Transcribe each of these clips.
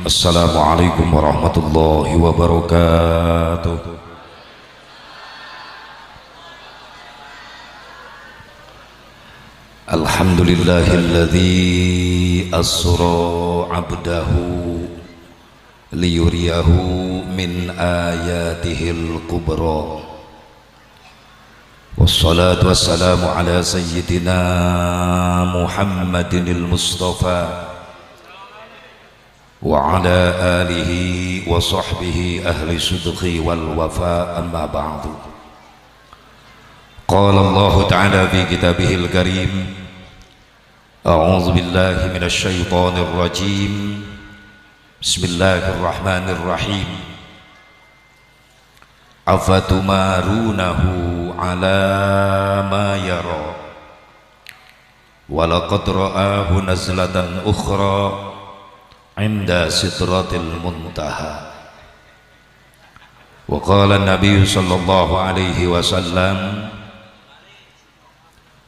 Assalamualaikum warahmatullahi wabarakatuh. Alhamdulillahilladzi asra 'abdahu liyuriyahu min ayatihil kubra. Wassalatu wassalamu ala sayyidina Muhammadinil Mustafa wa ala alihi wa sahbihi ahli sidqi wal wafa, amma ba'du. Qala Allah ta'ala fi kitabihil karim, a'udzu billahi minasy syaithanir rajim, bismillahirrahmanirrahim. Afatumarunahu ala ma yara wa laqad ra'ahu nazlatan ukhra inda sidratil muntaha. Wa qala an-nabiy sallallahu alaihi wasallam,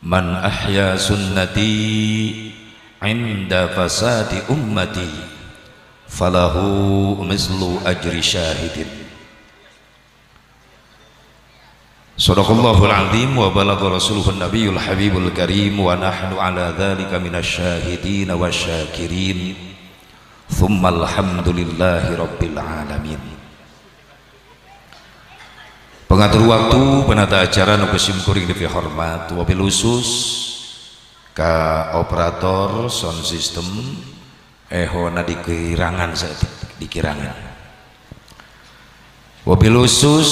man ahya sunnati inda fasadi ummati falahu mislu ajri syahidin. Sadaqallahul azim wa balagha rasuluhun nabiyul habibul karim wa nahnu ala dzalika minasyahidin wasyakirin. Thumma alhamdulillahi rabbil alamin. Pengatur waktu, penata acara nu kusim kuring dipihormat, wabil khusus ka operator sound system ehona dikirangan saeutik dikirangan. Wabil khusus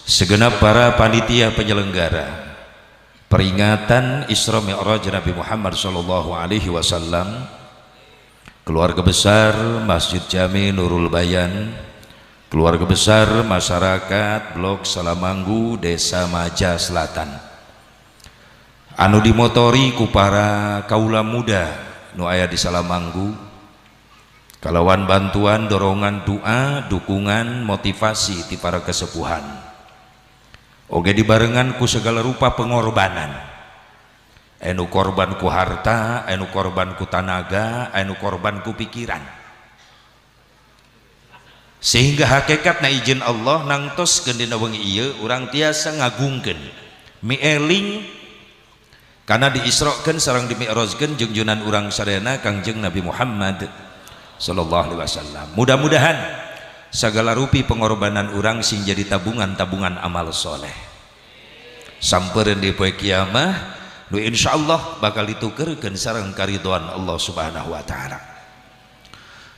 segenap para panitia penyelenggara peringatan Isra Mi'raj Nabi Muhammad sallallahu alaihi wasallam, keluarga besar Masjid Jami Nurul Bayan, keluarga besar masyarakat Blok Salamanggu Desa Maja Selatan, anu dimotori ku para kaula muda nu aya di Salamanggu, kalawan bantuan dorongan doa, dukungan, motivasi ti para kesepuhan, oge dibarengan ku segala rupa pengorbanan. Anu korban ku harta, anu korban ku tanaga, anu korban ku pikiran, sehingga hakikatna izin Allah nangtos dina wengi ieu urang tiasa ngagungkeun mieling karena diisrokeun sareng dimi'rajkeun jungjunan urang sadayana Kangjeng Nabi Muhammad sallallahu alaihi wasallam. Mudah-mudahan sagala rupi pengorbanan urang sing jadi tabungan-tabungan amal soleh sampereun di poe kiamah nu insyaallah bakal ditukerkeun sareng karidhoan Allah Subhanahu wa taala.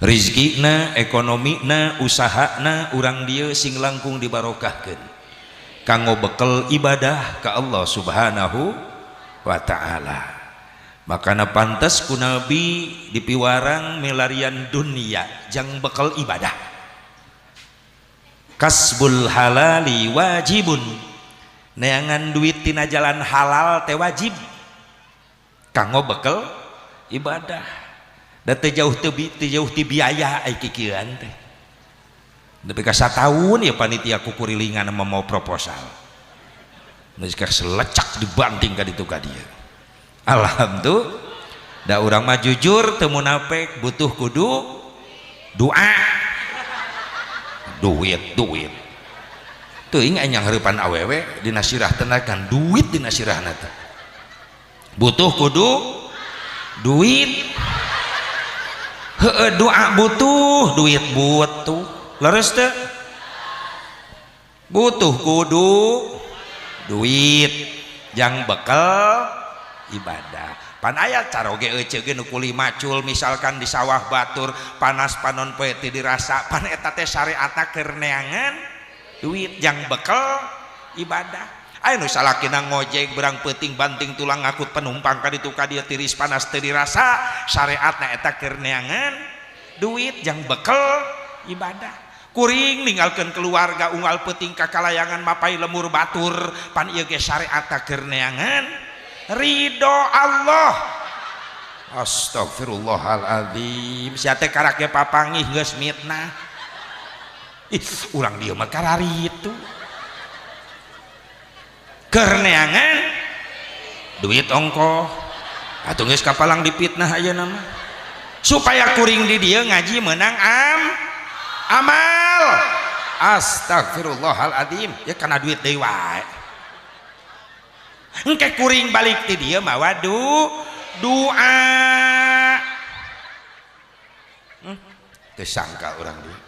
Rizkina, ekonomina, usahana urang dieu sing langkung dibarokahkeun kanggo bekel ibadah ka Allah Subhanahu wa taala. Makana pantes ku Nabi dipiwarang milarian dunia jang bekel ibadah. Kasbul halali wajibun, neangan duit tina jalan halal teh wajib kanggo bekel ibadah. Da teu jauh teu jauh ti biaya ai kikieuan teh. Nepi ka sataun ya panitia kukurilingan mau proposal. Geus selecak dibanting ka ditu ka dieu. Alhamdulillah, da urang mah jujur teu munafik, butuh kudu doa. Duit duit. Teuing aing nyanghareupan awewe dina sirah tenagan duit dina sirahna teh. Butuh kudu duit. Heueuh doa butuh duit butuh. Leres teu? Butuh kudu duit jang bekel ibadah. Pan aya caroge euceu ge nu kuli macul misalkan di sawah batur panas panon poe teu dirasa, pan eta teh syariatna keur neangan duit jang bekel ibadah. Aya nu salakina ngojek berang peuting banting tulang ngakut penumpang ka ditu ka dieu tiris panas teu dirasa, syariatna eta keur neangan duit jang bekel ibadah. Kuring ninggalkeun keluarga unggal peuting ka kalayangan mapai lemur batur, pan ieu ge syariatna keur neangan ridho Allah. Astagfirullahaladzim, sia teh karak ge papangih geus mitnah. Ih, urang dieu mah kararitu. Keur neangan duit ongkoh. Atuh geus kapalang dipitnah ayeuna mah. Supaya kuring di dieu ngaji menang amal. Astagfirullahaladzim, ya karena duit deui wae. Engke kuring balik ti dieu mawa doa. Teu sangka urang dieu.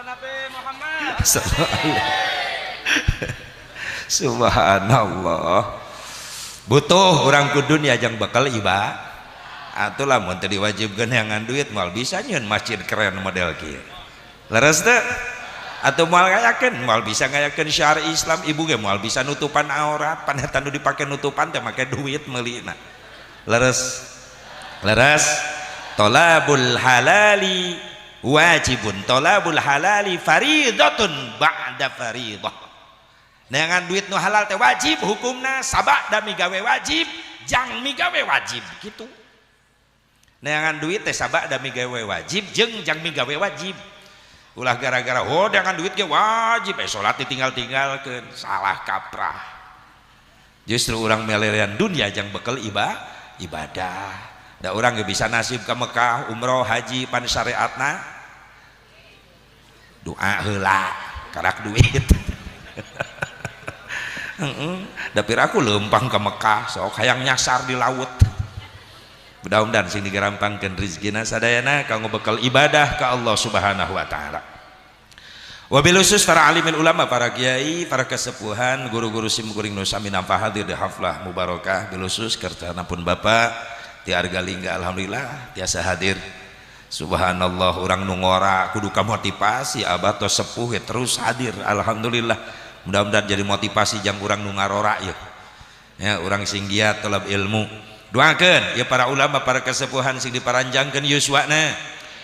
Nabi Muhammad. Subhanallah. Butuh orang ku dunia jang bekal iba. Atuh lamun teu diwajibkeun neangan duit moal bisa nyieun masjid keren model kieu. Leres teu? Atuh moal ngayakeun, moal bisa ngayakeun syiar Islam, ibu ge moal bisa nutupan aurat, pan eta nu dipake nutupan teh make duit meulina. Leres. Leres. Thalabul halali wajibun, thalabul halali faridatun ba'da faridah. Neangan duit nu halal teh wajib hukumna, sabada migawe wajib, jang migawe wajib gitu. Neangan duit teh sabada migawe wajib jeung jang migawe wajib. Ulah gara-gara oh neangan duit ge wajib, salat ditinggal-tinggalkeun, salah kaprah. Justru urang melelean dunia jang bekel ibadah. Da urang ge bisa nasib ka Mekah, umroh, haji, pan syariatna doa heula karak duit. Dapir aku lempang ke Mekah sok hayang nyasar di laut. Mudah-mudahan sing digarampangkeun rezekina sadayana kanggo bekal ibadah ka Allah Subhanahu wa taala. Wabil khusus para alimin ulama, para kiai, para kesepuhan, guru-guru sim kuring nu sami nampa hadir di haflah mubarakah, bil khusus kertana pun bapak ti Argalingga, alhamdulillah tiasa hadir. Subhanallah, urang nu ngora kudu kamotivasi abah tos sepuh ya terus hadir, alhamdulillah. Mudah-mudahan jadi motivasi jang urang nu ngarora ya. Ya, urang sing giat talab ilmu. Doakeun ya para ulama, para kesepuhan sing diparanjangkeun yuswana,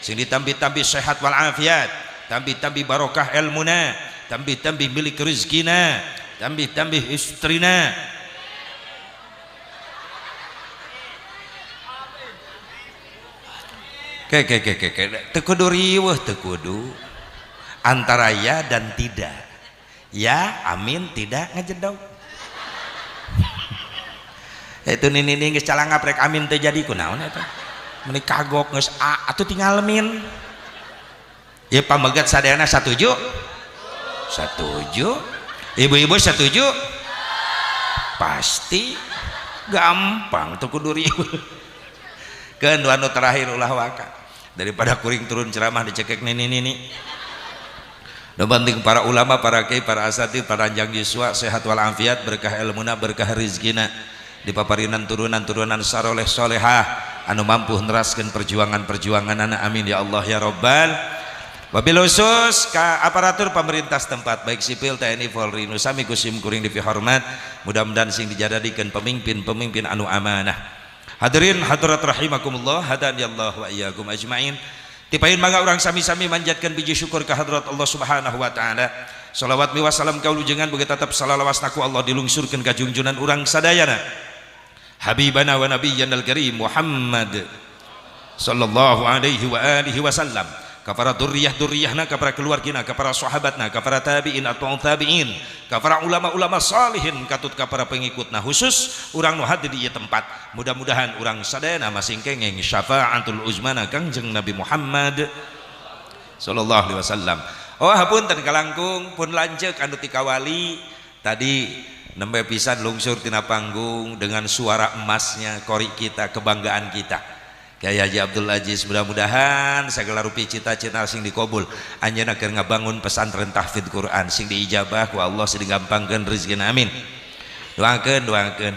sing ditambi-tambi sehat wal afiat, tambi-tambi barokah ilmuna, tambi-tambi milik rezekina, tambi-tambi istrina. Ke teu kudu riweuh, teu kudu antara ya dan tidak. Ya amin, tidak ngejedog. Itu nini geus calangap rek amin teu jadi kunaon eta. Meuni kagok geus a atuh tinggal min. Ya pamegat sadayana satuju? Satuju. Ibu-ibu setuju? Pasti gampang teu kudu riweuh. Keun anu terakhir ulah waka. Daripada kuring turun ceramah dicekek nini-nini. Nu penting para ulama, para kiai, para asatidz, para anjang yuswa sehat wal afiat, berkah ilmuna, berkah rezekina, dipaparinan turunan-turunan saroleh solehah anu mampu neraskeun perjuangan-perjuanganana, amin ya Allah ya rabbal. Wabil khusus ka aparatur pemerintah setempat baik sipil, TNI, Polri, nu sami kusim kuring dipihormat, mudah-mudahan sing dijadadikeun pemimpin-pemimpin anu amanah. Hadirin hadirat rahimakumullah, hadaniyallahu wa iyyakum ajmain. Tipain mangga urang sami-sami manjatkan biji syukur ka hadrat Allah Subhanahu wa taala. Salawat mi wasalam kaulujengan boga tetep salalawasna ku Allah dilungsurkeun ka junjunan urang sadayana. Habibana wa nabiyyana al-karim Muhammad sallallahu alaihi wa alihi wasallam. Ka para durriyah-durriyahna, ka para keluargina, ka para sahabatna, ka para tabi'in atau tabi'in, ka para ulama-ulama salihin, katut ka para pengikutna, khusus urang nu hadir di ieu tempat. Mudah-mudahan urang sadayana masing kenging syafaatul uzmana Kangjeng Nabi Muhammad sallallahu alaihi wasallam. Oh hapunten kalangkung pun lanceuk anu ti kawali tadi nembe pisan lungsur tina panggung dengan suara emasnya qori kita, kebanggaan kita. Kiai Haji Abdul Aziz, mudah-mudahan segala rupi cita-cita sing dikabul. Anjeunna keur ngabangun pesantren tahfidz Quran sing diijabah ku Allah, sing digampangkeun rezekina, amin. Doakeun, doakeun.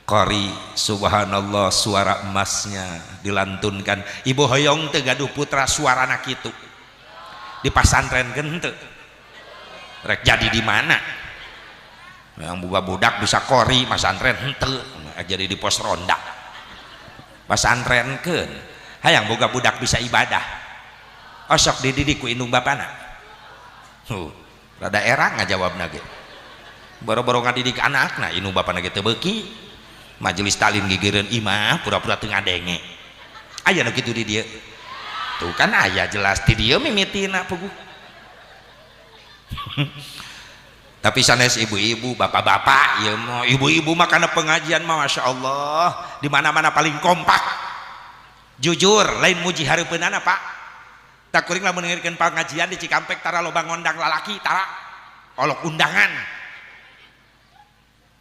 Qori subhanallah suara emasnya dilantunkan. Ibu hoyong teu gaduh putra suarana kitu. Dipasantrenkeun henteu. Rek jadi di mana? Yang buka budak bisa qori masantren henteu, jadi di pos ronda. Pasantrenkeun hayang boga budak bisa ibadah, osok dididik ku indung bapana. Rada era ngajawabna ge, boro-boro ngadidik anakna indung bapana ge teu beuki, majelis taklim gigireun imah pura-pura teu ngadenge. Aya nu kitu di dieu tuh kan, aya jelas di dieu mimitina puguh. Tapi sanes ibu-ibu, bapak-bapak, ya mau ibu-ibu mah kana pengajian mah masya Allah, di mana-mana paling kompak. Jujur lain muji hareupeunana Pak. Tak kuring lamun ngirikeun pangajian di Cikampek tara loba ngondang lalaki tara olok undangan.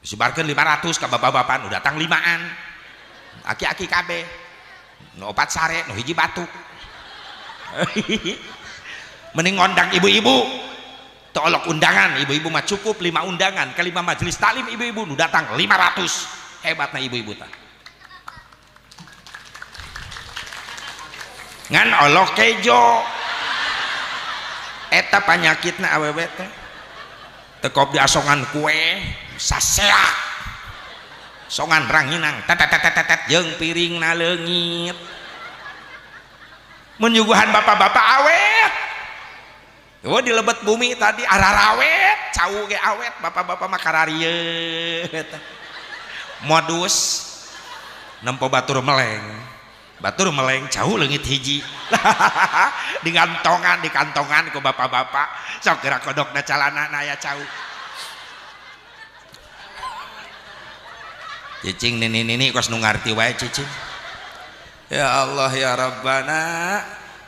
Disebarkeun 500 ka bapak-bapak nu datang 5an. Aki-aki kabeh. Nu 4 sare, nu hiji batuk. Mending ngondang ibu-ibu. Teu olok undangan, ibu-ibu mah cukup 5 undangan, ke 5 majelis taklim ibu-ibu nu datang 500. Hebatna ibu-ibu tah. Ngan olok kejo eta panyakitna awewe teh tekop diasongan kue saseak songan ranginang tetetetetet jeung piringna leungit mun nyuguhan bapak-bapak awet. Oh di lebet bumi tadi ararawet cau ge awet bapak-bapak mah kararieu eta modus nempo batur meleng. Batur meleng jauh leungit hiji di kantongan di kantongan ku bapak-bapak sok gerak kodokna calana aya cau cicing nini-nini kos nu ngarti wae cicing. Ya Allah ya Rabbana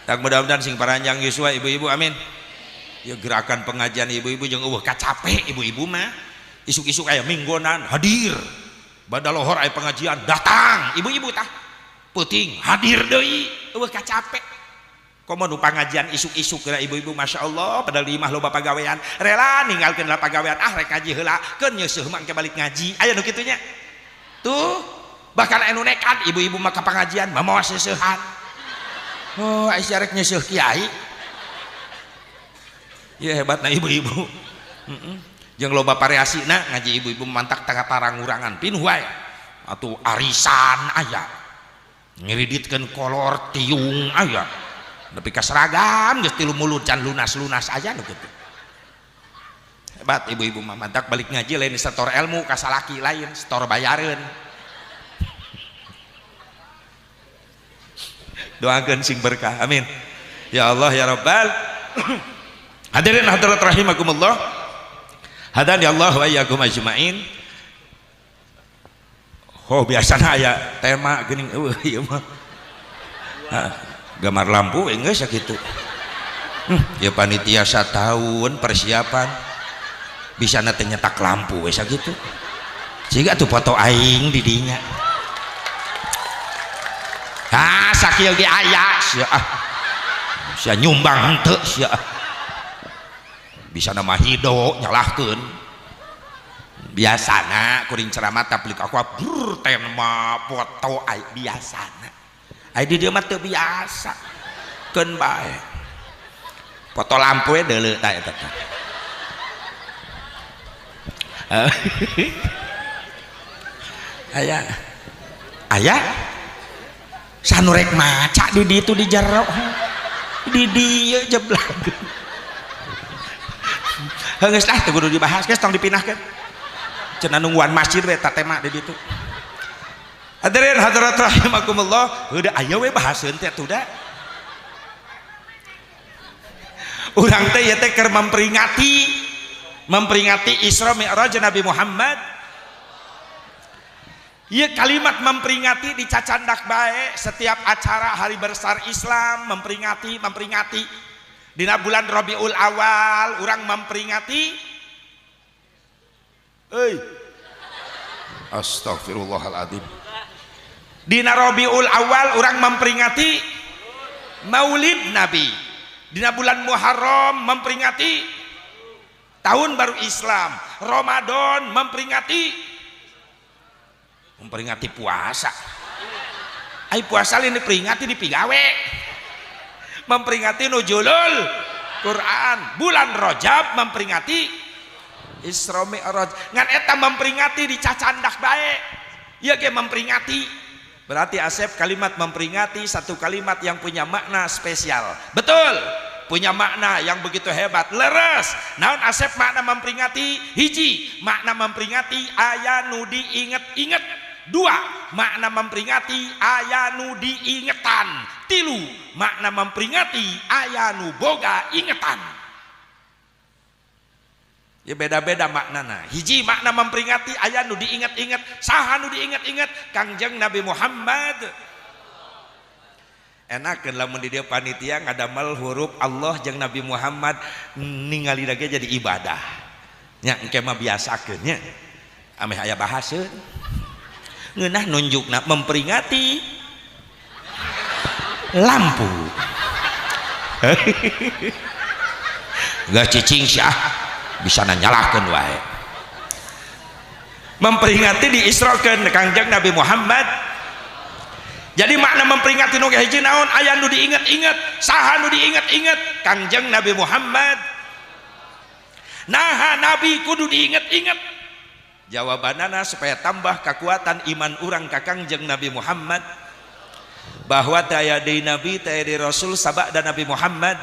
tak mudah-mudahan sing paranjang yuswa ibu-ibu amin. Ya gerakan pengajian ibu-ibu jeung eueuh kacape ibu-ibu mah isuk-isuk aya minggonan hadir badalohor aya pengajian datang ibu-ibu tah puting hadir deui eueuh kacape. Komo nu pangajian isuk-isuk geura ibu-ibu Masya Allah padahal di imah loba pagawean rela ninggalkeun lah pagawean ah rek ngaji heula keun nyeuseuh mah engke balik ngaji aya nu kitu nya tuh. Bahkan anu nekat ibu-ibu mah ka pangajian mamawa seuseuhan oh aya rek nyeuseuh kiai ya hebatna ibu-ibu. Jeung loba variasina ngaji ibu-ibu mantak tengah parangurangan pinuh wae atuh arisan aya ngiriditkeun kolor tiung aya nepi ka seragam geus tilu mulut can lunas-lunas aya nu kitu. Hebat ibu-ibu mah mantak balik ngaji lain setor ilmu ka salaki lain setor bayareun. Doakeun sing berkah amin ya Allah ya Rabbal. Hadirin hadirat rahimakumullah hadani Allah wa iyyakum ajmain. Oh biasana aya tema geuning eueuh ieu mah. Gambar lampu geus sakitu. Ya panitia sataun persiapan bisana teh nyetak lampu we sakitu. Siga tuh foto aing di dinya. Ah sakieu ge aya sia ah. Sia nyumbang henteu sia. Bisana mah hido nyalahkeun. Biasana kuring ceramah tablik aku brr tema foto ai biasana ai di dieu mah teu biasa keun bae foto lampu we deuleu ta eta teh. Aya aya sanu rek maca di ditu di jero di dieu jeblak geus lah teu kudu dibahas geus tong dipindahkeun cenah nungguan masjid we eta tema di ditu. Hadirin hadirat rahimakumullah, udah aya we bahaseun teh atuh da. Urang teh ieu teh keur memperingati Isra Mi'raj Nabi Muhammad. Ieu kalimat memperingati dicacandak bae setiap acara hari besar Islam memperingati. Dina bulan Rabiul Awal urang memperingati. Euy. Astagfirullahaladzim. Dina Rabiul Awal orang memperingati Maulid Nabi. Dina bulan Muharram memperingati Tahun Baru Islam. Ramadan memperingati puasa. Ai puasa lain diperingati dipigawe. Memperingati nuzulul Quran. Bulan Rajab memperingati Isra Mi'raj. Ngan eta memperingati dicacandak bae. Ieu ge memperingati. Berarti Asep kalimat memperingati satu kalimat yang punya makna spesial. Betul. Punya makna yang begitu hebat. Leres. Naon Asep makna memperingati? Hiji, makna memperingati aya nu diinget-inget. Dua, makna memperingati aya nu diingetan. Tilu, makna memperingati aya nu boga ingetan. Ya beda-beda maknana. Hiji makna memperingati aya nu diinget-inget, saha nu diinget-inget? Kangjeng Nabi Muhammad. Enakeun lamun di dieu panitia ngadamel huruf Allah jeung Nabi Muhammad ningali lagi jadi ibadah. Nya engke mah biasakeun nya. Ameh aya bahaseun. Ngeunah nunjukna memperingati lampu. Gak cicing sih ah, bisa nyalahkeun wae. Memperingati diisrokeun Kangjeng Nabi Muhammad. Jadi makna memperingati nu hiji naon? Aya nu diinget-inget, saha nu diinget-inget? Kangjeng Nabi Muhammad. Naha Nabi kudu diinget-inget. Jawabanana supaya tambah kekuatan iman urang ka Kangjeng Nabi Muhammad, bahwa teu aya deui nabi, teu aya deui rasul sabada Nabi Muhammad.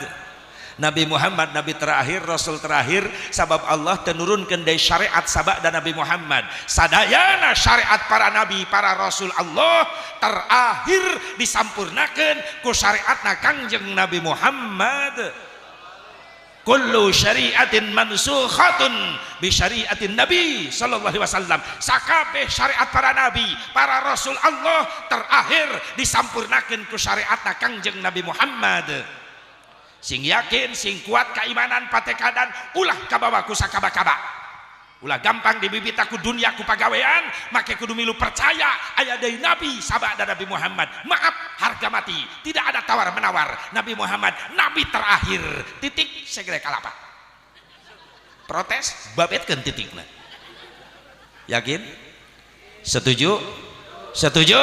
Nabi Muhammad nabi terakhir, rasul terakhir, sabab Allah tenurunkeun deui syariat sabada Nabi Muhammad. Sadayana syariat para nabi, para rasul Allah terakhir disampurnakeun ku syariatna Kangjeng Nabi Muhammad. Kullu syariatin mansukhatun bi syariatin Nabi sallallahu alaihi wasallam. Sakabeh syariat para nabi, para rasul Allah terakhir disampurnakeun ku syariatna Kangjeng Nabi Muhammad. Sing yakin, sing kuat keimanan patekadan, ulah kabawa ku sakaba-kaba. Ulah gampang dibibit ku dunia ku pagawean, make kudu milu percaya aya deui nabi sabada Nabi Muhammad. Maaf, harga mati, tidak ada tawar menawar. Nabi Muhammad nabi terakhir. Titik segera kalapa. Protes babetkeun titikna. Yakin? Setuju? Setuju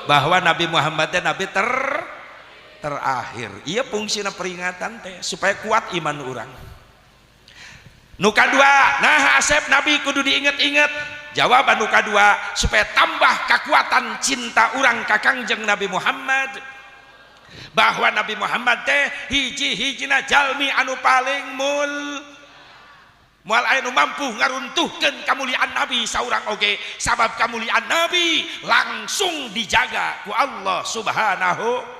bahwa Nabi Muhammad teh nabi terakhir. Iya fungsina peringatan teh supaya kuat iman urang. Nu kadua, nah asep nabi kudu diinget-inget. Jawaban nu kadua supaya tambah kekuatan cinta urang ka Kangjeng Nabi Muhammad. Bahwa Nabi Muhammad teh hiji-hijina jalmi anu paling moal aya nu mampu ngaruntuhkeun kamuliaan Nabi saurang oge, sabab kamuliaan Nabi langsung dijaga ku Allah Subhanahu.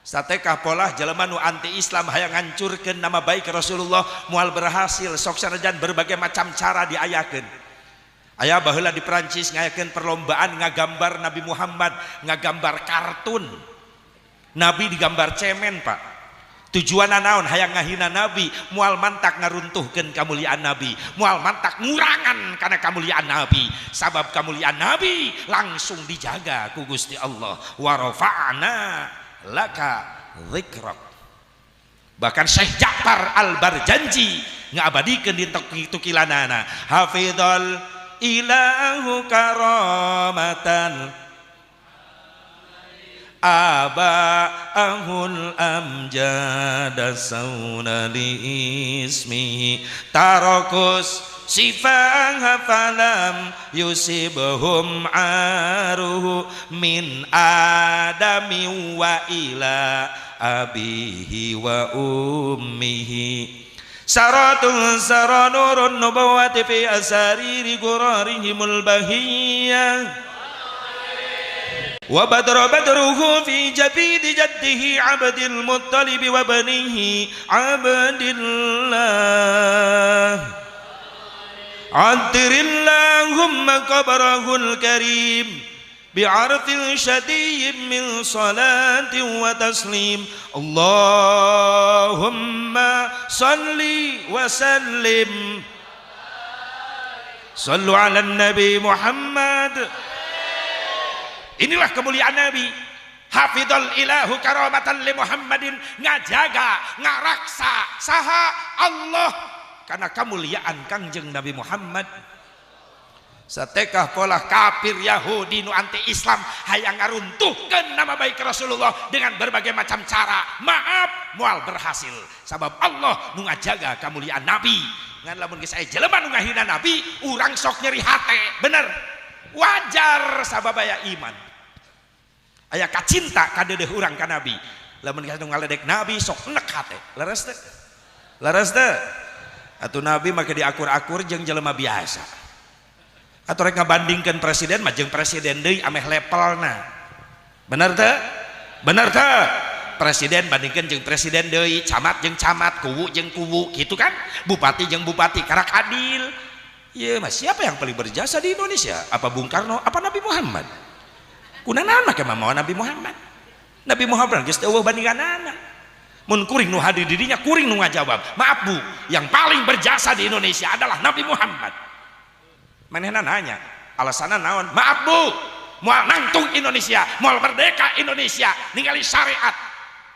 Satekah polah jelema nu anti Islam hayang ngancurkeun nama baik Rasulullah moal berhasil, sok sanajan berbagai macam cara diayakeun. Aya baheula di Perancis ngayakeun perlombaan ngagambar Nabi Muhammad, ngagambar kartun. Nabi digambar cemen, Pak. Tujuanna naon? Hayang ngahina Nabi, moal mantak ngaruntuhkeun kamuliaan Nabi, moal mantak ngurangan kana kamuliaan Nabi. Sabab kamuliaan Nabi langsung dijaga ku Gusti Allah. Wa rafa'na laka dzikrak. Bahkan Syekh Ja'far Al-Barjanji ngabadikeun di tukilanana, hafidhal ilahu karamatan abaahul amjada sauna li ismihi tarakus sifaha falam yusibhum aruhu min adami wa ila abihi wa ummihi saratun saranurun nubuwati fi asariri gurarihimul bahiyah wa badra badruhu fi jabidi jaddihi Abdil Muttalib wa banihi Abdillah. Atirillahumma qabrahul karim bi'arfin syadiyyin min salatin wa taslim. Allahumma salli wa sallim. Sallu ala nabi Muhammad. Inilah kemuliaan Nabi. Hafidhal ilahu karamatan li Muhammadin, ngajaga, ngaraksa saha Allah karena kemuliaan Kangjeng Nabi Muhammad. Satekah pola kafir Yahudi nu anti Islam hayang ngaruntuhkeun nama baik Rasulullah dengan berbagai macam cara. Maaf, moal berhasil. Sabab Allah nu ngajaga kemuliaan Nabi. Ngan lamun geus aya jelema nu ngahina Nabi, urang sok nyeri hate. Bener. Wajar sabab aya iman. Aya kacinta kadeudeuh urang ka Nabi. Lamun geus nu ngaledek Nabi sok enek hate. Leres teu? Leres teu? Atuh Nabi make diakur-akur jeung jelema biasa. Atau rek ngabandingkeun presiden mah jeung presiden deui ameh levelna. Bener teu? Bener teu? Presiden bandingkeun jeung presiden deui, camat jeung camat, kuwu jeung kuwu, gitu kan? Bupati jeung bupati, karak adil. Ieu mah siapa yang paling berjasa di Indonesia? Apa Bung Karno? Apa Nabi Muhammad? Kunaon make mamawa Nabi Muhammad? Nabi Muhammad geus teu eueuh bandinganana. Mun kuring nu hadir dirinya kuring nu ngajawab. Maaf Bu, yang paling berjasa di Indonesia adalah Nabi Muhammad. Manehna nanya, alasanna naon? Maaf Bu, moal nangtung Indonesia, moal merdeka Indonesia, ningali syariat.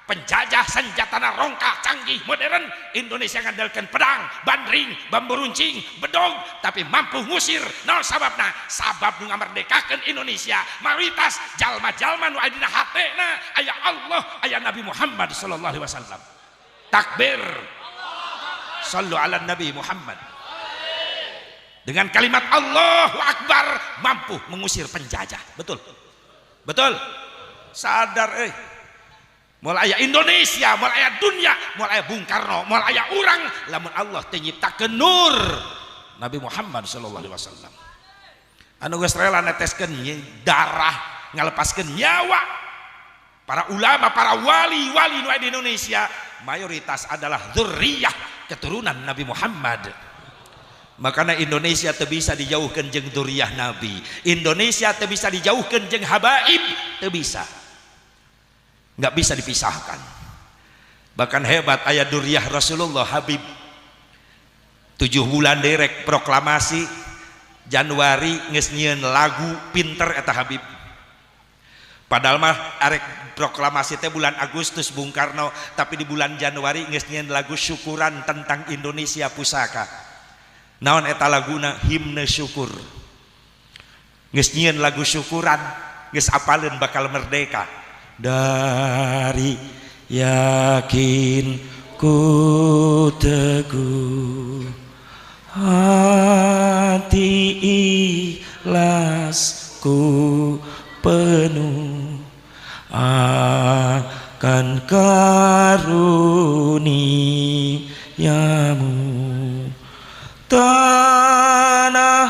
Penjajah senjatana rongkah canggih modern, Indonesia ngandalkan pedang, bandring, bambu runcing, bedog, tapi mampu ngusir. Naon sababna? Sabab nu ngamerdekakeun Indonesia mayoritas jalma-jalma nu aya dina hatena aya Allah, aya Nabi Muhammad sallallahu alaihi wasallam. Takbir. Sallu ala Nabi Muhammad. Dengan kalimat Allahu Akbar mampu mengusir penjajah. Betul. Betul. Sadar moal aya Indonesia, moal aya dunia, moal aya Bung Karno, moal aya urang lamun Allah teu nyiptakeun nur Nabi Muhammad sallallahu alaihi wasallam. Anu geus rela neteskeun darah, ngalepaskeun nyawa. Para ulama, para wali-wali nu aya di Indonesia mayoritas adalah dzurriyyah keturunan Nabi Muhammad. Makanya Indonesia teu bisa dijauhkan jeung dzurriyyah Nabi. Indonesia teu bisa dijauhkan jeung habaib, teu bisa. Nggak bisa dipisahkan. Bahkan hebat ayat dzurriyyah Rasulullah Habib 7 bulan derek proklamasi Januari geus nyieun lagu pinter eta Habib. Padahal mah arek proklamasi teh bulan Agustus Bung Karno, tapi di bulan Januari geus nyieun lagu syukuran tentang Indonesia pusaka. Naon eta laguna? Himne syukur. Geus nyieun lagu syukuran, geus apaleun bakal merdeka. Dari yakin ku teguh, hati ikhlasku penuh akan karuniamu, tanah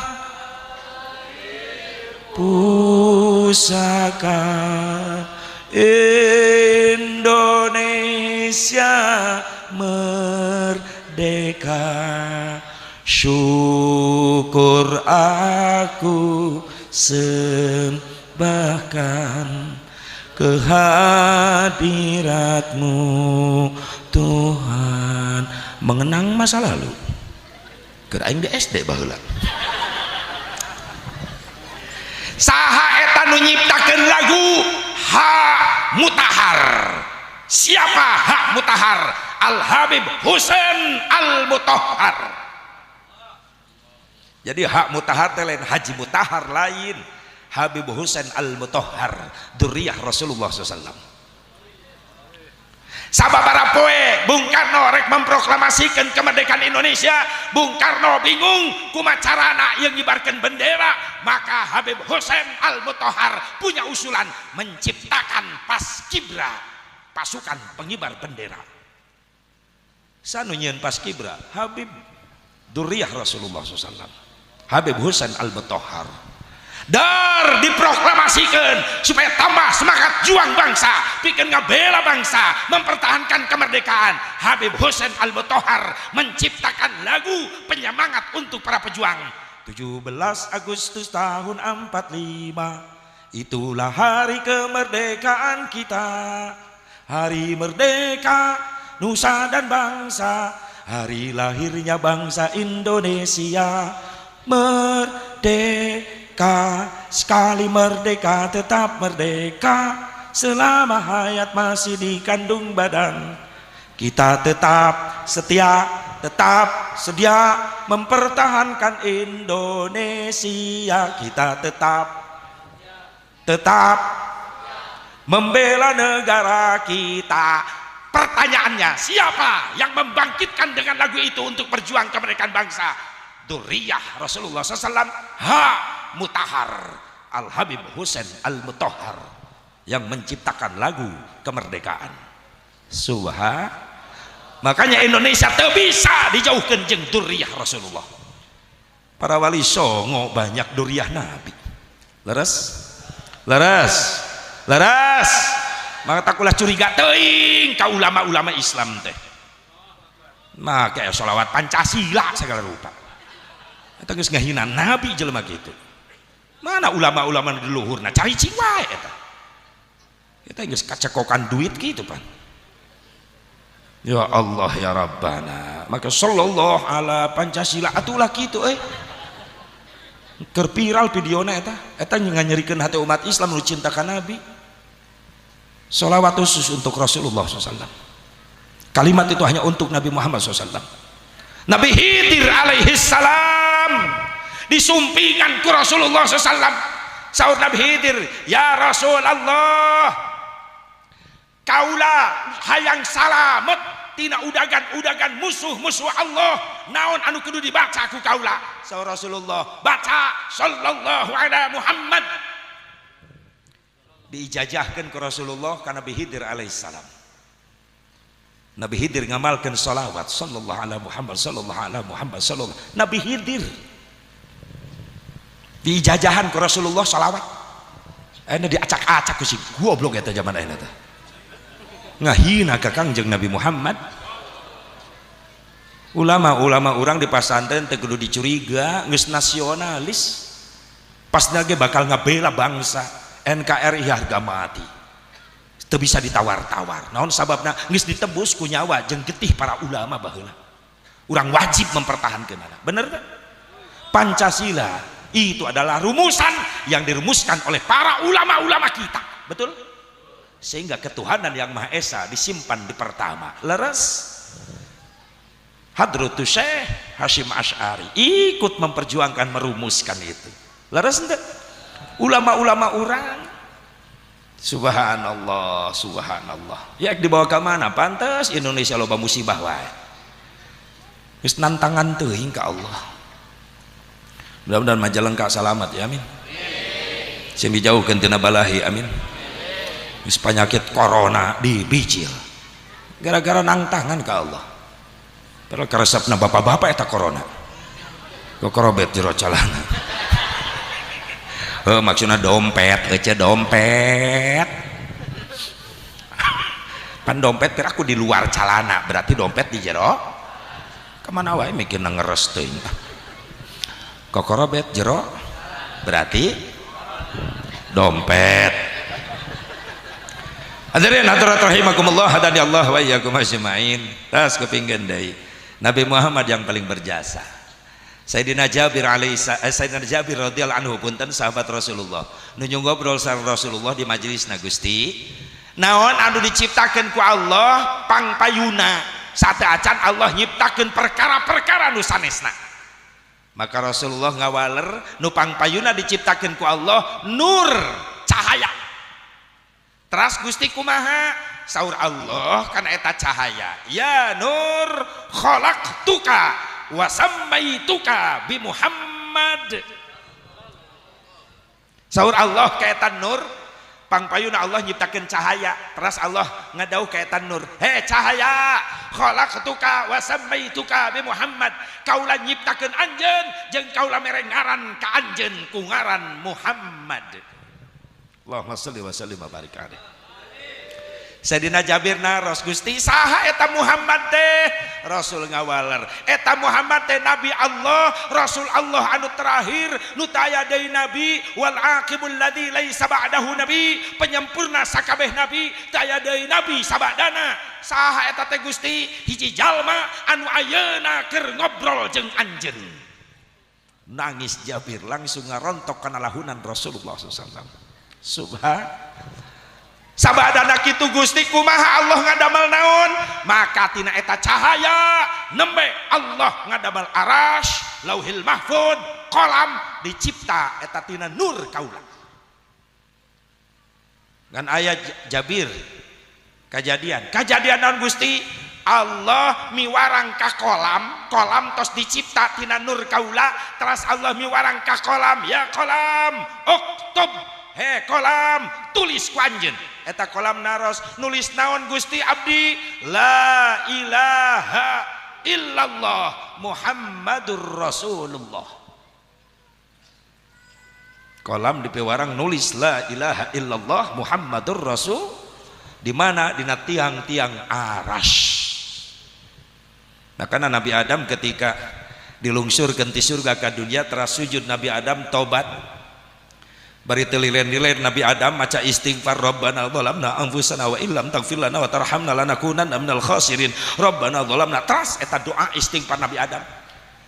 pusaka Indonesia merdeka. Syukur aku sembahkan kehadiratmu Tuhan. Mengenang masa lalu keur aing di SD baheula. Saha eta nu nyiptakeun lagu Ha Mutahar? Siapa Ha Mutahar? Al Habib Husain Al Mutahhar. Jadi Ha Mutahar teh lain Haji Mutahar, lain. Habib Husain Al Mutahhar, dzurriyyah Rasulullah SAW. Sababaraha poe Bung Karno rek memproklamasikan kemerdekaan Indonesia, Bung Karno bingung kumaha carana yang ngibarkeun bendera, maka Habib Husain Al Mutahhar punya usulan menciptakan Paskibra, pasukan pengibar bendera. Sanu nyieun Paskibra? Habib dzurriyyah Rasulullah SAW, Habib Husain Al Mutahhar. Dar diproklamasikan supaya tambah semangat juang bangsa, bikin ngabela bangsa, mempertahankan kemerdekaan. Habib Husain Al-Mutahhar menciptakan lagu penyemangat untuk para pejuang. 17 Agustus tahun 45, itulah hari kemerdekaan kita. Hari merdeka nusa dan bangsa, hari lahirnya bangsa Indonesia. Merdeka, sekali merdeka tetap merdeka, selama hayat masih dikandung badan. Kita tetap setia, tetap sedia mempertahankan Indonesia. Kita tetap tetap membela negara kita. Pertanyaannya, siapa yang membangkitkan dengan lagu itu untuk berjuang kemerdekaan bangsa? Dzurriyyah Rasulullah SAW, Ha Mutahar, Al Habib Husain Al Mutahhar yang menciptakan lagu kemerdekaan. Subhan. Makanya Indonesia tak bisa dijauhkan jeung dzurriyyah Rasulullah. Para wali songo banyak dzurriyyah Nabi. Leres? Leres? Leres? Maka takulah curiga teuing ka ulama-ulama Islam teh. Nah, kayak sholawat Pancasila segala rupa. Eta geus ngahina Nabi jelema kitu. Mana ulama-ulama di luhurna cari cing wae eta. Kita geus kacekokan duit gitu pan. Ya Allah ya Rabbana. Maka sallallahu ala Pancasila atulah kitu euy. Keur viral videona eta, eta nganyerikeun hati umat Islam nu cinta ka Nabi. Sholawat khusus untuk Rasulullah SAW. Kalimat itu hanya untuk Nabi Muhammad SAW. Nabi Khidir alaihi salam disumpingan ku Rasulullah SAW. Saur Nabi Khidir, ya Rasulullah, kaula hayang salamet tina udagan-udagan musuh-musuh Allah, naon anu kudu dibaca ku kaula? Saur Rasulullah, baca sallallahu ala Muhammad. Diijazahkeun ku Rasulullah ka Nabi Khidir alaihissalam. Nabi Khidir ngamalkeun salawat sallallahu ala Muhammad sallallahu ala Muhammad sallallahu. Nabi Khidir diijazahan ku Rasulullah salawat. Ayeuna diacak-acak ku si goblok eta zaman ayeuna teh. Ngahina ka Kangjeng Nabi Muhammad. Ulama-ulama urang di pasantren teu kudu dicuriga, geus nasionalis. Pas ge bakal ngabela bangsa. NKRI harga mati. Teu bisa ditawar-tawar. Naon sababna? Geus ditebus ku nyawa jeung getih para ulama baheula. Urang wajib mempertahankeunana. Bener teh? Pancasila itu adalah rumusan yang dirumuskan oleh para ulama-ulama kita. Betul? Sehingga ketuhanan yang Maha Esa disimpan di pertama. Leres? Hadratus Syekh Hasyim Asy'ari ikut memperjuangkan merumuskan itu. Leres henteu? Ulama-ulama urang, subhanallah, subhanallah. Ya dibawa ke mana? Pantes Indonesia loba musibah wae. Geus nantangan teuing ka Allah. Mudah-mudahan Majalengka salamat ya, amin. Sing dijauhkeun tina balahi, amin. Geus penyakit corona dibijil gara-gara nangtangan ka Allah. Padahal karesepna bapak-bapak eta corona. Kokorobet jero calana. Heuh, maksudna dompet, ece dompet. Pan dompet piraku di luar calana, berarti dompet di jero. Kemana wae mikirna ngeres teuing. Kokorobet jero berarti dompet. Hadirin hadirat rahimakumullah, hadani Allah wa iyyakum ajmain. Tas kepinggan deui. Nabi Muhammad yang paling berjasa. Sayyidina Jabir alaihi Sayyidina Jabir radhiyallahu anhu punten sahabat Rasulullah. Nuju ngobrol sareng Rasulullah di majelisna Gusti. Naon anu diciptakeun ku Allah pangpayuna. Sateuacan Allah nyiptakeun perkara-perkara nu sanesna. Maka Rasulullah ngawaler nu pangpayuna diciptakeun ku Allah nur cahaya. Teras Gusti kumaha? Saur Allah kana eta cahaya. Ya nur khalaqtuka wa sammaituka bi Muhammad. Saur Allah ka eta nur, pangpayuna Allah nyiptakeun cahaya. Teras Allah ngadauh ka eta nur. He cahaya, khalaqtuka wa sammaituka bi Muhammad. Kaula nyiptakeun anjeun jeung kaula mere ngaran ka anjeun ku ngaran Muhammad. Allahumma shalli wa sallim wa barik alaihi. Sayyidina Jabir naros, Gusti saha eta Muhammad teh? Rasul ngawaler, eta Muhammad teh Nabi Allah, Rasul Allah anu terakhir, nu taya deui nabi, wal aqibul ladzi laisa ba'dahu nabi, penyempurna sakabeh nabi, taya deui nabi sabadana. Saha eta teh Gusti? Hiji jalma anu ayeuna keur ngobrol jeung anjeun. Nangis Jabir langsung ngarontok kana lahunan Rasulullah sallallahu alaihi wasallam. Subhan. Sabadana kitu Gusti kumaha Allah ngadamel naon? Maka tina eta cahaya nembe Allah ngadamel aras, lauhil mahfud, kolam dicipta eta tina nur kaula. Ngan aya Jabir kajadian. Kajadian naon Gusti? Allah miwarang ka kolam, kolam tos dicipta tina nur kaula, teras Allah miwarang ka kolam, ya kolam, uktub, he kolam, tulis ku anjeun. Eta kolam naros nulis naon Gusti abdi? La ilaha illallah Muhammadur Rasulullah. Kolam di piwarang nulis la ilaha illallah Muhammadur Rasul. Di mana? Dina tiang-tiang aras. Nah, karena Nabi Adam ketika dilungsurkeun ti surga ka dunia teras sujud Nabi Adam tobat. Bari teu lilen-lilen Nabi Adam maca istighfar, rabbana dzalamna anfusana wa illam taghfir lana wa tarhamna lanakunanna minal khasirin, rabbana dzalamna. Teras eta doa istighfar Nabi Adam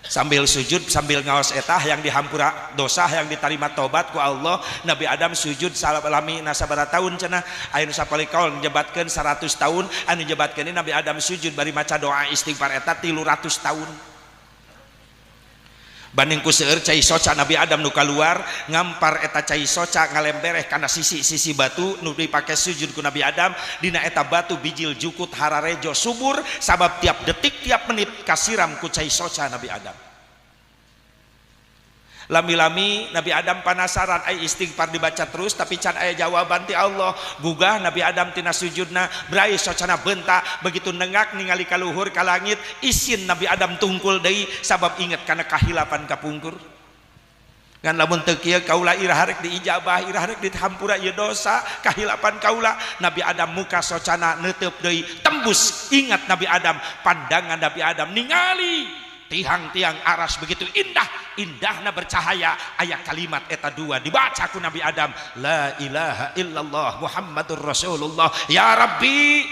sambil sujud, sambil ngaos eta yang dihampura dosa, yang diterima tobat ku Allah. Nabi Adam sujud salami nasabara tahun cenah, aya nu sapali kaul nyebatkeun 100 tahun, anu nyebatkeun Nabi Adam sujud bari maca doa istighfar eta 300 tahun. Banding ku seueur cai soca Nabi Adam nu kaluar, ngampar eta cai soca ngalembereh kana sisi-sisi batu nu dipake sujud ku Nabi Adam. Dina eta batu bijil jukut hararejo subur, sabab tiap detik tiap menit kasiram ku cai soca Nabi Adam. Lami-lami Nabi Adam panasaran, ai istighfar dibaca terus tapi can aya jawaban ti Allah. Gugah Nabi Adam tina sujudna, brai socana bentak, begitu nengak ningali ka luhur ka langit, isin Nabi Adam tungkul deui sabab inget kana kahilapan kapungkur. Ngan lamun teu kieu kaula iraha rek diijabah, iraha rek dihampura ieu dosa kahilapan kaula. Nabi Adam muka socana neuteub deui, tembus ingat Nabi Adam, pandangan Nabi Adam ningali tiang-tiang aras begitu indah, indahna bercahaya, aya kalimat eta dua dibaca ku Nabi Adam, la ilaha illallah Muhammadur Rasulullah. Ya Rabbi,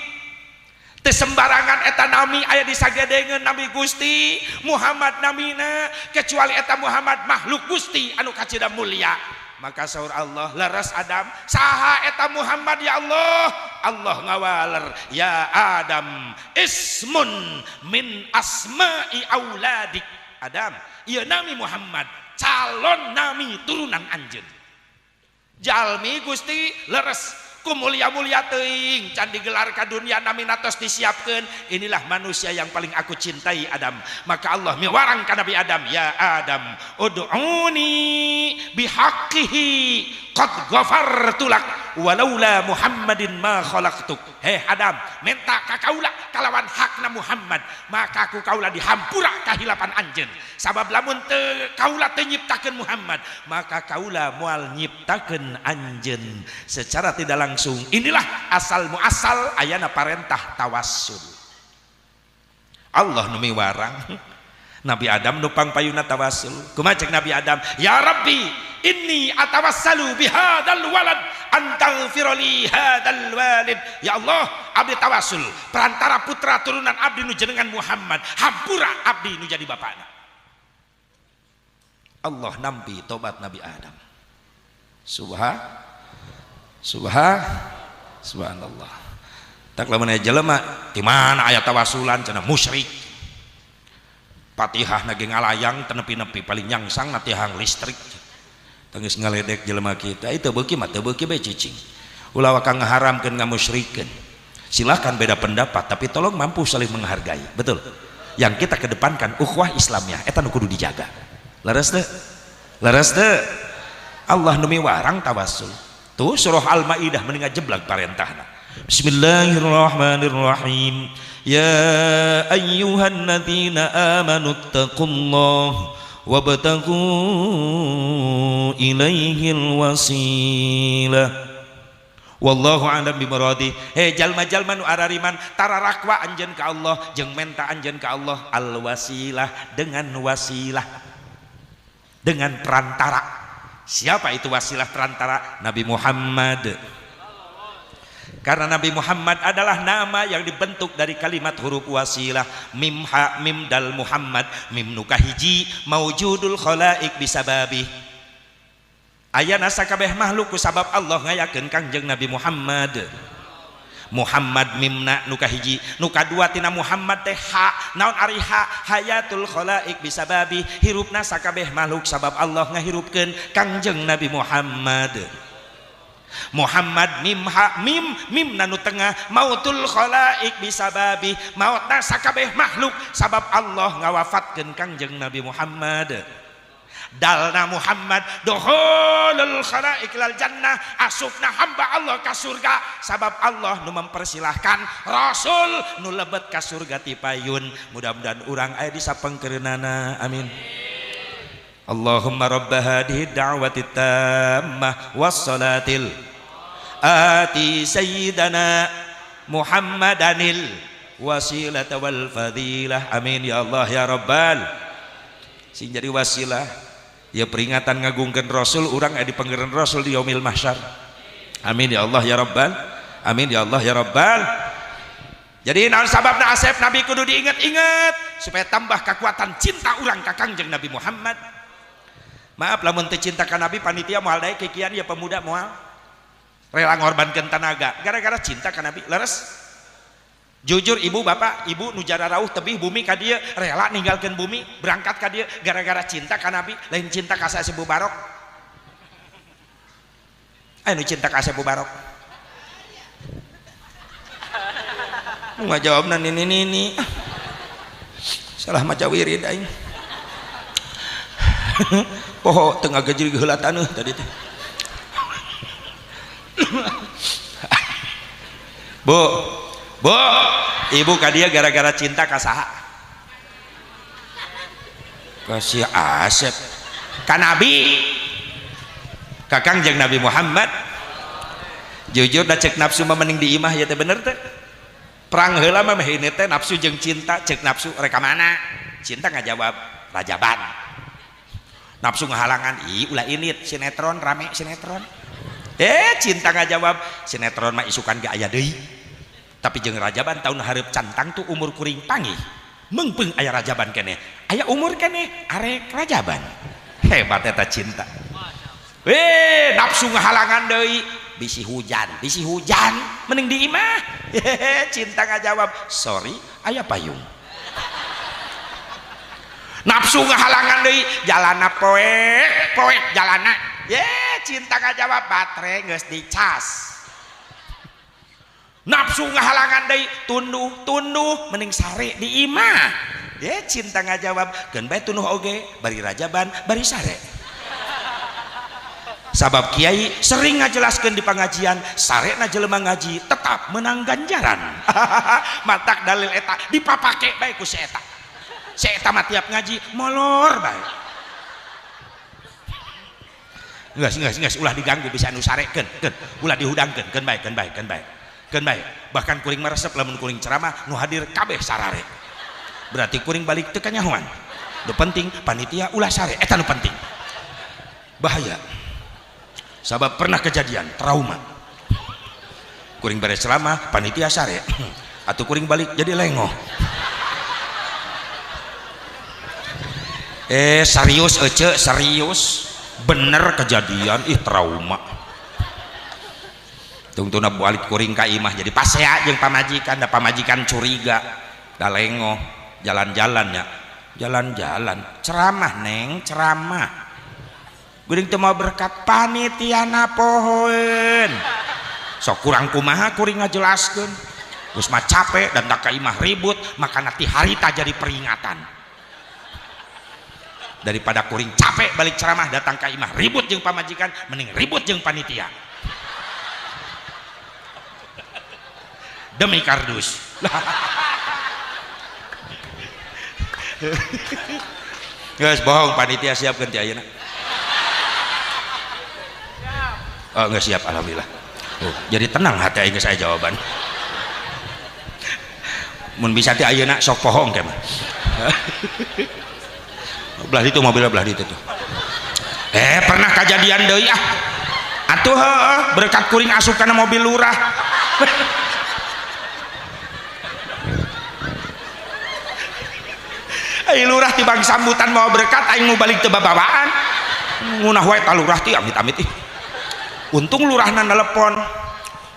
teu sembarangan eta nami aya disagedengeun nami Gusti Muhammad namina, kecuali eta Muhammad makhluk Gusti anu kacida mulia. Maka saur Allah, leres Adam, saha eta Muhammad ya Allah? Allah ngawaler, ya Adam, ismun min asma'i auladik. Adam, ieu nami Muhammad, calon nami turunan anjeun. Jalmi Gusti leres, ku mulia-mulia teuing can digelar ka dunia nami natos disiapkeun, inilah manusia yang paling aku cintai Adam. Maka Allah miwarang ka Nabi Adam, ya Adam, ud'uni bihaqqihi qad ghafartu lak walaula Muhammadin ma khalaqtuk. Heh Adam, minta ka kaula kalawan hakna Muhammad, maka ku kaula dihampura kahilapan anjeun. Sabab lamun teu kaula teu nyiptakeun Muhammad, maka kaula moal nyiptakeun anjeun. Secara tidak langsung inilah asal muasal ayana parentah tawassul. Allah nu miwarang Nabi Adam nu pangpayuna tawassul. Kumaha cek Nabi Adam? Ya Rabbi, inni atawassalu bihadzal walad an taghfira li hadzal walid. Ya Allah, abdi tawassul perantara putra turunan abdi nu jenengan Muhammad, hampura abdi nu jadi bapakna. Allah nampi tobat Nabi Adam. Subhanallah. Tak lamun aya jelema di mana aya tawassulan cenah musyrik. Fatihah nage ngalayang teu nepi-nepi paling nyangsang na tihang listrik. Tengis ngaledek jelema kita, itu beuki mah teu beuki bae cicing. Ulah waka ngaharamkeun ngamusyrikeun. Silahkan beda pendapat tapi tolong mampu saling menghargai. Betul. Yang kita kedepankan ukhuwah Islamiyah eta nu kudu dijaga. Leres teu? Leres teu? Allah nu miwarang tawassul. Tuh surah Al-Maidah mending ngajeblag parentahna. Bismillahirrahmanirrahim. Ya ayyuhalladzina amanu taqullaha wabtaghu ilaihil wasilah. Wallahu a'lam bimuradi. Hei jalma-jalma nu arariman tararakwa anjeun ka Allah jeung menta anjeun ka Allah al-wasilah, dengan wasilah, dengan perantara. Siapa itu wasilah perantara? Nabi Muhammad. Karena Nabi Muhammad adalah nama yang dibentuk dari kalimat huruf wasilah, mim ha mim dal Muhammad, mim nu kahiji maujudul khalaik bisababi. Ayana sakabeh makhluk ku sabab Allah ngayakeun Kangjeng Nabi Muhammad. Muhammad mimna nu kahiji, nu kadua tina Muhammad teh ha, naon ari ha? Hayatul khalaik bisababi, hirupna sakabeh makhluk sabab Allah ngahirupkeun Kangjeng Nabi Muhammad. Muhammad mim ha mim, mim nanu tengah mautul khalaik bisababi, mautna sakabeh makhluk sabab Allah ngawafatkeun Kangjeng Nabi Muhammad. Dalna Muhammad dukhulul khalaik lal jannah, asupna hamba Allah ka surga sabab Allah nu mempersilahkan rasul nu lebet ka surga ti payun. Mudah-mudahan urang aya di sapengkeureunana, amin. Allahumma rabb hadhihi da'wati tammah wassalatil ati sayyidana Muhammadanil wasilata wal fadilah, amin ya Allah ya rabbal. Sing jadi wasilah. Ya peringatan ngagungkeun Rasul, urang aya di panggeran Rasul di yaumil mahsyar. Amin ya Allah ya Rabbal. Amin ya Allah ya Rabbal. Jadi naon sababna Asep Nabi kudu diinget-inget supaya tambah kekuatan cinta urang ka Kangjeng Nabi Muhammad. Maaf lamun teu cinta ka Nabi panitia moal daek kikian ya pemuda moal. Rela ngorbankeun tenaga gara-gara cinta ka Nabi. Leres. Jujur ibu bapak, ibu nu jararauh tebih bumi ka dieu rela ninggalkeun bumi berangkat ka dieu gara-gara cinta ka Nabi, lain cinta ka Asep Mubarok. Aya nu cinta ka Asep Mubarok. Nggak jawabna nini nini. Salah maca wirid aing. Poho teu ngagejrig heula taneuh tadi teh. Bu, bu, ibu ka dieu gara-gara cinta ka saha? Ka si Asep. Ka Nabi. Ka Kangjeng Nabi Muhammad. Jujur da cek nafsu mah mending di imah ya teh bener teh. Perang heula mah meh ini teh nafsu jeung cinta, cek nafsu rek ka mana? Cinta ngajawab rajaban. Nafsu ngahalangan, ih ulah init sinetron rame sinetron. Cinta ngajawab sinetron mah isukan ge aya deui. Tapi jeung rajaban tahun hareup cantang tuh umur kuring panggih. Meungpeung aya rajaban keneh. Aya umur keneh arek rajaban. Hebat eta cinta. Weh, nafsu ngahalangan deui. Bisi hujan mending di imah. Cinta ngajawab sorry aya payung. Nafsu ngahalangan deui jalana poek poek jalana. Ye, cinta ngajawab baterai geus dicas. Nafsu ngahalangan deui tunduh tunduh mending sare di imah. Ye, cinta ngajawab keun bae tunduh oge bari rajaban bari sare. Sabab kiai sering ngajelaskeun di pengajian sarena jelema ngaji tetap menang ganjaran. Matak dalil eta dipapake bae ku si eta. Si eta mah tiap ngaji molor bae. Geus geus geus ulah diganggu bisa anu sarekeun, keun ulah dihudangkeun, keun bae keun bae keun bae. Keun bae. Bahkan kuring mah resep lamun kuring ceramah nu hadir kabeh sarare. Berarti kuring balik teu kanyahoan. Nu penting panitia ulah sare, eta nu penting. Bahaya. Sabab pernah kejadian trauma. Kuring beres ceramah panitia sare atau kuring balik jadi lengoh. Serius ece serius bener kejadian ih trauma. Tungtuna balik kuring ka imah jadi pasea jeung pamajikan, da pamajikan curiga da lengoh jalan-jalan ya jalan-jalan ceramah neng ceramah. Geuning teu mau berkat panitiana pohoeun. Sok kurang kumaha kuring ngajelaskeun. Geus mah capek dan tak ka imah ribut, makana ti harita jadi peringatan. Daripada kuring capek balik ceramah datang ka imah ribut jeung pamajikan, mending ribut jeung panitia. Demi kardus. Geus bohong panitia siapkeun ti ayeuna. Oh, nggak siap, alhamdulillah. Oh, jadi tenang hati aing saya jawaban. Mun bisa ti ayeuna sok bohong ke mah. Belah itu mobil belah itu tuh. Pernah kejadian deui ah. Atuh heuh berkat kuring asup kana mobil lurah. Ai lurah tibang sambutan mau berkat aing mau balik teu babawaan. Ngunah wae ta lurah ti amit-amit ih. Untung lurahna nelepon.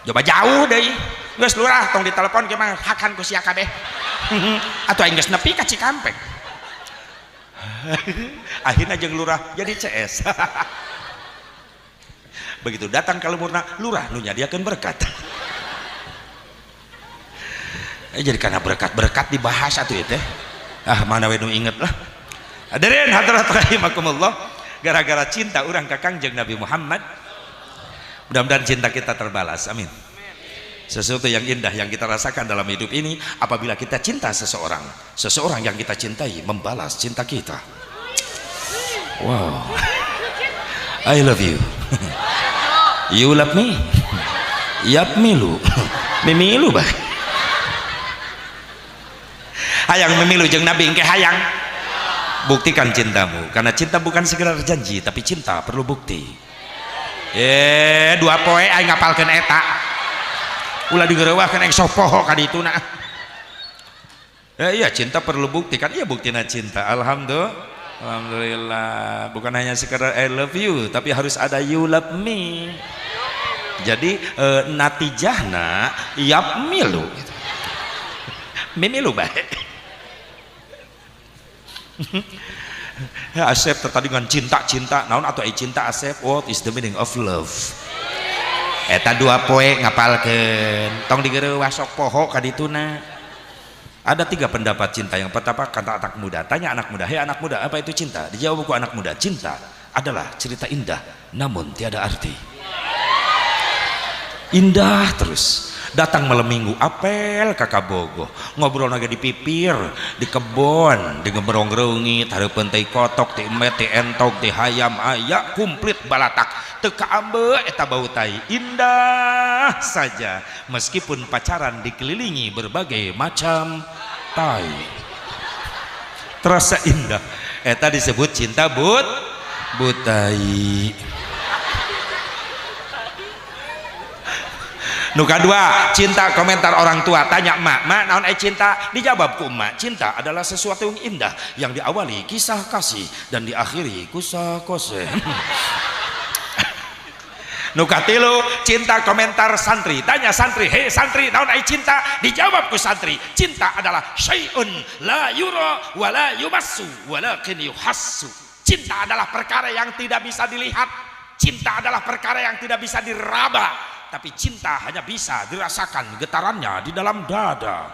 Coba jauh deui. Geus lurah tong ditelepon ge mah hakan ku sia kabeh. Atuh aing geus nepi ka Cikampek. Akhirnya jeung lurah jadi CS. Begitu datang ka lemurna, lurah nu nyadiakeun berkat. Jadi karena berkat-berkat dibahas atuh ieu teh. Ah mana we nu inget lah. Hadirin hadirat rahimakumullah, gara-gara cinta urang ka Kangjeng Nabi Muhammad. Mudah-mudahan cinta kita terbalas, amin. Sesuatu yang indah yang kita rasakan dalam hidup ini apabila kita cinta seseorang, seseorang yang kita cintai membalas cinta kita. Wow, I love you. You love me. Yap milu, mimilu bah. Hayang memilu jeung Nabi engke hayang. Buktikan cintamu, karena cinta bukan sekedar janji, tapi cinta perlu bukti. Dua poe aing ngapalkeun eta. Ulah digerewahkeun aing sok poho ka dituna. Iya, cinta perlu bukti kan? Iya, buktina cinta. Alhamdulillah. Alhamdulillah. Bukan hanya sekedar I love you, tapi harus ada you love me. Jadi natijahna yap milu. Mimilu bae. Ya, Asep tertarik dengan cinta-cinta, naon atau cinta Asep? What is the meaning of love? Eta dua poe ngapalkeun, tong digerewah sok poho ka dituna. Ada tiga pendapat cinta. Yang pertama kata anak muda, tanya anak muda, hei anak muda, apa itu cinta? Dijawab ku anak muda, cinta adalah cerita indah namun tiada arti. Indah terus. Datang malam minggu apel kakak bogoh, ngobrol naga di pipir, di kebon, di ngeberong reungit, hareupeun teh kotok, teh emet, teh entok, teh hayam, aya komplit balatak. Teu kaambe eta bau tai. Indah saja meskipun pacaran dikelilingi berbagai macam tai. Terasa indah. Eta disebut cinta butai. Nu kadua, cinta komentar orang tua. Tanya emak, mak naon ai cinta? Dijawab ku emak, cinta adalah sesuatu yang indah yang diawali kisah kasih dan diakhiri kusah kose. Nu katilu, cinta komentar santri. Tanya santri, hei santri, naon ai cinta? Dijawab ku santri, cinta adalah syai'un la yura wa la yumassu walakin yuhassu. Cinta adalah perkara yang tidak bisa dilihat, cinta adalah perkara yang tidak bisa diraba, tapi cinta hanya bisa dirasakan getarannya di dalam dada.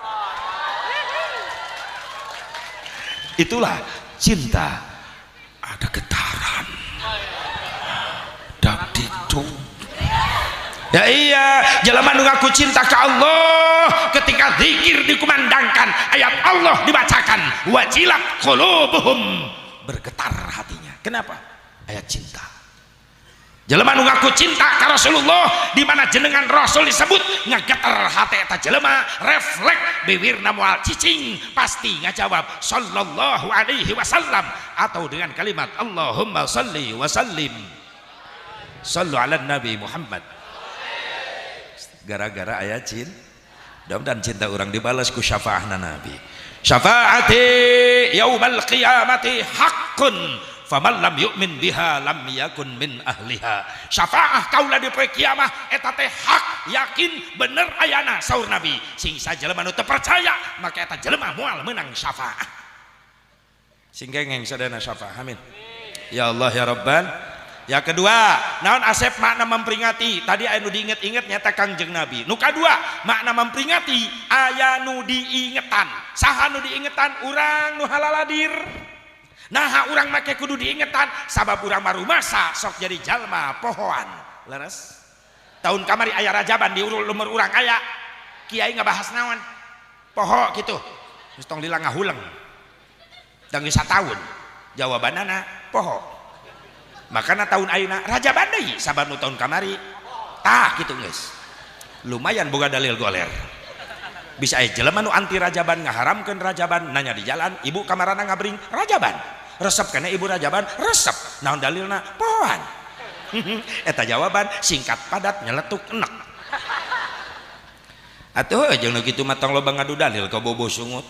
Itulah cinta, ada getaran. Dakdikduk. Ya iya, jelema nu ngaku cinta ke Allah ketika zikir dikumandangkan, ayat Allah dibacakan, wajilat qulubuhum, bergetar hatinya. Kenapa? Ayat cinta. Jelema nu ngaku cinta ka Rasulullah, di mana jenengan Rasul disebut ngageter hate eta jelema, refleks bibirna moal cicing, pasti ngajawab sallallahu alaihi wasallam atau dengan kalimat Allahumma salli wa sallim. Sallu ala Nabi Muhammad. Gara-gara aya cinta, mudah-mudahan cinta orang dibalas ku syafaahna Nabi. Syafaati yaumal qiyamati haqqun faman lam yu'min biha lam yakun min ahliha. Syafaah kaula di poe kiamah eta teh hak, yakin bener ayana saur Nabi. Sing sajelema nu teu percaya maka eta jelema moal meunang syafaah. Sing kengeng sadayana syafaah. Amin. Ya Allah ya Rabban. Yang kedua, naon Asep makna memperingati? Tadi aya nu diinget-inget nyata Kangjeng Nabi. Nu kadua, makna memperingati aya nu diingetan. Saha nu diingetan? Urang nu halaladir. Nah, urang make kudu diingetan sabab urang marumasa sok jadi jalma pohoan. Leres? Tahun kamari aya rajaban di umur urang aya. Kiai ngabahas naon? Poho kitu. Geus tong lila ngahuleng. Da geus sataun. Jawabanana poho. Makana tahun ayeuna rajaban deui sabab nu tahun kamari. Tah kitu geus. Lumayan boga dalil goler. Bisa aya jelema nu anti rajaban ngaharamkeun rajaban, nanya di jalan, ibu kamarana ngabring rajaban. Resep kana ibu rajaban, resep. Naon dalilna? Pohoan. Eta jawaban singkat padat nyeletuk enek. Atuh jeung nu kitu mah tong loba ngadu dalil ka bobo sungut.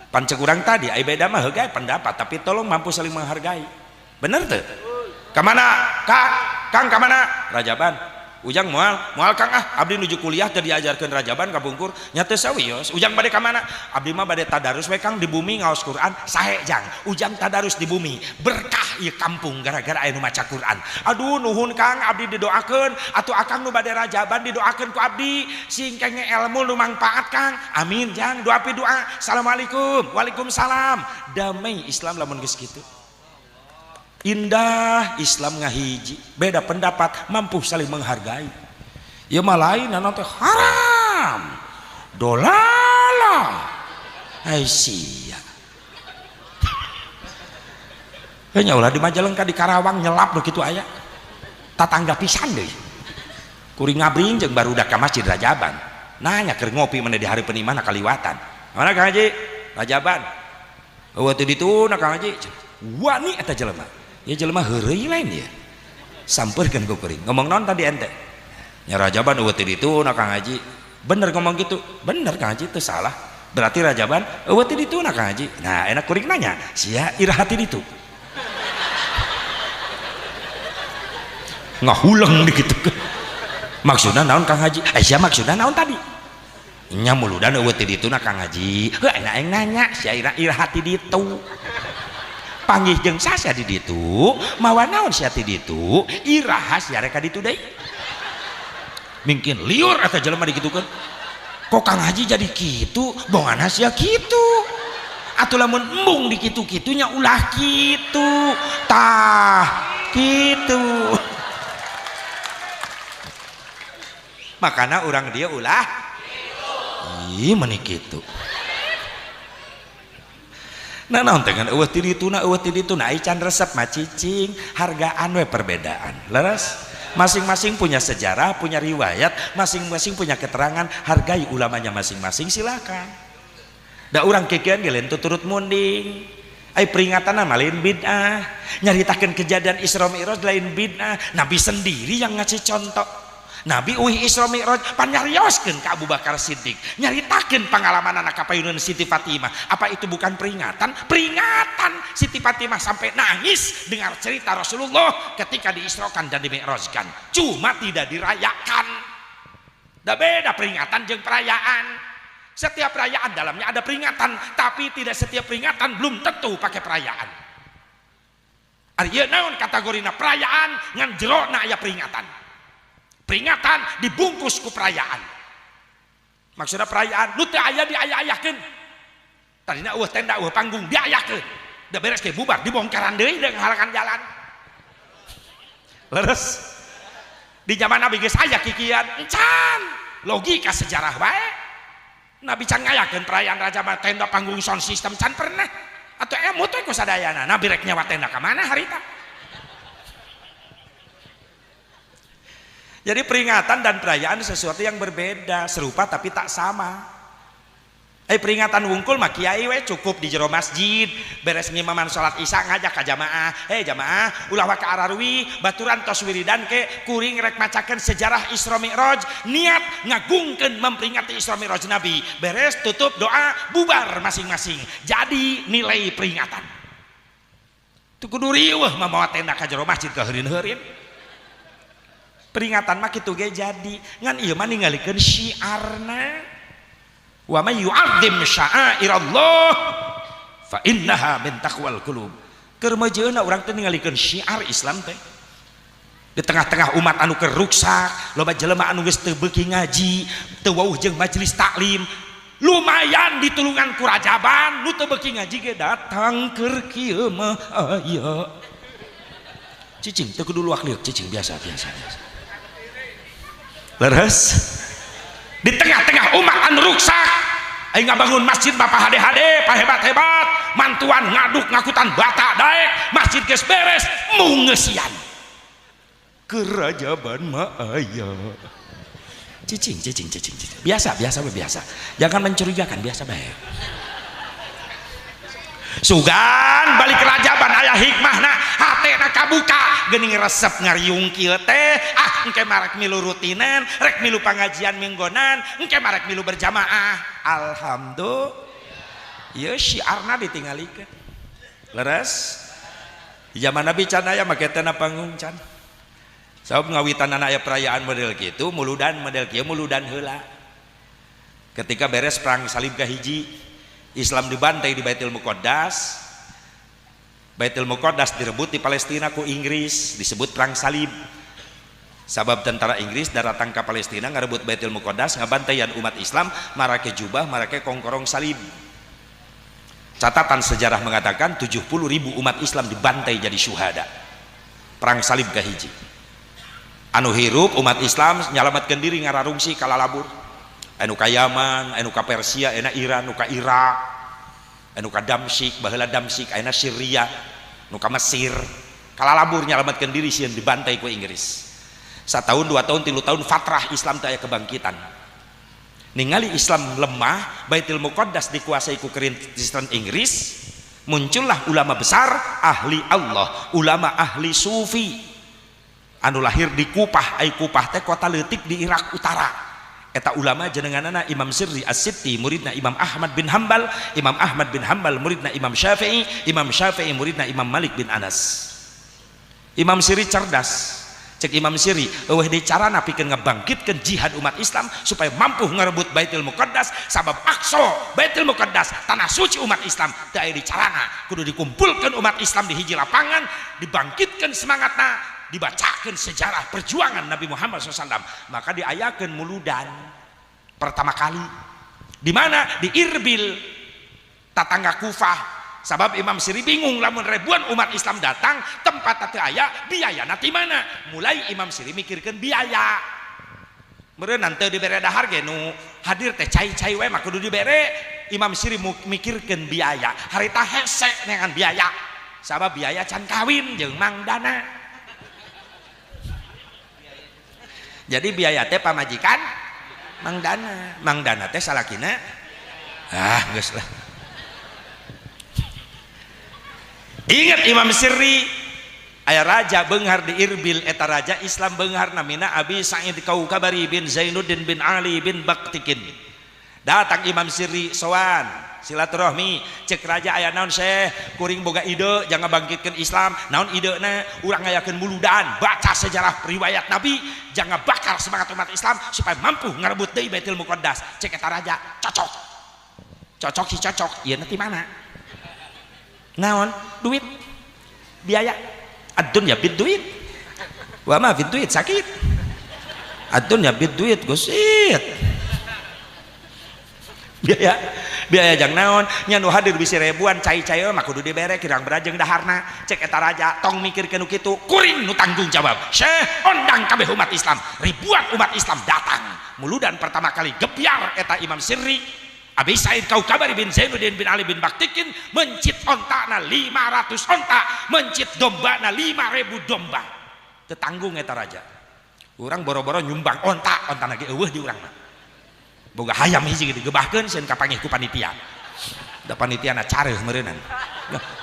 Pancek urang tadi ai beda mah heuh pendapat, tapi tolong mampu saling menghargai. Bener teu? Kamana? Kak, Kang kamana? Rajaban. Ujang moal, moal Kang ah, abdi nuju kuliah teu diajarkeun rajaban kapungkur, nya teu sawios. Ujang bade ka mana? Abdi mah bade tadarus we Kang di bumi ngaos Quran, sahe jang. Ujang tadarus di bumi, berkah ieu kampung gara-gara aya nu maca Quran. Aduh nuhun Kang, abdi didoakeun, atuh akang nu bade rajaban didoakeun ku abdi, sing kenge ilmu nu mangpaat Kang. Amin jang, doa pi doa. Assalamualaikum. Waalaikumsalam. Damai Islam lamun geus kitu. Indah Islam ngahiji, beda pendapat mampu saling menghargai. Ya mah lain teh haram, dolala, ai sia. Nya ulah di Majalengka di Karawang nyelap nu kitu aya. Tatangga pisan deui. Kuring ngabring jeung barudak ka Masjid Rajaban. Nanya keur ngopi mana di hari penimana kaliwatan. Mana Kang Haji? Rajaban. Eueuh teu dituna Kang Haji. Wani eta jelema. Ya jelema heureuy lain ya. Sampeurkeun ku kuring. Ngomong naon tadi ente? Nya Rajaban eueuh teu dituna Kang Haji. Bener ngomong gitu. Bener Kang Haji teu salah. Berarti Rajaban eueuh teu dituna Kang Haji. Nah, enak kuring nanya, sia iraha ti ditu? Ngahuleng dikitu. Maksudna naon Kang Haji? Eh sia maksudna naon tadi? Nya muludan eueuh teu dituna Kang Haji. Heuh enak aing nanya, sia iraha ti ditu? Panggih jeung sasya di ditu, mawa naon sia ti ditu? Iraha sia rek ka ditu deui? Mungkin liur eta jelema digitukeun. Kok Kang Haji jadi kitu? Bongana sia kitu. Atuh lamun embung dikitu-kitu nya ulah kitu. Tah, kitu. Makana urang dia ulah ih meni kitu. Nah naon teh eueuh ti dituna eueuh ti dituna ai can resep mah cicing, hargaan we perbedaan. Leres? Masing-masing punya sejarah, punya riwayat, masing-masing punya keterangan, hargai ulamanya masing-masing silakan. Da urang kikian ge lain turut munding. Ai peringatan mah lain bid'ah. Nyaritakeun kejadian Isra Mi'raj lain bid'ah. Nabi sendiri yang ngasih contoh. Nabi uih Isra Mi'raj panyarioskeun ka Abu Bakar Siddiq, nyaritakeun pengalaman anak kapayunan Siti Fatimah. Apa itu bukan peringatan? Peringatan. Siti Fatimah sampai nangis dengar cerita Rasulullah ketika diisrokan dan dimi'rajkan. Cuma tidak dirayakan. Da beda peringatan jeung perayaan. Setiap perayaan dalamnya ada peringatan, tapi tidak setiap peringatan belum tentu pakai perayaan. Ari ieu naon kategorina perayaan ngan jerona aya peringatan. Peringatan dibungkus ku perayaan. Maksudnya perayaan nu teu aya diaya-ayakeun. Tadina eueuh tenda eueuh panggung diayakeun. Da beres ke bubar dibongkaran deui da ngahalakan jalan. Leres. Di zaman Nabi geus aya kikian, encan. Logika sejarah wae. Nabi can ngayakeun perayaan raja mah tenda panggung sound system can pernah. Atau emut we ku sadayana. Nabi rek nyewa tenda ka mana harita? Jadi peringatan dan perayaan sesuatu yang berbeda, serupa tapi tak sama. Peringatan wungkul mah kiai we cukup di jero masjid, beres ngimaman salat isya ngajak ka jamaah. Hei jamaah, ulah waka ararwi, baturan tos wiridan ke kuring rek macakeun sejarah Isra Mi'raj, niat ngagungkeun memperingati Isra Mi'raj Nabi. Beres tutup doa, bubar masing-masing. Jadi nilai peringatan. Teu kudu riweuh mamawa tenda ka jero masjid kaheureun-heureun. Peringatan mah kitu ge jadi ngan ieu mah ningalikeun syiarna. Wa may yu'azzim sya'airallah fa innaha min taqwal qulub. Keur meujeuhna urang teh ningalikeun syiar Islam teh. Di tengah-tengah umat anu keur ruksak, loba jelema anu geus teu beuki ngaji, teu wauh jeung majelis taklim, lumayan ditulungan ku rajaban, nu teu beuki ngaji ge datang keur kieu mah aya. Cicing teu kudu luak liuk, cicing biasa biasa biasa. Leres. Di tengah-tengah umat anu ruksak, aing ngabangun masjid bapak hade-hade, pahebat-hebat, mantuan ngaduk ngakutan bata daek, masjid geus beres, mungeusian. Kerajaban mah aya. Cicing, cicing, cicing, cicing. Biasa, biasa, biasa. Jangan mencurigakan, biasa bae. Sugan balik kerajaban aya hikmahna, hatena kabuka, geuning resep ngariung kieu teh, ah engke marek milu rutinan, rek milu pangajian minggonan, engke marek milu berjamaah. Alhamdulillah. Ieu syiarna ditingalikeun. Leres? Di zaman Nabi can aya make tenda panggung can. Sabab ngawitanana aya perayaan model kitu, muludan model kieu muludan heula. Ketika beres perang salib kahiji, Islam dibantai di Baitul Muqaddas. Baitul Muqaddas direbut di Palestina ku Inggris, disebut perang salib. Sabab tentara Inggris datang ke Palestina ngarebut Baitul Muqaddas, ngabantaian umat Islam, marake jubah, marake kongkorong salib. Catatan sejarah mengatakan 70.000 umat Islam dibantai jadi syuhada. Perang salib kahiji. Anu hirup umat Islam nyalamatkeun diri ngararungsi kalalabur. Anu ka Yaman, anu ka Persia, anu Iran, anu ka Irak, anu ka Damsyik, baheula Damsyik, anu Syria, anu ka Mesir. Kalalabur nyalamatkeun diri sieun dibantai ku Inggris. Satahun, 2 tahun, 3 tahun fatrah Islam teh aya kebangkitan. Ningali Islam lemah, Baitul Muqaddas dikuasai ku Kristen Inggris, Muncullah ulama besar ahli Allah, ulama ahli sufi anu lahir di Kupah. Ai Kupah teh kota leutik di Irak Utara. Eta ulama jenenganana Imam Sirri As-Sitti, muridna Imam Ahmad bin Hambal, Imam Ahmad bin Hambal muridna Imam Syafi'i, Imam Syafi'i muridna Imam Malik bin Anas. Imam Sirri cerdas. Cek Imam Sirri, eueuh deui carana pikeun ngebangkitkeun jihad umat Islam supaya mampu ngarebut Baitul Muqaddas, sabab Aqsa Baitul Muqaddas tanah suci umat Islam teu aya di carana, kudu dikumpulkeun umat Islam di hiji lapangan, dibangkitkeun semangatna, dibacakan sejarah perjuangan Nabi Muhammad SAW. Maka diayakeun muludan pertama kali di mana? Di Irbil, tatangga Kufah. Sabab Imam Siri bingung lamun ribuan umat Islam datang tempat teu aya, biaya nanti mana? Mulai Imam Siri mikirkeun biaya. Meureun teu dibere dahar ge nu hadir teh cai-cai we mah kudu dibere. Imam Siri mikirkeun biaya. Harita hese neangan biaya. Sabab biaya can kawin jeung Mang Dana. Jadi biaya teh pamajikan Mang Dana. Mang Dana teh salakina ah geus lah. Ingat Imam Sirri, aya raja beunghar di Irbil, eta raja Islam beunghar namina Abi Sa'id Kaukabari bin Zainuddin bin Ali bin Baktikin. Datang Imam Sirri sowan silaturahmi, cek raja aya naon Syekh, kuring boga ide jangan bangkitkeun Islam. Naon idena? Urang ngayakeun muludan, baca sejarah riwayat Nabi, jangan bakar semangat umat Islam supaya mampu ngarebut deui Baitul Muqaddas. Cek eta raja, cocok. Cocok sih cocok, ieu ti mana? Naon? Duit. Biaya. Ad-dunya bid duit. Wa ma fid duit sakit. Ad-dunya bid duit gosit. Biaya biaya jang naon? Nya nu hadir bisi ribuan cai-cai mah kudu dibere kirang berajeng daharna. Cek eta raja tong mikirkeun nu kitu, kuring nu tanggung jawab. Syekh ondang kabeh umat Islam. Ribuan umat Islam datang. Muludan pertama kali gebyar eta Imam Sirri Abi Sa'id Kaukabari bin Zainuddin bin Ali bin Baktikin mencit ontana 500 onta, mencit dombana 5000 domba. Tetanggung eta raja. Urang boro-boro nyumbang onta, onta lagi eueuh di urang mah. Boga hayam hiji gitu digebahkeun sieun kapangih ku panitia. Da panitiana careuh meureunnan.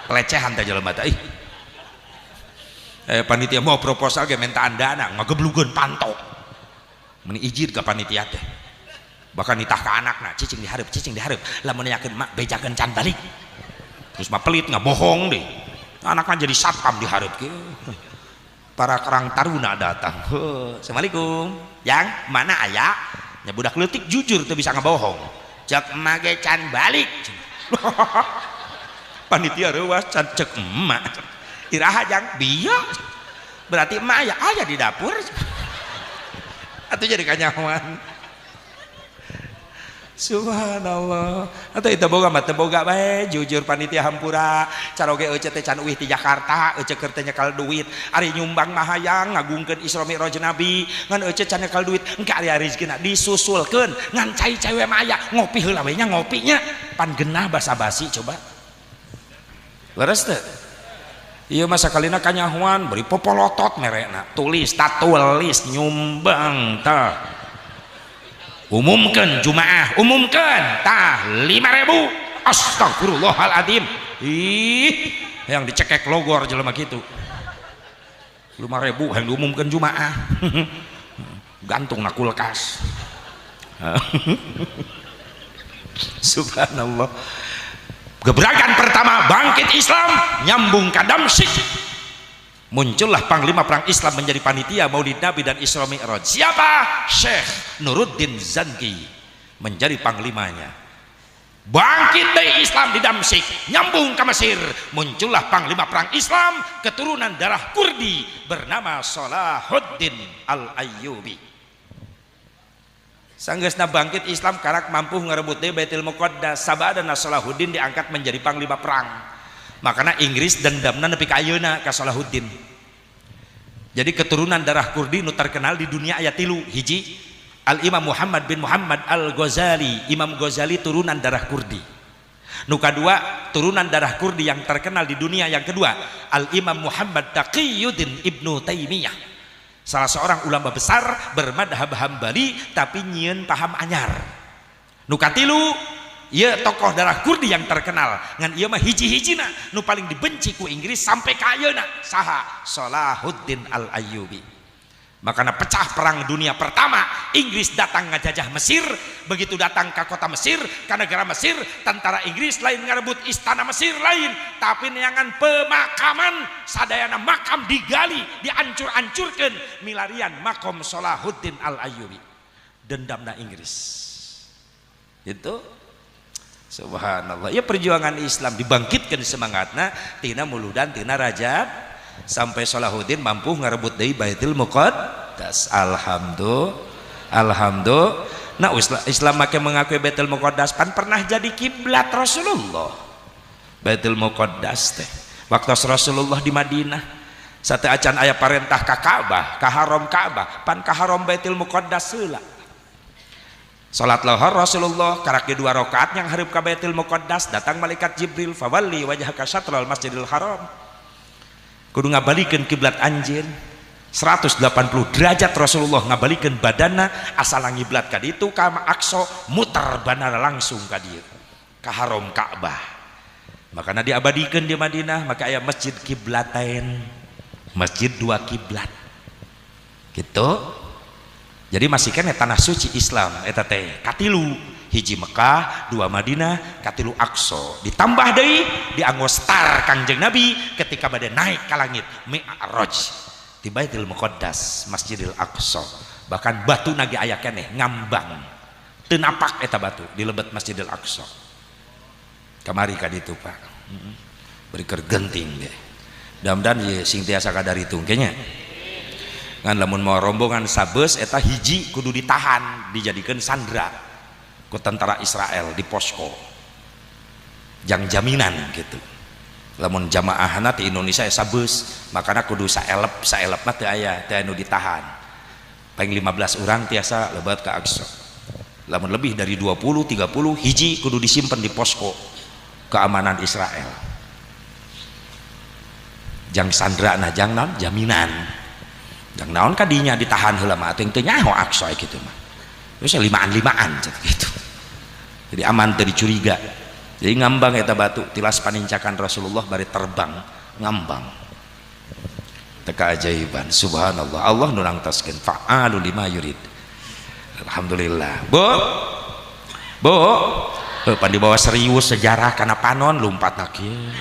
Pelecehan teh jelema teh. Panitia mau proposal ge mintaan dana ngageblugeun panto. Meni ijid ka panitia teh. Bahkan nitah ke anakna, cicing dihareup, lamun yakin mak bejakeun can balik. Terus mah pelit ngabohong deh. Anakna jadi satpam dihareup kieu. Para karang taruna datang. Assalamualaikum. Yang mana aya? Nya budak leutik jujur teu bisa ngabohong. Cek emak ge can balik. Panitia reuas can cek emak. Iraha jang bieu. Berarti emak aya aya di dapur. Atuh jadi kanyahoan. Subhanallah. Atau itu boga mah teu boga bae, jujur panitia hampura, caroge euceu teh can uih ti Jakarta, euceu keur teh nyekal duit, ari nyumbang mah hayang ngagungkeun Isra Mi'raj Nabi, ngan euceu can nyekal duit, engke ari rezekina disusulkeun, ngan cai-cai we mah aya, ngopi heula we nya ngopinya, pan genah basa-basi coba. Leres teu? Ieu mah sakalina kanyahoan beri popolotot merena, tulis tatulis nyumbang tah. Umumkan jumaah, umumkan tah 5000. Astagfirullahaladzim. Ih, yang dicekek logor jelema kitu. 5000 yang diumumkan jumaah. Gantung na kulkas. Subhanallah. Gebrakan pertama bangkit Islam nyambung ka Damsyik. Muncullah panglima perang Islam menjadi panitia Maulid Nabi dan Isra Mi'raj. Siapa? Syekh Nuruddin Zanki menjadi panglimanya. Bangkit dari Islam di Damsyik, nyambung ke Mesir, muncullah panglima perang Islam keturunan darah Kurdi bernama Salahuddin Al-Ayyubi. Sanggeusna bangkit Islam karak mampu ngerebut deui Baitul Muqaddas, sabadana Salahuddin diangkat menjadi panglima perang. Makanya Inggris dendamna nepi ka ayeuna ka Salahuddin. Jadi keturunan darah Kurdi nu terkenal di dunia aya 3, hiji Al-Imam Muhammad bin Muhammad Al-Ghazali, Imam Ghazali turunan darah Kurdi. Nu kadua turunan darah Kurdi yang terkenal di dunia yang kedua, Al-Imam Muhammad Taqiyuddin Ibnu Taimiyah. Salah seorang ulama besar bermadhab Hambali tapi nyieun paham anyar. Nu katilu Ieu tokoh darah Kurdi yang terkenal ngan ieu mah hiji-hijina nu paling dibenci ku Inggris sampai ka ayeuna saha? Salahuddin Al-Ayyubi. Makana pecah perang dunia pertama, Inggris datang ngajajah Mesir. Begitu datang ke kota Mesir, ke negara Mesir, tentara Inggris lain ngarebut istana Mesir lain, tapi neangan pemakaman sadayana makam digali, diancur-ancurkan milarian makom Salahuddin Al-Ayyubi. Dendamna Inggris. Itu subhanallah. Ya perjuangan Islam dibangkitkan semangatna tina Muludan tina Rajab sampai Salahuddin mampu ngarebut deui Baitul Muqaddas. Alhamdulillah. Alhamdulillah. Nah Islam make mengakui Baitul Muqaddas pan pernah jadi kiblat Rasulullah. Baitul Muqaddas teh waktu Rasulullah di Madinah sate acan aya parentah ka Ka'bah, ka Haram Ka'bah, pan ka Haram Baitul Muqaddas heula. Salat lohor Rasulullah karak di 2 rakaat yang hareup ka Baitul Muqaddas, datang malaikat Jibril, fawalli wajhaka syatral Masjidil Haram. Kudu ngabalikeun kiblat anjeun 180 derajat Rasulullah ngabalikeun badanna asal ngiblat ka ditu ka Aqsa muter banana langsung ka dieu ka Haram Ka'bah. Makana diabadikeun di Madinah maka aya masjid kiblatain, masjid 2 kiblat gitu. Jadi masih keneh tanah suci Islam eta teh katilu, hiji Mekah, 2 Madinah, katilu Aqsa. Ditambah deui dianggo star Kangjeng Nabi ketika bade naik ka langit Mi'raj di Baitul Muqaddas, Masjidil Aqsa. Bahkan batu nage aya keneh ngambang. Teu napak eta batu di lebet Masjidil Aqsa. Kamari ka ditu Pak. Beri keur genting ge. Mudah-mudahan ye sing tiasa kadaritung ke nya. Ngan lamun mau rombongan sabeus eta hiji kudu ditahan, dijadikeun sandra ku tentara Israel di posko jang jaminan gitu. Lamun jamaahna ti Indonesia esa beus makana kudu saelep saelepna teu aya teu anu ditahan. Paling 15 orang tiasa lebat ka Aqsa. Lamun lebih dari 20 30 hiji kudu disimpen di posko keamanan Israel. Jang sandra na jang naon jaminan. Jang naon kadinya ditahan heula mah teu nyaho Aqsa kitu mah. Terus limaan-limaan gitu. Jadi aman teu dicuriga. Jadi ngambang eta batu tilas panincakan Rasulullah bari terbang ngambang. Teu keajaiban subhanallah. Allah nu nangtoskeun fa'alu lima yurid. Alhamdulillah. Bu. Bu. Heuh pan dibawa serius sejarah kana panon lumpatna kieu.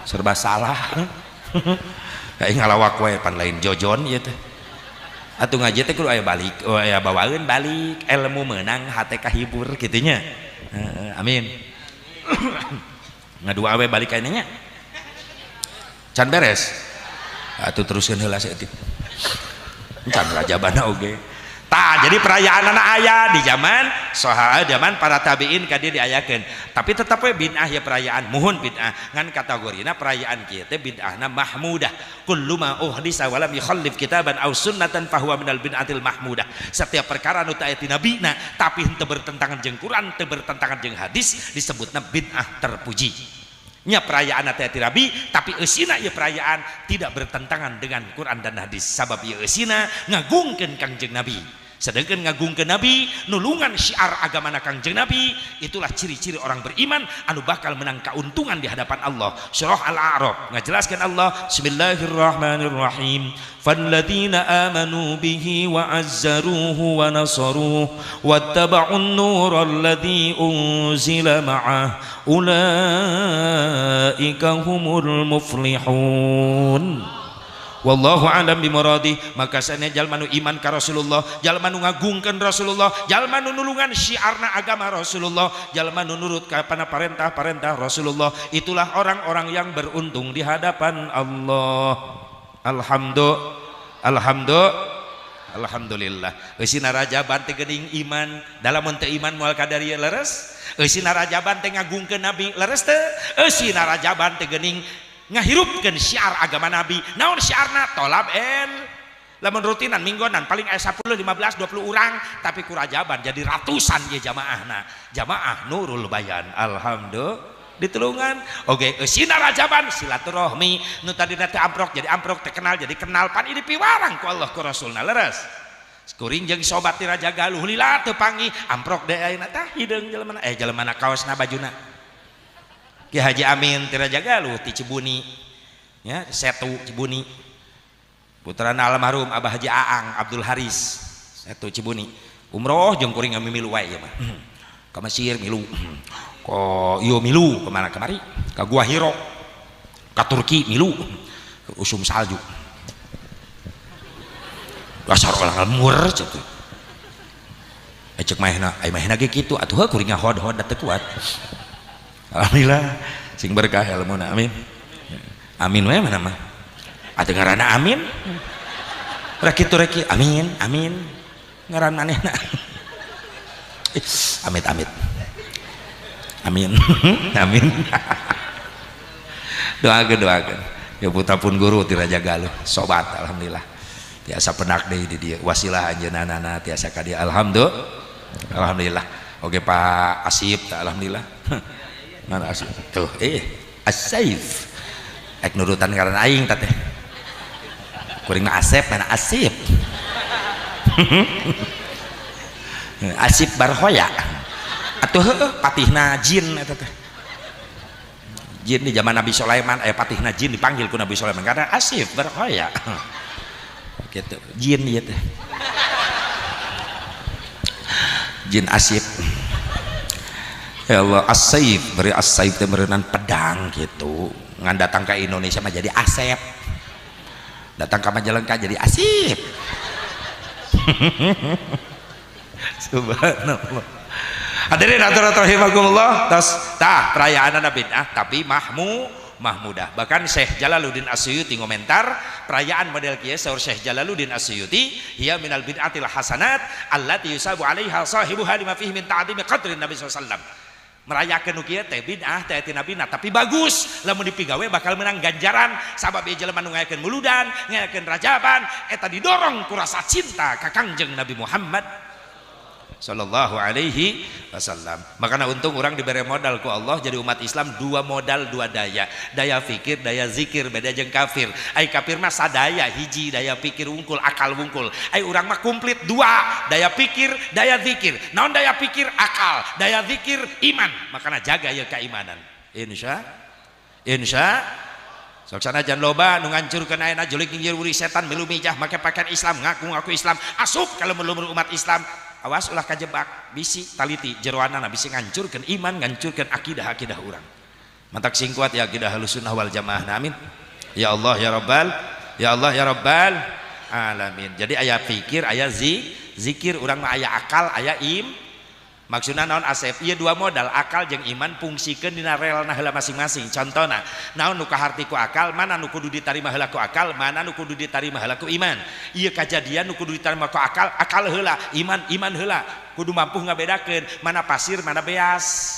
Serba salah. Kayak ngalawak wae pan lain jojon ieu teh. Atuh ngaji teh kudu aya balik, oh aya bawaeun balik, ilmu meunang hate kahibur kitu nya. Amin. Ngadua we balik ka nya. Can beres. Atuh teruskeun heula saeutik. Can rajabana oge. Tah jadi perayaan anak aya di zaman sahabat, zaman para tabiin ka dieu diayakeun. Tapi tetap we bid'ah ya perayaan, muhun bid'ah. Ngan kategorina perayaan kieu teh bid'ahna mahmudah. Kullu ma uhdisa wa lam yukhallif kitaban aw sunnatan fahuwa minal bid'atil mahmudah. Setiap perkara nu teu aya ti nabina tapi henteu bertentangan jeung Quran, teu bertentangan jeung hadis disebutna bid'ah terpuji. Nya perayaan teh ti nabi tapi eusina ieu perayaan tidak bertentangan dengan Quran dan hadis. Sabab ieu eusina ngagungkeun Kangjeng Nabi. Sedangkan ngagungkeun Nabi, nulungan syiar agamana Kangjeng Nabi, itulah ciri-ciri orang beriman anu bakal menang keuntungan di hadapan Allah. Surah Al-A'raf ngajelaskeun Allah, bismillahirrahmanirrahim. Falladzina amanu bihi wa azzaruhu wa nasaruhu wattaba'un nural ladzi unzila ma'ah ulaika humul muflihun. Wallahu a'lam bimuradi. Maka sanes jalma nu iman ka Rasulullah, jalma nu ngagungkeun Rasulullah, jalma nu nulungan syiarna agama Rasulullah, jalma nu nurut ka parentah-parentah Rasulullah, itulah orang-orang yang beruntung di hadapan Allah. Alhamdulillah. Alhamdulillah. Alhamdulillah. Eusina rajaban teh geuning iman, dalam mun teu iman moal kadarieu leres. Eusina rajaban teh ngagungkeun Nabi leres teu. Eusina rajaban teh geuning ngahirupkeun syiar agama Nabi. Naon syiarna? Tolab el. Lamun rutinan minggonan paling aya 10, 15, 20 urang, tapi ku rajaban jadi ratusan ye jamaahna. Jamaah Nurul Bayan. Alhamdulillah. Ditulungan. Oke, eusina rajaban silaturahmi nu tadina teh amprok jadi amprok, teh kenal jadi kenal, pan ini piwarang ku Allah ku Rasulna leres. Kuring jeung sobat ti Raja Galuh lila teu panggih amprok deui ayeuna tah hideung jelema jelema kaosna bajuna. Ki Haji Amin ti Raja Galuh ti Cibuni ya, Setu Cibuni. Putrana almarhum Abah Haji Aang Abdul Haris Setu Cibuni. Umroh jeung kuring milu wae ieu mah. Ka Mesir milu. Ka ieu milu kemana kemari? Ka Gua Hiro. Ka Turki milu. Ke usum salju. Dasar orang lemur gitu. Cek mahna, ai mahna ge kitu atuh heuh kuring hod-hod da teu kuat. Alhamdulillah sing berkah ilmuna amin. Amin we mana mah. Atuh ngaranna amin. Rek kitu rek amin, amin. Ngaran manehna. Amit amit. Amin. Amin. Doakeun doakeun. Ya putra pun guru ti Raja Galuh, sobat alhamdulillah. Tiasa penak deui di dieu wasilah anjeunna tiasa ka dieu alhamdulillah. Alhamdulillah. Oke Pak Asip ta alhamdulillah. Mana Asip? Tuh Asif. Ek nurutan ngaran aing tah teh. Kuring mah Asep mana Asip. Asip Barhoya. Atuh heueuh patihna jin eta teh. Jin di zaman Nabi Sulaiman patihna jin dipanggil ku Nabi Sulaiman karena Asif Barhoya. Gitu jin ieu teh. Jin Asif. Ya Allah, As-Saif, beri As-Saif teh meureunan pedang gitu. Ngan datang ke Indonesia mah jadi Asep. Datang ke Majalengka jadi Asif. Subhanallah. Hadirin hadirat rahimakumullah, tos tah perayaanna bid'ah tapi mahmudah. Bahkan Syekh Jalaluddin As-Suyuti ngomentar perayaan model kieu saur Syekh Jalaluddin As-Suyuti hiya minal bid'atil hasanat allati yusabu 'alaiha sahibuha lima fihi min ta'zimi qadrin Nabi sallallahu alaihi wasallam. Merayakeun nu kieu teh bid'ah teh ti Nabi tapi bagus lamun dipigawe bakal menang ganjaran sabab ieu jelema nu ngayakeun muludan, ngayakeun rajaban eta didorong ku rasa cinta ka Kangjeng Nabi Muhammad sallallahu alaihi wasallam. Makanya untung orang diberi modal ku Allah jadi umat Islam dua modal dua daya, daya fikir daya zikir, beda jeung kafir. Ai kafir mah sadaya hiji daya pikir wungkul akal wungkul. Ai urang mah komplit dua, daya pikir daya zikir. Naon daya pikir akal, daya zikir iman. Makanya jaga ya keimanan. Insya insya sok sanajan loba nu ngancurkeun ayeuna julik nginjir wuri setan milu mijah make pakaian Islam ngaku-ngaku Islam asup ka lumur umat Islam. Awas ulah kajebak bisi taliti jeroanana bisi ngancurkeun iman ngancurkeun akidah-akidah urang. Mantak sing kuat ya akidah Ahlussunnah wal Jamaah. Amin. Ya Allah ya Rabbal ya Allah ya Rabbal alamin. Jadi aya pikir aya zikir urang mah aya akal aya im. Maksudna naon Asep? Ieu dua modal akal jeung iman fungsikeun dina relna heula masing-masing. Contona naon nu kaharti ku akal, mana nu kudu ditarima heula ku akal, mana nu kudu ditarima heula ku iman. Ieu kajadian nu kudu ditarima ku akal, akal heula, iman iman heula. Kudu mampu ngabedakeun mana pasir, mana beas.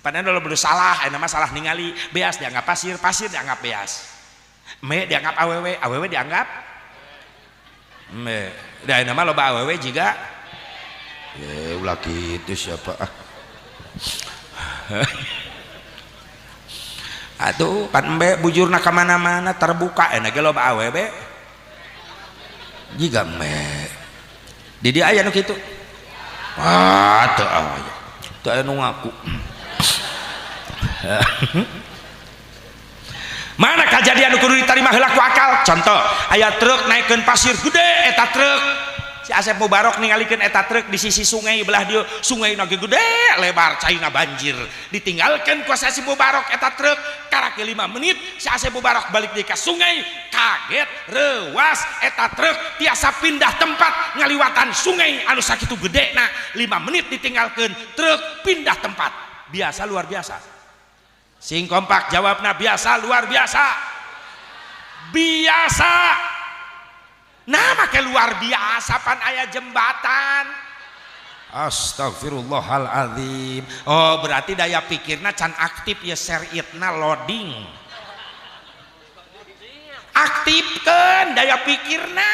Padahal lo salah, ayeuna mah salah ningali beas dianggap pasir, pasir dianggap beas. Me dianggap awewe, awewe dianggap me. Da ayeuna mah loba awewe jiga ulah gitu siapa ah. Atuh pan embe bujurna ka mana-mana terbuka enak ge loba awewe jiga me. Di dieu aya nu kitu. Wah, teu aya. Teu aya nu ngaku. Mana kajadian nu kudu ditarima heula ku akal? Contoh, aya truk naikeun pasir gede eta truk. Si Asep Mubarok ningalikeun eta truk di sisi sungai belah dieu, sungai na gede lebar caina banjir. Ditinggalkeun ku Asep Mubarok eta truk karek 5 menit si Asep Mubarok balik deui ka sungai, kaget reuas eta truk tiasa pindah tempat ngaliwatan sungai anu sakitu gedena. 5 menit ditinggalkeun truk pindah tempat. Biasa luar biasa. Sing kompak jawabna biasa luar biasa. Biasa. Nah make luar biasa pan aya jembatan. Astagfirullahaladzim. Oh berarti daya pikirna can aktif ya seritna loading. Aktifkan daya pikirna.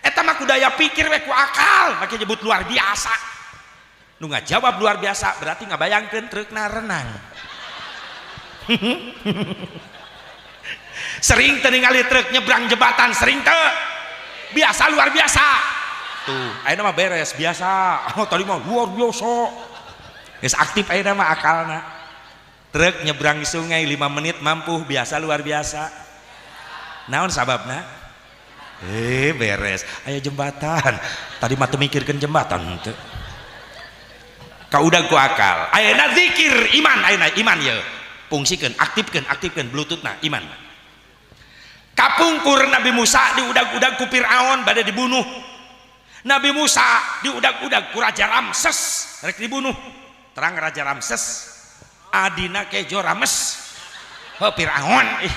Eta mah ku daya pikir we ku akal make nyebut luar biasa. Nu ngajawab luar biasa berarti ngabayangkeun trukna renang. Sering teu ningali truk nyebrang jembatan, sering teu? Biasa luar biasa. Tuh, ayeuna mah beres biasa. Oh, tadi mah luar biasa. Geus aktif ayeuna mah akalna. Truk nyebrang sungai 5 menit mampu, biasa luar biasa. Naon sababna? Beres. Aya jembatan. Tadi mah teu mikirkeun jembatan teu. Kaudag ku akal. Ayeuna zikir iman, ayeuna iman ye. Fungsikeun, aktifkeun, aktifkeun bluetoothna iman. Kapungkur Nabi Musa diudag-udag ku Firaun bade dibunuh. Nabi Musa diudag-udag ku Raja Ramses rek dibunuh. Terang Raja Ramses adina kejo Rames. Heuh Firaun ih.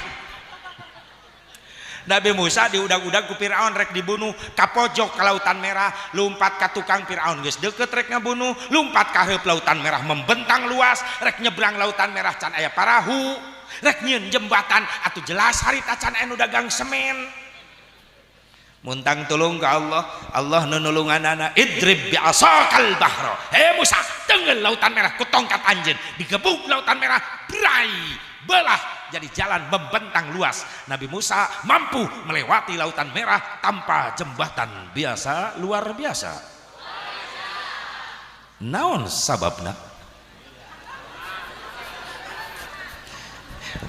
Nabi Musa diudag-udag ku Firaun rek dibunuh, ka pojok ka Lautan Merah, lumpat ka tukang Firaun geus deukeut rek ngabunuh, lumpat ka hareup Lautan Merah membentang luas, rek nyebrang Lautan Merah can aya parahu, rek nyieun jembatan atuh jelas harita can aya nu dagang semen. Muntang tulung ka Allah, Allah nu nulunganana, idrib bi'asakal bahra. He Musa, tenggel Lautan Merah ku tongkat anjeun, digebuk Lautan Merah, berai, belah jadi jalan membentang luas. Nabi Musa mampu melewati Lautan Merah tanpa jembatan, biasa luar biasa. Naon sababna?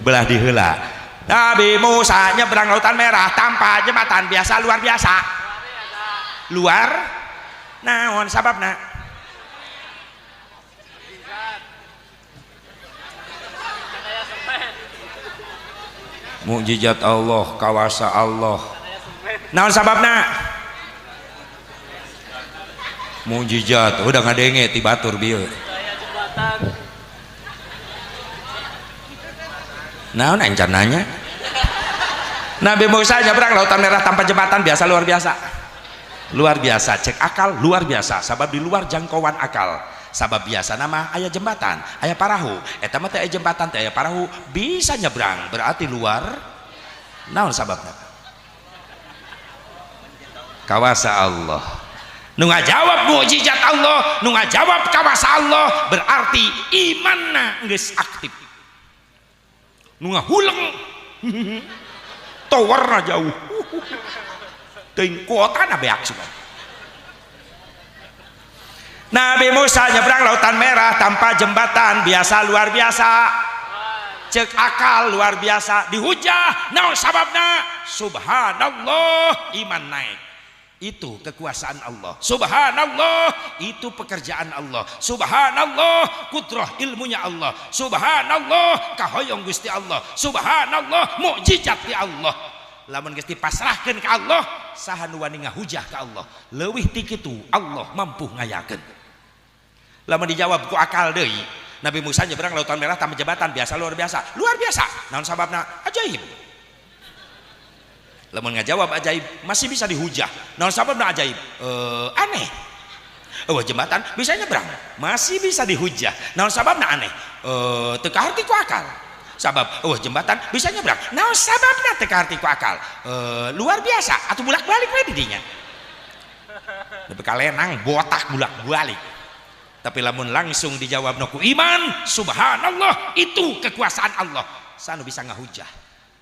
Belah diheula. Nabi Musa nyebrang Lautan Merah tanpa jembatan, biasa luar biasa. Luar naon sababna? Mukjizat Allah, kawasa Allah. Naon sababna? Mukjizat, udah ngadenge ti batur bieu. Naon encan nanya? Nabi Musa nyebrang Lautan Merah tanpa jembatan, biasa luar biasa. Luar biasa, cek akal luar biasa, sabab di luar jangkauan akal. Sabab biasa nama aya jembatan, aya parahu. Eta mah teh aya jembatan, teh aya parahu, bisa nyebrang, berarti luar. Naon sababna? Kawasa Allah. Nu ngajawab mukjizat Allah, nu ngajawab kawasa Allah, berarti imanna geus aktif. Nu ngahuleng towerna jauh. Teuing kuotana beak sugan. Nabi Musa nyebrang Lautan Merah tanpa jembatan, biasa luar biasa. Cek akal luar biasa, dihujah, naon sababna? Subhanallah, iman naik. Itu kekuasaan Allah. Subhanallah, itu pekerjaan Allah. Subhanallah, kudrah ilmunya Allah. Subhanallah, kahoyong Gusti Allah. Subhanallah, mukjizat di Allah. Lamun geus dipasrahkeun ka Allah, saha nu wani ngahujah ka Allah? Leuwih ti kitu Allah mampu ngayakeun. Lamun dijawab ku akal deui, Nabi Musa nyebrang Lautan Merah tanpa jembatan, biasa luar biasa. Luar biasa. Naon sababna? Ajaib. Lamun ngajawab ajaib masih bisa dihujah. Naon sababna ajaib? Aneh. Eueuh jembatan bisa nyebrang, masih bisa dihujah. Naon sababna aneh? Teu kaharti ku akal. Sabab eueuh jembatan bisa nyebrang. Naon sababna teu kaharti ku akal? Luar biasa atuh bulak-balik we di dinya. Nepi ka lenang botak bulak-balik. Tapi lamun langsung dijawab ku iman, subhanallah, itu kekuasaan Allah. Sanu bisa ngahujah.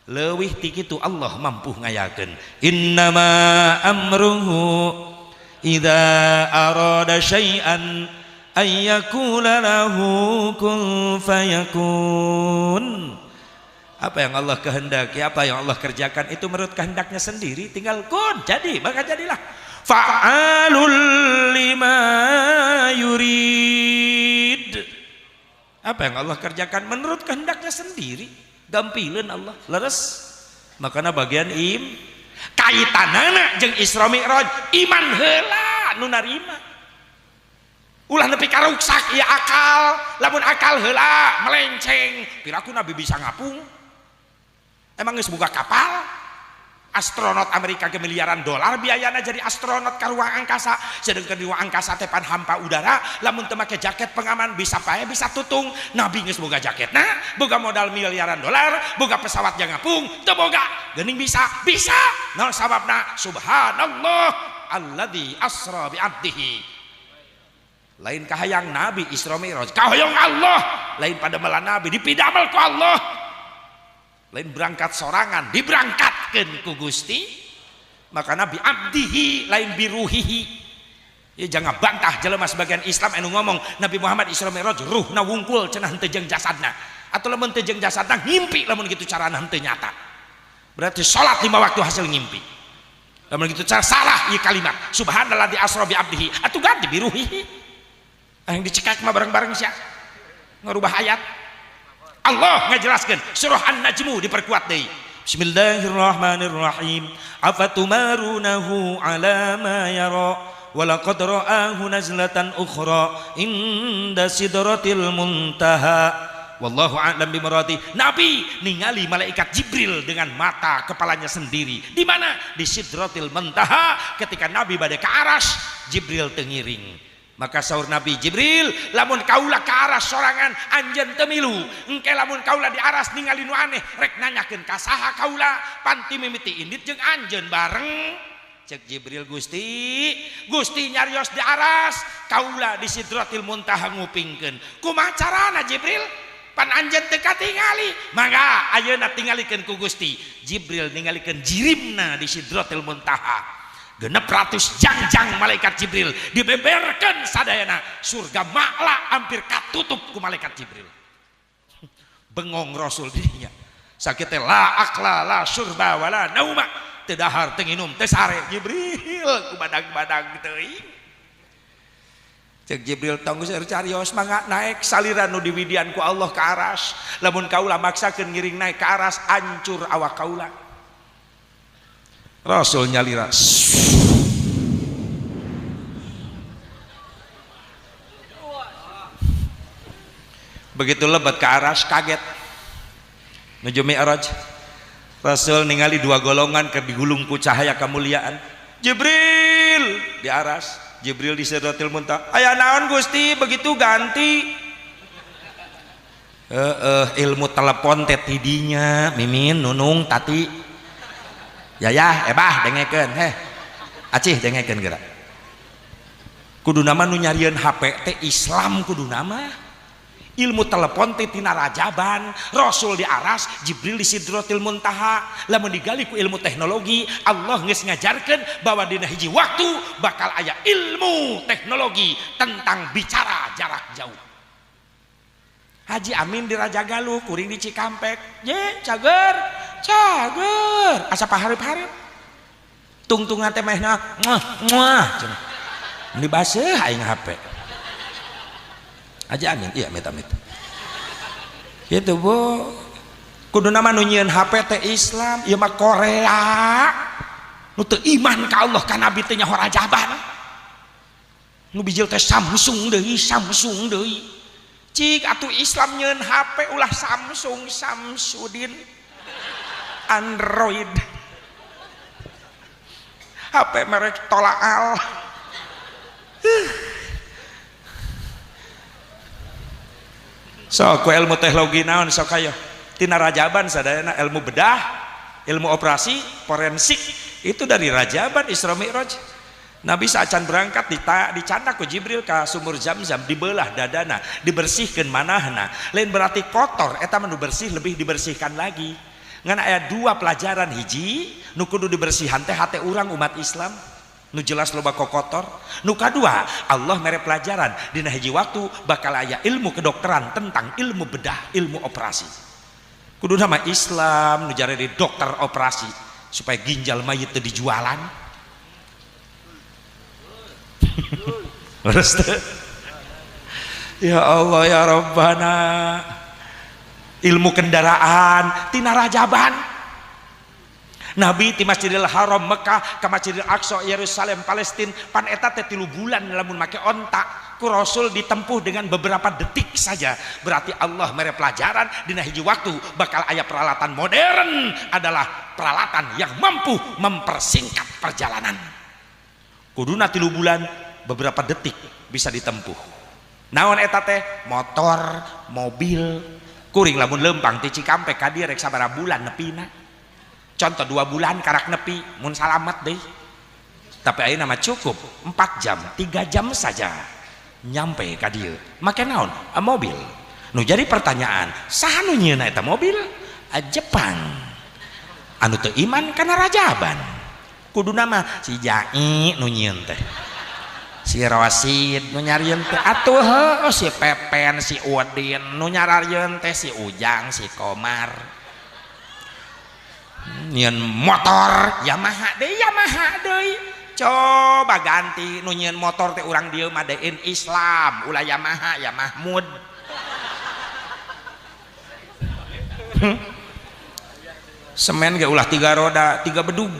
Leuwih ti kitu Allah mampu ngayakeun. Innama amruhu idza arada syai'an ayyakula lahu kun fayakun. Apa yang Allah kehendaki, apa yang Allah kerjakan itu menurut kehendaknya sendiri, tinggal kun jadi, maka jadilah. Fa'alul lima yurid. Apa yang Allah kerjakan menurut kehendaknya sendiri, gampileun Allah, leres. Makana bagian im kaitanana jeung Isra Mi'raj, iman heula nu narima. Ulah nepi ka ruksak ieu akal, lamun akal heula melenceng, piraku Nabi bisa ngapung. Emang geus boga kapal? Astronot Amerika ke miliaran dolar biayana jadi astronot ka ruang angkasa, sedangkan di ruang angkasa teh pan hampa udara, lamun teu make jaket pengaman bisa pae bisa tutung. Nabi geus boga jaketna, boga modal miliaran dolar, boga pesawat yang ngapung, teu boga. Geuning bisa, bisa. Naon sababna? Subhanallah alladzi asra bi abdihi. Lain kahayang Nabi Isra Mi'raj, kahayang Allah, lain pada melan Nabi dipidamel ku Allah. Lain berangkat sorangan, diberangkatkeun ku Gusti. Maka Nabi abdihi lain biruhihi. Ya jangan bantah jelema sebagian Islam anu ngomong Nabi Muhammad Isra Mi'raj ruhna wungkul cenah henteu jeung jasadna. Atau lamun teu jeung jasadna ngimpi, lamun kitu carana henteu nyata. Berarti salat 5 waktu hasil ngimpi. Lamun kitu cara salah ieu kalimat. Subhanalladzi asra bi abdihi atuh ganti bi ruhihi. Yang dicekak mah bareng-bareng sia. Ngarubah ayat. Allah ngajelaskeun surah An-Najmu diperkuat deui. Bismillahirrahmanirrahim. Afatumarunahu ala ma yara walaqad ra'ahu nazlatan ukhra inda sidratil muntaha. Wallahu a'lam bimuradi. Nabi ningali malaikat Jibril dengan mata kepalanya sendiri. Di mana? Di Sidratil Muntaha. Ketika Nabi bade ke aras, Jibril tengiring. Maka saur Nabi Jibril, lamun kaula ke aras sorangan anjeun teu milu. Engke lamun kaula di aras ningali nu aneh, rek nanyakeun ka saha kaula, panti mimiti indit jeung anjeun bareng. Cek Jibril, Gusti, Gusti nyarios di aras, kaula di Sidratil Muntaha ngupingkeun. Kumaha carana Jibril? Pan anjeun teu katingali. Mangga ayeuna tingalikeun ku Gusti. Jibril ningalikeun jirimna di Sidratil Muntaha. 600 jangjang malaikat Jibril dibeberkan sadayana, surga Ma'la hampir katutup ku malaikat Jibril. Bengong Rasul dirinya. Sakit teh la akla la syurba wala nauma, teu dahar teu nginum teu sare. Jibril ku badag-badag teuing. Cek Jibril tong geus carios mangga naik saliran nu diwidian ku Allah ka aras. Lamun kaula maksakeun ngiring naik ka aras hancur awak kaula. Rasul nyalira. Begitu lebat ke aras kaget. Nuju Mi'raj. Rasul ningali dua golongan keur digulung ku cahaya kemuliaan. Jibril di aras, Jibril di Sidratil Muntaha. Aya naon Gusti begitu ganti? Ilmu telepon teh tidinya, Mimin, Nunung, Tati. Yayah, ebah dengekeun heh. Acih dengekeun geura. Kudu nama nu nyarieun HP teh Islam kudu nama. Ilmu telepon teh tina rajaban, Rasul di aras, Jibril di Sidratil Muntaha. Lamun digali ku ilmu teknologi, Allah geus ngajarkeun bahwa dina hiji waktu bakal aya ilmu teknologi tentang bicara jarak jauh. Haji Amin di Raja Galuh, kuring di Cikampek. Ye, cager, cager. Asa pahareup-hareup. Tungtungan teh mehna muah muah cenah. Meni baseuh aing HP. Haji Amin, iya amit-amit. Gitu Bu. Kudu nama nu nyieun HP teh Islam, ieu mah Korea. Nu teu iman ka Allah ka Nabi teh nyaho rajaban. Nu bijil teh Samsung deui, Samsung deui. Cik atuh Islam nyeun HP ulah Samsung, Samsudin, Android, HP merek Tolaal. So ku ilmu teknologi naon sok ayo tina rajaban sadayana ilmu bedah, ilmu operasi, forensik itu dari rajaban Isra Mi'raj. Nabi saacan berangkat dicandak ku Jibril ka sumur Zam-Zam, dibelah dadana, dibersihkan manahna. Lain berarti kotor, eta mah nu bersih lebih dibersihkan lagi. Ngan aya dua pelajaran, hiji nu kudu dibersihan teh hate urang umat Islam nu jelas loba kokotor. Nu kadua Allah mere pelajaran dina hiji waktu bakal aya ilmu kedokteran tentang ilmu bedah, ilmu operasi. Kudu nama Islam nu jare di dokter operasi supaya ginjal mayit teu dijualan. Ya Allah ya Rabbana. Ilmu kendaraan tina rajaban. Nabi ti Masjidil Haram Mekah ka Masjidil Aqsa Yerusalem Palestina pan eta teh 3 bulan lamun make onta ku Rasul ditempuh dengan beberapa detik saja. Berarti Allah mere pelajaran dina hiji waktu bakal aya peralatan modern adalah peralatan yang mampu mempersingkat perjalanan. Kuduna 3 bulan beberapa detik bisa ditempuh. Naon eta teh? Motor, mobil. Kuring lamun lempang ti Cikampek ka dieu rek sabaraha bulan nepina. Contoh 2 bulan karak nepi mun salamet deui. Tapi ayeuna mah cukup 4 jam, 3 jam saja nyampe ka dieu. Make naon? Mobil. Nu jadi pertanyaan, saha nu nyieunna eta mobil? Jepang. Anu teu iman kana rajaban. Kudu nama si Jai nu nyieun teh. Si Rosid nu nyarieun teh atuh heuh si Pepen si Udin nu nyararieun teh si Ujang si Komar. Nyieun motor Yamaha deui Yamaha deui. Coba ganti nu nyieun motor teh urang dieu mah dein Islam ulah Yamaha ya Mahmud. Semen ge ulah 3 roda 3 bedug.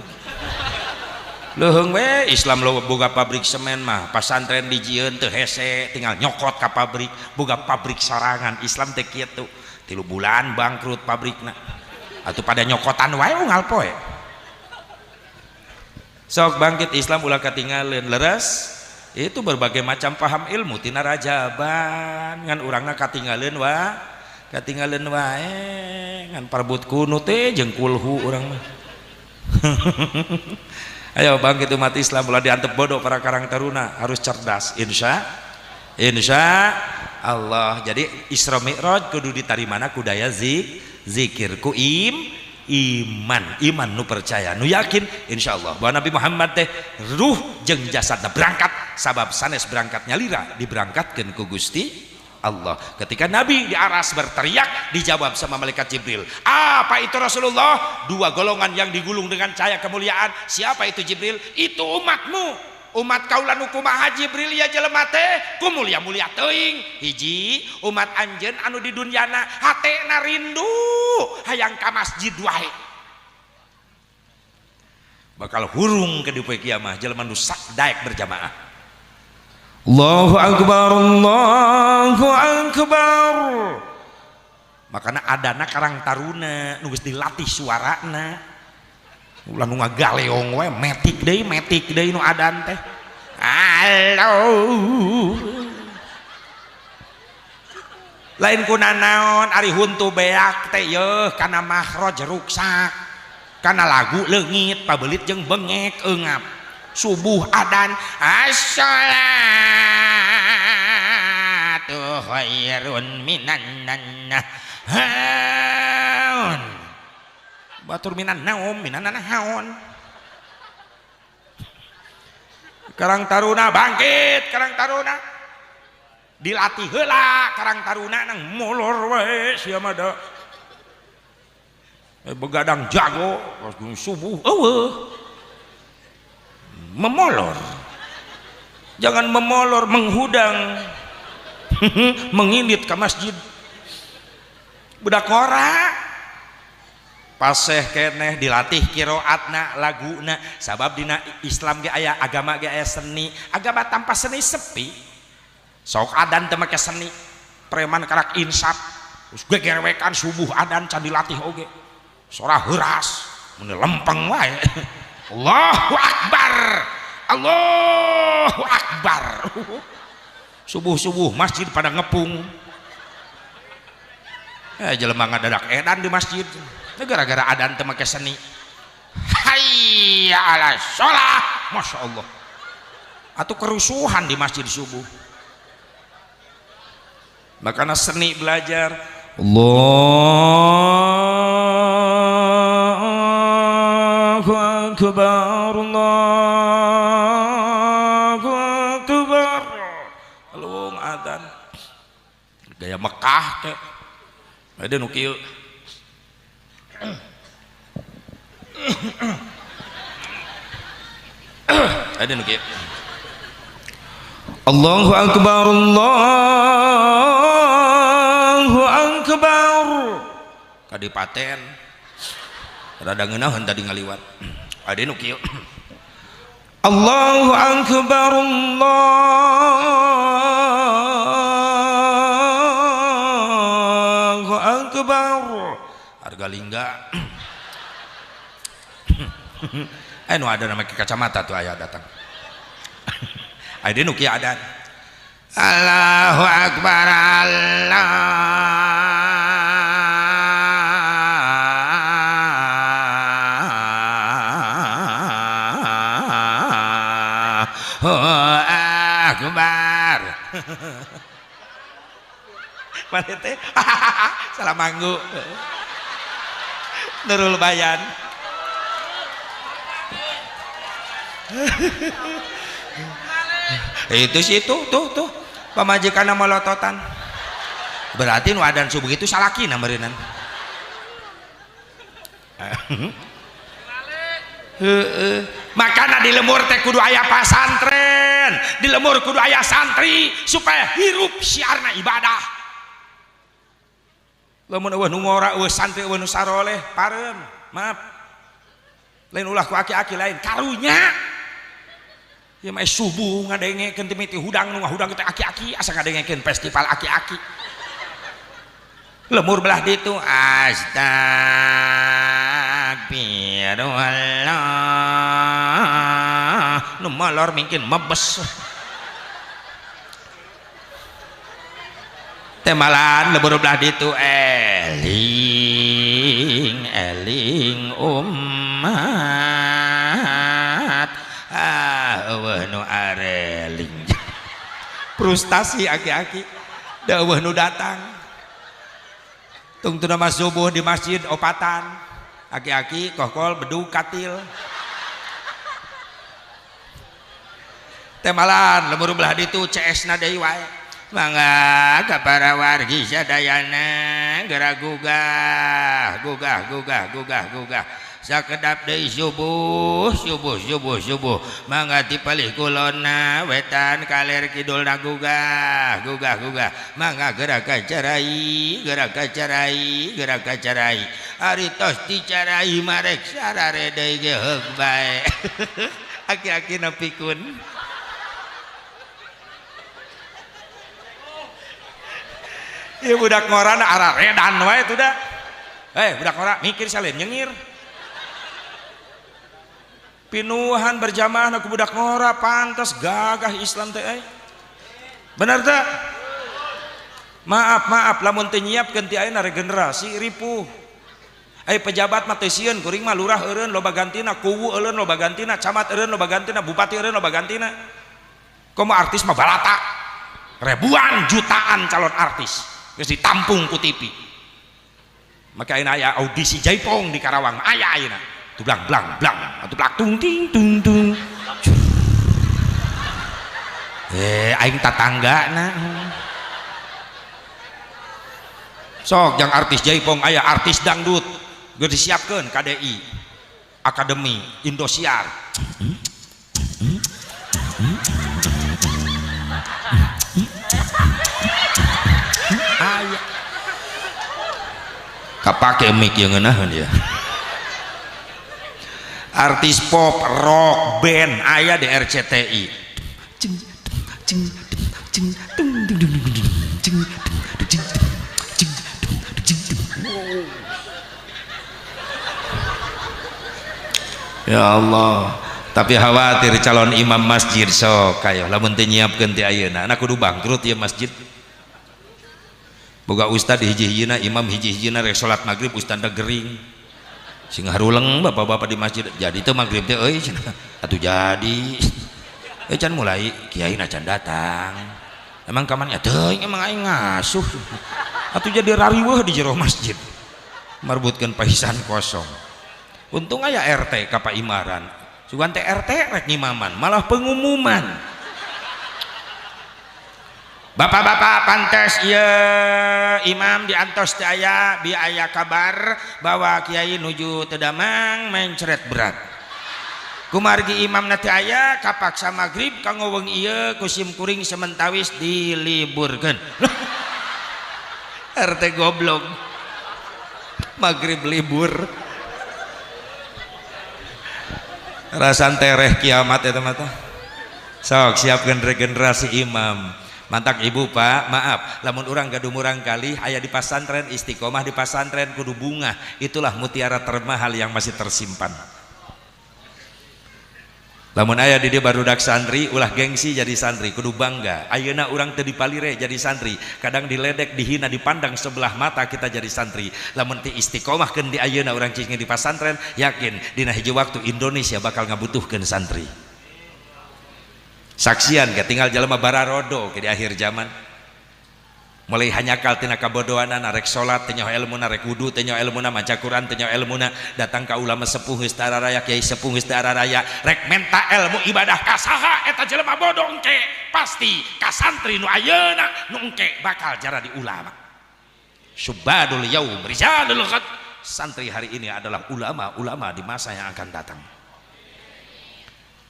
Leuheung we Islam lo boga pabrik semen mah pasantren dijieun teu hese tinggal nyokot ka pabrik boga pabrik sorangan Islam teh kitu 3 bulan bangkrut pabrikna atuh pada nyokotan wae unggal poe. Sok bangkit Islam ulah katinggalin leres itu berbagai macam paham ilmu tina rajaban ngan urangna katinggalin wa katinggalin wae ngan parbut kunut teh jeung kulhu urang mah. Ayo bangkit umat Islam ulah diantep bodoh para karang taruna harus cerdas insya insya Allah. Jadi Isra Mi'raj kudu ditarimana ku daya zikir ku iman iman nu percaya nu yakin insya Allah bahwa Nabi Muhammad teh ruh jeung jasadna berangkat sabab sanes berangkatnya lira diberangkatkeun ku Gusti Allah. Ketika Nabi di aras berteriak dijawab sama malaikat Jibril, apa itu Rasulullah? 2 golongan yang digulung dengan cahaya kemuliaan. Siapa itu Jibril? Itu umatmu. Umat kaula nu kumaha Jibril ya jelema teh ku mulia-mulia teuing. Hiji umat anjeun anu di dunyana hatena rindu hayang ka masjid wae. Bakal hurung ke di poe kiamah jelema nu daek berjamaah. Allahu akbar Allahu akbar. Makana adana karang taruna nu geus dilatih suarana. Ulah nu ngagaleong we metik deui nu adan teh. Allahu. Lain kuna naon ari huntu beak teh yeuh kana makhraj ruksak. Kana lagu leungit pabelit jeung bengek eungap. Subuh adan as-sholatu khairun minan naun batur minan naum minan naon. Karang taruna bangkit karang taruna dilatih heula karang taruna nang molor wae sia mah da begadang jago subuh eueuh memolor. Jangan memolor menghudang mengindit ke masjid budak ora paseh keneh dilatih kiroatna laguna sabab dina Islam ge aya agama ge aya seni agama tanpa seni sepi sok adan teu make seni preman karak insaf terus gegerwekan subuh adan can dilatih oge sora heuras mun lempeng wae. Allahu Akbar Allahu Akbar. Subuh-subuh masjid pada ngepung jelema ngadadak edan di masjid gara-gara adan teu make seni. Hayya ala sholah Masya Allah atau kerusuhan di masjid subuh. Makanya seni belajar Allahu Akbar Allahu Akbar. Alung adan gaya Mekah teh ada nu kieu ada nu kieu Allahu Akbar Allahu Akbar kadipaten rada ngeunaheun tadi ngaliwat ada nu kieu Allahu Akbar Allahu Akbar harga lingga. Nu ada nama kacamata tuh aya datang. Ada nu kieu adan Allahu Akbar Allahu Akbar. Mana teh salah manggu Nurul Bayan. Itu sih itu tuh tuh pamajikanna molototan. Berarti nu adan subuh itu salakina meureunnan. Heeh. Makana di lemur teh kudu aya pasantren, di lemur kudu aya santri supaya hirup syiarna ibadah. Lamun eueuh nu ngora, eueuh santri, eueuh nu saroleh, pareum, maaf. Lain ulah ku aki-aki lain, karunya. Ya mah subuh ngadengekeun teh miti hudang nu ngahudang teh aki-aki asa ngadengekeun festival aki-aki. Lemur belah ditu astagfirullah nu molor mungkin mebes temalan lemur belah ditu eling eling umat ah eueuh nu areling frustasi aki-aki da eueuh nu datang tungtuna mas subuh di masjid opatan aki-aki kohkol bedug katil temalan lemur belah ditu CS na deui wae mangga ka para wargi sadayana geura gugah gugah gugah gugah gugah sakedap deui subuh subuh subuh subuh mangga tipalih kulonna wetan kaler kidulna gugah gugah gugah mangga geura kacarai geura kacarai geura kacarai ari tos dicarai marek sarare deui ge heug bae aki-aki na pikun ieu budak ngorana araredan wae tuh da budak ngora mikir salin nyengir pinuhan berjamaah ku budak ngora pantas gagah Islam teh euy. Bener teh? Maaf maaf lamun teu nyiapkeun ti ayeuna regenerasi ripuh. Ai pejabat mah teu sieun kuring mah lurah eureun loba gantina, kuwu eureun loba gantina, camat eureun loba gantina, bupati eureun loba gantina. Komo artis mah balata. Ribuan jutaan calon artis geus ditampung ku TV. Maka ayeuna aya audisi jaipong di Karawang, aya ayeuna. Tu blang blang blang atuh plak tung ting tung tung aing tatanggana sok jang artis jaipong aya artis dangdut geus disiapkeun KDI Akademi Indosiar aya kapake mic ieu ngeunaheun ya. Artis pop, rock, band aya di RCTI. Ya Allah, tapi khawatir calon imam masjid sok kayo lamun teu nyiapkeun ti ayeuna, na kudu bangkrut ieu masjid. Boga ustad hiji-hijina, imam hiji-hijina rek salat magrib ustadna gering. Sing haruleng bapak-bapak di masjid jadi teu magrib teh euy atuh jadi can mulai kiai na can datang emang kamannya teuing emang aing ngasuh atuh jadi rariweuh di jero masjid marbutkeun pahisan kosong untung aya RT ka Pak Imaran sugan teh RT rek ngimaman malah pengumuman bapak-bapak pantes ieu imam diantos teu aya bi aya kabar bahwa kiai nuju teu damang mencret berat kumargi imamna teu aya kapaksa magrib kanggo wengi ieu ku sim kuring sementawis diliburkeun RT goblok magrib libur rasan tereh kiamat eta mah teh sok siapkeun regenerasi imam. Mantak ibu pak maaf lamun urang gaduh murang kali aya di pasantren istiqomah di pasantren kudu bunga itulah mutiara termahal yang masih tersimpan. Lamun aya di dieu barudak santri ulah gengsi jadi santri kudu bangga ayeuna urang teu dipalire jadi santri kadang diledek dihina dipandang sebelah mata kita jadi santri lamun teu istiqomahkeun di ayeuna urang cicing di pasantren yakin dina hiji waktu Indonesia bakal ngabutuhkeun santri. Saksian ke tinggal jelema bararodo ke di akhir zaman Mulai hanyakal tina kabodohanana, rek salat teu nyaho elmuna, rek wudu teu nyaho elmuna, maca Quran teu nyaho elmuna, datang ka ulama sepuh geus teu araraya, kiai sepuh geus teu araraya, rek menta ilmu ibadah ka saha eta jelema bodoh engke pasti ka santri nu ayeuna nu engke bakal jaradi ulama. Syubadul yaum rijalul ghad. Santri hari ini adalah ulama-ulama di masa yang akan datang.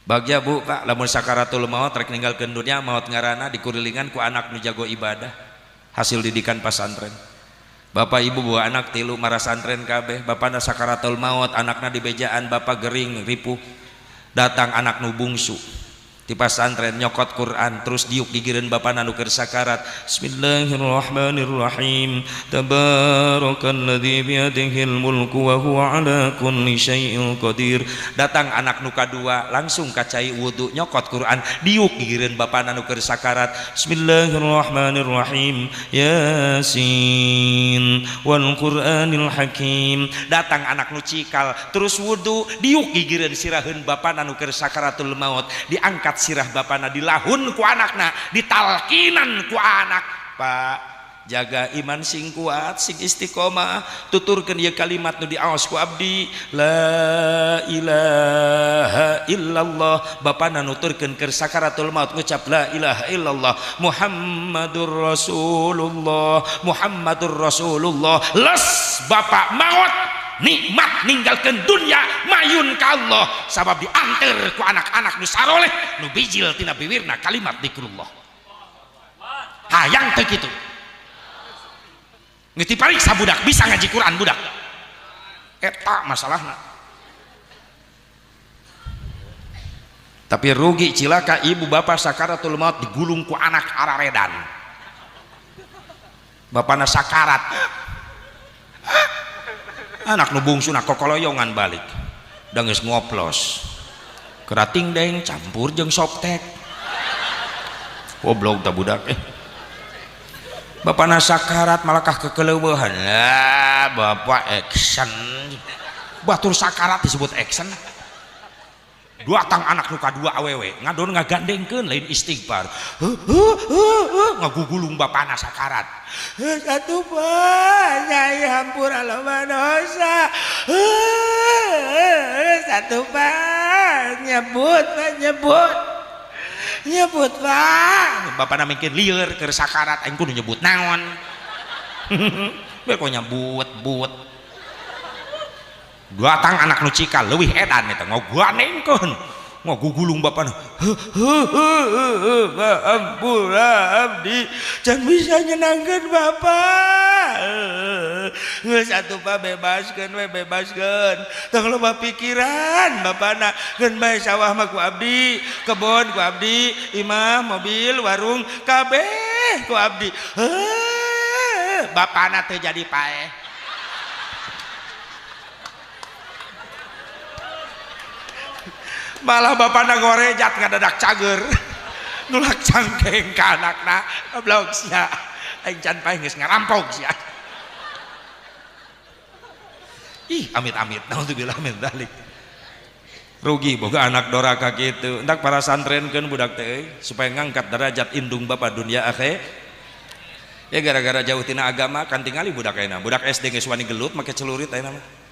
Bagja bu pak, lamun sakaratul maut rek ninggalkeun dunya, maut ngaranna dikurilingan ku anak nu jago ibadah, hasil didikan pasantren. Bapak ibu bawa anak tilu marasantren kabeh, bapana sakaratul maut, anakna dibejaan, bapak gering ripuh. Datang anak nu bungsu di pasantren nyokot Quran terus diuk gigireun bapana nu keur sakarat. Bismillahirrahmanirrahim. Tabarakalladzi biyadihil mulku wa huwa ala kulli syai'in qadir. Datang anak nu kadua langsung kacai wudu nyokot Quran diuk gigireun bapana nu keur sakarat. Bismillahirrahmanirrahim. Yasin wal Qur'anil Hakim. Datang anak nu cikal terus wudu diuk gigireun siraheun bapana nu keur sakaratul maut, diangkat sirah bapana dilahun ku anakna, ditalkinan ku anak. Pak, jaga iman sing kuat, sing istiqomah, tuturkeun ieu kalimat nu diaos ku abdi, la ilaha illallah. Bapana nuturkeun keur sakaratul maut ngucap la ilaha illallah, Muhammadur Rasulullah, Muhammadur Rasulullah. Les bapak maut nikmat ninggalkeun dunya mayun ka Allah, sabab dianter ku anak-anak nu saroleh nu bijil tina biwirna kalimat zikrullah. Hayang teu kitu geus dipariksa budak bisa ngaji Quran budak eta masalahna. Tapi rugi cilaka ibu bapak sakaratul maut digulung ku anak araredan, bapana sakarat, anak nu bungsu na kokoloyongan balik da geus ngoplos kerating deng campur jeung soptek, goblok ta budak. Bapana sakarat malakah kekeleueuhan lah bapak action, batur sakarat disebut action. Datang anak nu kadua awewe ngadon ngagandengkeun lain istighfar, ngagugulung bapana sakarat. Satu pak saya hampura loba dosa, satu pak nyebut pak, nyebut nyebut pak. Bapana mungkin lieur keur sakarat aing kudu nyebut naon. Bae nyebut but. Datang anak nu cikal leuwih edan eta ngagandengkeun ngagugulung bapana. Ampura abdi can bisa nyenangkeun bapak. Geus atuh pak bebaskeun we, bebaskeun. Tong loba pikiran bapana, keun bae sawah mah ku abdi, kebon ku abdi, imah, mobil, warung kabeh ku abdi. Bapana teu jadi paeh. Malah bapana gorejat ngadadak cager nulak cangkeng ka anakna, goblok sia aing can paeh geus ngarampok sia. Ih amit-amit, naudzubillah min dzalik. Rugi boga anak doraka kitu. Entak para santrenkeun budak teh supaya ngangkat derajat indung bapa dunia akhir. Ya gara-gara jauh tina agama kan tingali budak ayeuna. Budak SD geus wani gelut make celurit ayeuna mah.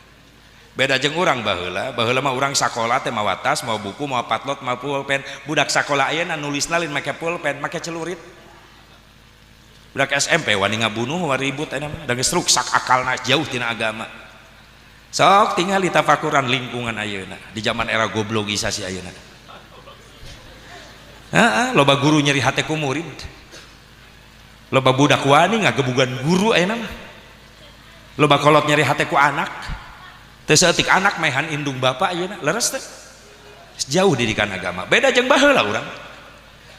Beda jeung urang baheula, baheula mah urang sakola teh mawa tas, mawa buku, mawa patlot, mawa pulpen. Budak sakola ayeuna nulisna lain make pulpen, make celurit. Budak SMP wani ngabunuh, wani ribut ayeuna mah, da geus ruksak akalna jauh tina agama. Sok tingali tafakuran lingkungan ayeuna di zaman era goblogisasi ayeuna. Heeh, loba guru nyeri hate ku murid. Loba budak wani ngagebugan guru ayeuna mah. Loba kolot nyeri hate ku anak. Teu saeutik anak maehan indung bapak ayeuna, leres teh. Jauh didikan agama. Beda jeung baheula urang.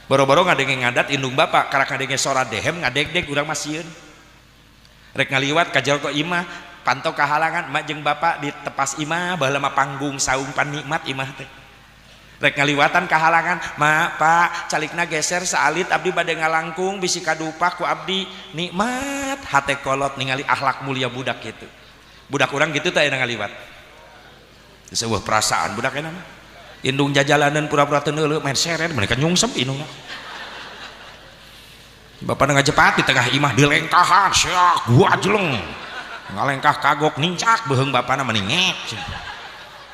Boro-boro ngadenge ngadat indung bapak, karak ngadenge sora dehem ngadegdeg urang mah sieun. Rek ngaliwat ka jero imah, panto kahalangan mak jeung bapak di tepas imah, baheula mah panggung saung panikmat imah teh. Rek ngaliwatan kahalangan, mak pak calikna geser saalit abdi bade ngalangkung bisi kadupak ku abdi, nikmat hate kolot ningali akhlak mulia budak kitu. Budak urang gitu teh aya ngaliwat. Sebuah perasaan budak ayeuna mah. Indung jajalanan pura-pura teu neuleuh main seret mereka nyungsep indungna. Bapak ngajepat di tengah imah dilengkahan siak gua jeleng ngalengkah kagok nincak beuheung bapana meningek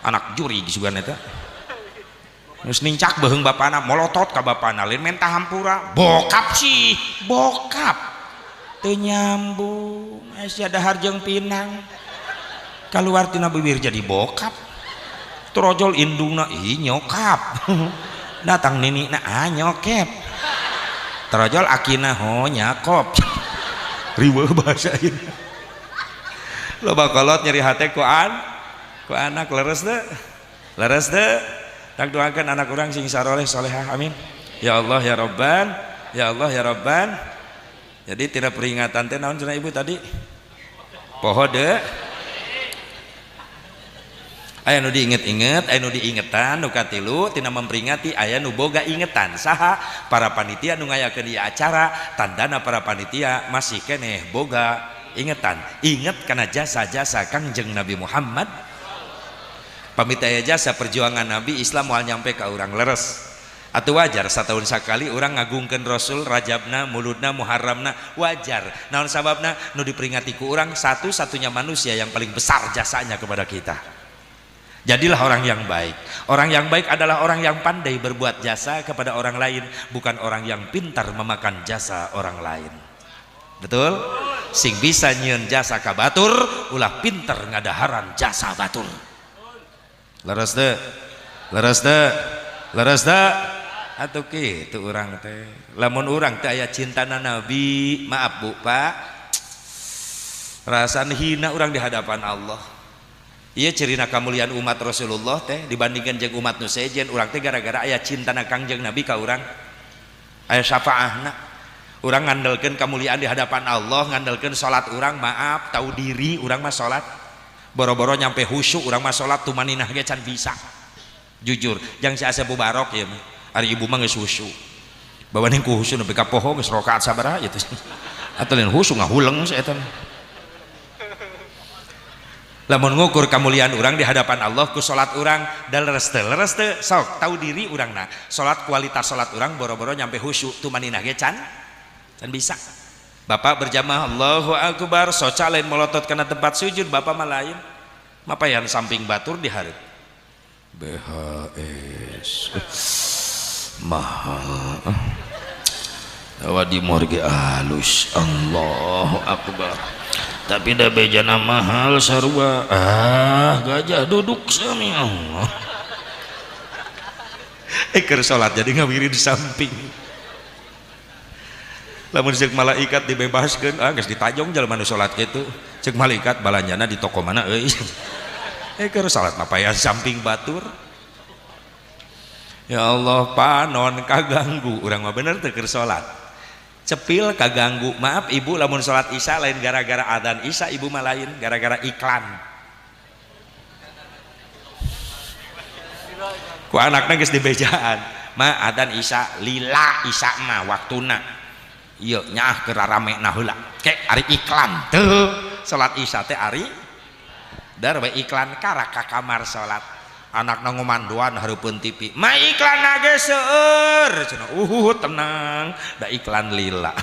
anak juri sugan eta geus nincak beuheung bapana molotot ka bapana lain menta hampura bokap sih bokap teu nyambung aya dahar jeung pinang kaluar tina bibir jadi bokap torojol indungna ih nyokap datang ninikna ah nyokep torojol akina ho nyakop riweuh bahasa ieu loba kolot nyeri hate ku anak leres teu leres teu tak doakan anak urang sing saroleh solehah amin ya Allah ya Robban ya Allah ya Robban. Jadi tidak peringatan teh naon cenah ibu tadi poho deui aya nu diinget-inget aya nu diingetan nu katilu tina memperingati aya nu boga ingetan saha para panitia nu ngayakeun ieu acara tandana para panitia masih keneh boga ingetan inget kana jasa-jasa Kangjeng Nabi Muhammad pamit aya jasa perjuangan Nabi Islam moal nyampe ka urang leres atuh wajar satahun sakali urang ngagungkeun Rasul Rajabna Muludna Muharramna wajar naon sababna nu diperingati ku urang satu-satunya manusia yang paling besar jasanya kepada kita. Jadilah orang yang baik. Orang yang baik adalah orang yang pandai berbuat jasa kepada orang lain, bukan orang yang pintar memakan jasa orang lain. Betul? Sing bisa nyieun jasa ka batur, ulah pintar ngadaharan jasa batur. Leres teu? Leres teu? Leres teu? Atuh kitu urang teh. Lamun urang teh aya cintana Nabi, maaf Bu, Pak. Rasaan hina urang di hadapan Allah. Iya cirina kamuliaan umat Rasulullah teh dibandingkan jeung umat nu sejen urang teh gara-gara aya cintana Kangjeng Nabi ka urang aya syafaahna urang ngandelkeun kamuliaan di hadapan Allah ngandelkeun salat urang maaf tahu diri urang mah salat boro-boro nyampe khusyuk urang mah salat tumaninah ge can bisa jujur jang si Asep Mubarok ieu mah ari ibu mah geus khusyuk bawa ning ku khusyuk nepi ka poho geus rakaat sabaraha ieu teh atuh lain khusyuk ngahuleng si eta. Lamun ngukur kemuliaan urang di hadapan Allah ku salat urang da leres teu sok tahu diri urangna salat kualitas salat urang boro-boro nyampe khusyuk tumaninah ge can bisa. Bapak berjamaah Allahu akbar soca lain melotot kana tempat sujud bapak mah lain mapayan samping batur di hareup BHS mahal tawa di morge alus Allahu akbar tapi da bejana mahal sarua ah gajah duduk sami Allah keur salat jadi ngawirid di samping lamun ceuk malaikat dibebaskeun ah geus ditajong jalma nu salat kitu ceuk malaikat balanjana di toko mana euy keur salat mah payah samping batur ya Allah panon kaganggu urang mah bener teu keur salat cepil kaganggu maaf ibu lamun salat isya lain gara-gara adzan isya ibu mah lain gara-gara iklan ku anakna geus dibejaan ma adzan isya lila isya mah waktuna ieu nyaah keur rame na heula ke ari iklan teu salat isya teh ari dar we iklan karak ka kamar salat anakna ngomandoan hareupeun TV ma iklan ge seueur cenah tenang da iklan lila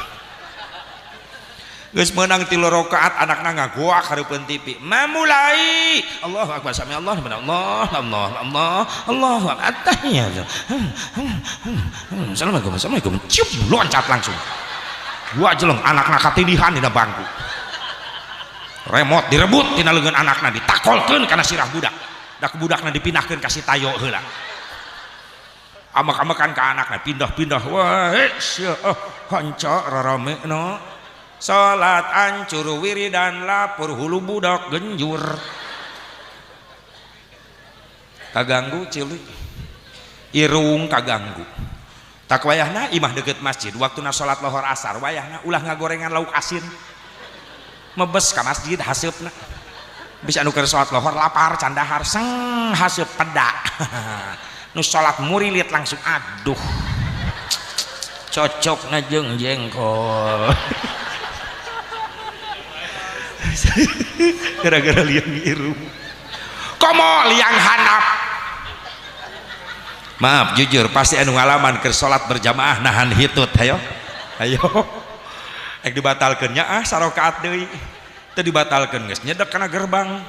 geus meunang 3 rakaat anakna ngagoak hareupeun TV ma mulai Allahu akbar sami Allah Allah Allah Allah Allahu akbar attahiyat assalamualaikum assalamualaikum cium loncat langsung gua jeleng anakna katindihan dina bangku remote direbut tina leungeun anakna ditakolkeun kana sirah budak dak budakna dipindahkeun ka si tayo heula amek-amekan ka anakna pindah-pindah wah sia hanca raramena salat ancur wiridan lapur hulu budak genjur kaganggu cilik irung kaganggu tak wayahna imah deket masjid waktuna salat lohor asar wayahna ulah ngagorengan lauk asin mebes ka masjid haseupna bisa nu keur salat lohor lapar candahar seng haseup peda nu salat murilit langsung aduh cocok na jeung jengkol gara-gara liang irung komo liang handap maaf jujur pasti anu ngalaman keur salat berjamaah nahan hitut ayo ayo Ek dibatalkeun nya ah sarakaat deui. Teu dibatalkeun geus nyedek kana gerbang.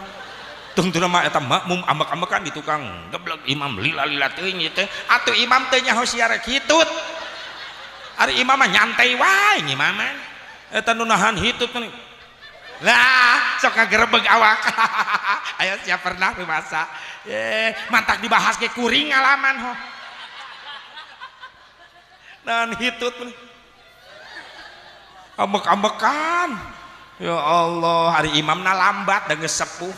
Tungtuna mah eta makmum ambek-ambekan di tukang geblek imam lila-lila teuing ieu teh. Atuh imam teh nyaho sia rek hitut. Ari imam mah nyantai wae ngimaman. Eta nu nahan hitut mah lah sok ngagerebeg awak. Aya sia pernah rumasa. Mantak dibahas ge kuring ngalaman ho. Nahan hitut mah. Ambek-ambekan. Ya Allah, hari imamna lambat da geus sepuh.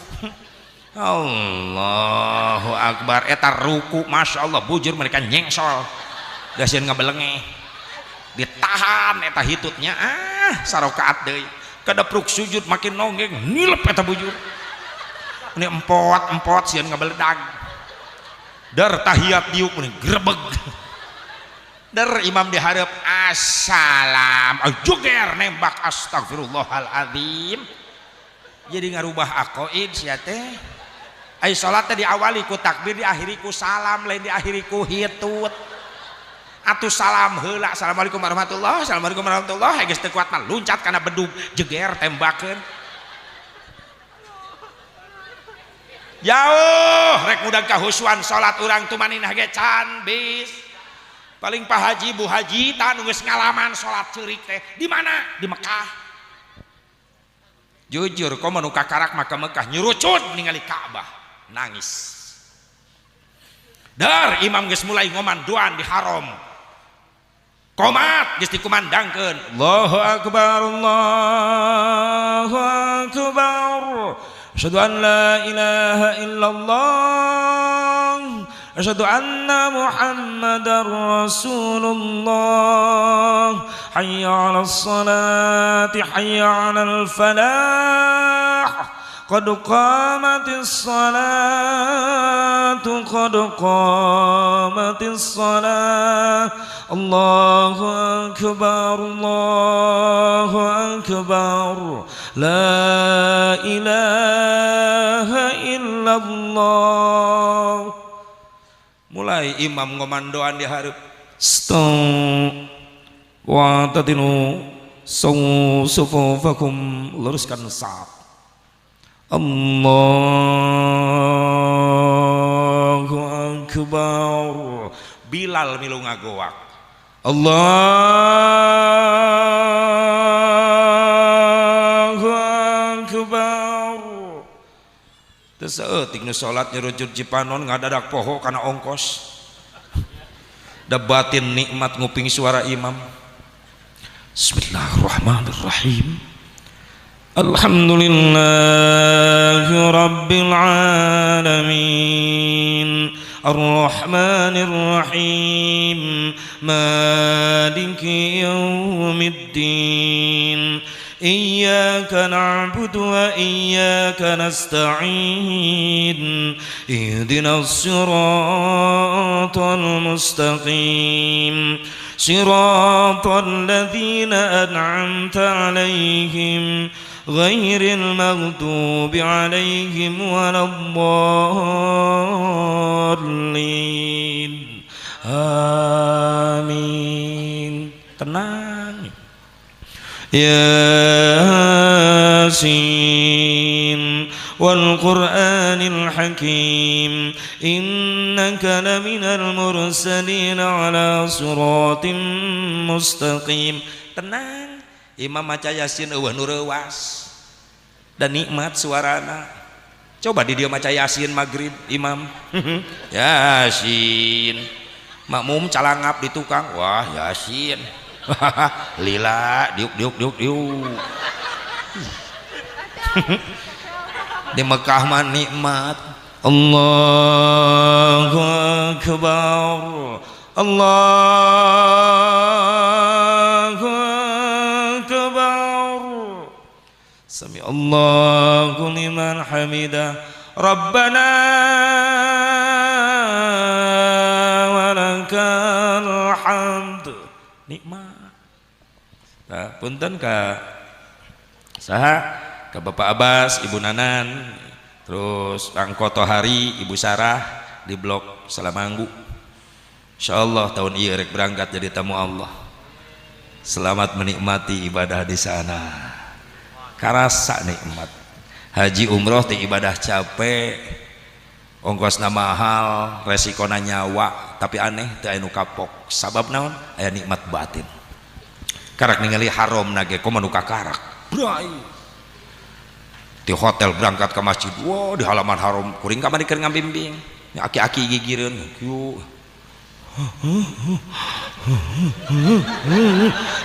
Allahu akbar eta ruku Masya Allah bujur mereka nyengsol da sieun ngabelenge ditahan eta hitutnya ah sarakaat deui kadepruk sujud makin nonggeng nilep eta bujur ini empot-empot sieun ngabeledag dar tahiyat diuk meni grebeg dar imam dihareup assalam juger nembak astagfirullahaladzim jadi ngarubah aqoid sia teh. Ai salat teh diawali ku takbir diakhiri ku salam lain diakhiri ku hitut. Atuh salam heula assalamualaikum warahmatullahi assalamualaikum warahmatullahi geus teu kuat mah luncat kana bedug jeger tembakeun. Jauh rek mudag kahusuan salat urang tumaninah ge can bis. Paling Pak Haji Bu Haji tah nu geus ngalaman salat ceurik teh di mana? Di Mekah. Jujur komo nu kakarak mah ka Mekah nyurucut ningali Ka'bah nangis. Dar imam geus mulai ngomandoan di haram. Komat geus dikumandangkeun. Allahu akbar Allahu akbar. Asyhadu an la ilaha illallah. Asyhadu anna Muhammadar Rasulullah. Hayya 'alas salati hayya 'alal falah. Qad qamatis salatu qad qamatis salah. Allahu akbar Allahu akbar. La ilaha illallah. Mulai imam ngomandoan di hareup. Stop wa tadinu sawu sufufakum, luruskan saf. Allahu akbar. Bilal milu ngagoak. Allahu akbar. Teu saeutik nu salat nyurucut Cipanon ngadadak poho kana ongkos. Da batin nikmat nguping suara imam. Bismillahirrahmanirrahim. Alhamdulillahi rabbil alamin arrahmanir rahim maliki yaumiddin iyyaka na'budu wa iyyaka nasta'in ihdinas siratal mustaqim siratal ladzina an'amta 'alaihim ghairil maghdubi 'alaihim waladdallin. Amin. Tenang. Yasin wal Qur'anil Hakim innaka laminal mursalin ala siratim mustaqim. Tenang. Imam maca Yasin eueuh nu reuwas dan nikmat suarana. Coba di dia maca Yasin maghrib imam. Yasin. Makmum calangap di tukang, wah Yasin. Lila diuk diuk diuk diuk. Di Mekah mah nikmat. Allahu akbar. Allahu akbar. Sami Allahu liman hamidah. Rabbana walakal hamd. Nikmat. Nah, punten ka saha, ka Bapak Abbas, Ibu Nanan, terus Kang Kotohari, Ibu Sarah di blok Salamanggu. Insyaallah tahun ieu rek berangkat jadi tamu Allah. Selamat menikmati ibadah di sana. Karasa nikmat. Haji umroh teh ibadah capek, ongkosna mahal, resikona nyawa, tapi aneh teu aya nu kapok. Sabab naon? Aya nikmat batin. Karak ningali haram na ge komo nu kakarak. Bray. Di hotel berangkat ke masjid, wah di halaman haram kuring kamari keur ngabimbing. Aki-aki gigireun kieu.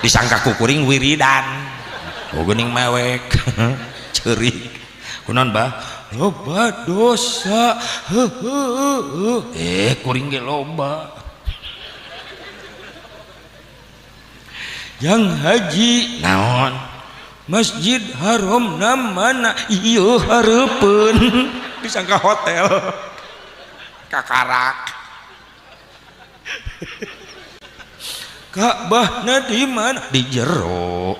Disangka ku kuring wiridan. Oh geuning mewek. Ceurik. Kunaon bah? Loba dosa. Kuring ge loba. Yang haji naon? Masjid Haram na mana? Ieu hareupeun. Disangka hotel. Kakarak. Ka'bahna di mana? Di jero.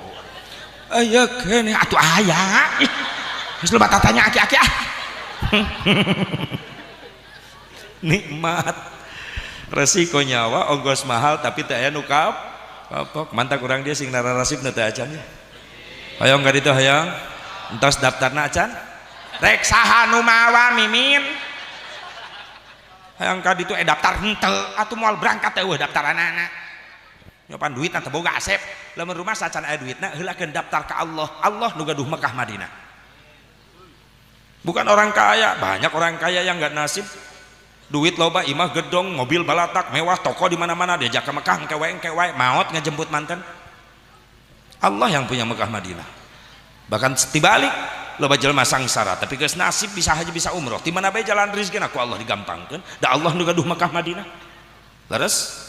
Aya keneh atuh aya. Geus loba tatanya aki-aki ah. Nikmat. Resiko nyawa ongkos mahal tapi teu aya nu kapok. Mantap kurang dia sing nararasip nu teu acan. Hayang ka ditu hayang. Entos daftarna acan? Rek saha nu mawa mimin? Hayang ka ditu daftar henteu atuh moal berangkat teh eueuh daftaranana. Nyopan duitna teu boga asep. Lamun rumah sacan aya duitna heulakeun daftar ka Allah. Allah nu gaduh Mekah Madinah. Bukan orang kaya, banyak orang kaya yang enggak nasib. Duit loba, imah gedong, mobil balatak, mewah, toko di mana-mana, diajak ke Mekah engke wae, maot ngejemput manten. Allah yang punya Mekah Madinah. Bahkan dibalik loba jelema sangsara, tapi geus nasib bisa haji bisa umroh. Di mana bae jalan rezeki ku Allah digampangkeun, da Allah nu gaduh Mekah Madinah. Leres?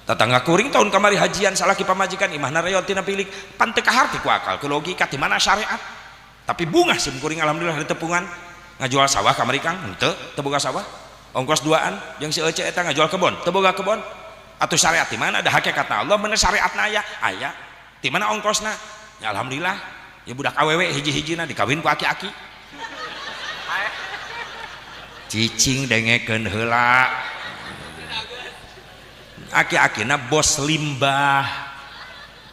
Tetangga kuring tahun kamari hajian salaki pamajikan imahna reot tina pilik, pan teu kaharti ku akal, ku logika di mana syariat. Tapi bungah sim kuring alhamdulillah di tepungan ngajual sawah kamari Kang, henteu teu boga sawah. Ongkos duaan jeung si Ece eta ngajual kebon, teu boga kebon. Atuh syariat di mana ada hakikatna Allah bener syariatna aya, aya. Di mana ongkosna? Ya alhamdulillah, ya budak awewe hiji-hijina dikawin ku aki-aki. Cicing dengekeun heula. Aki-akina bos limbah,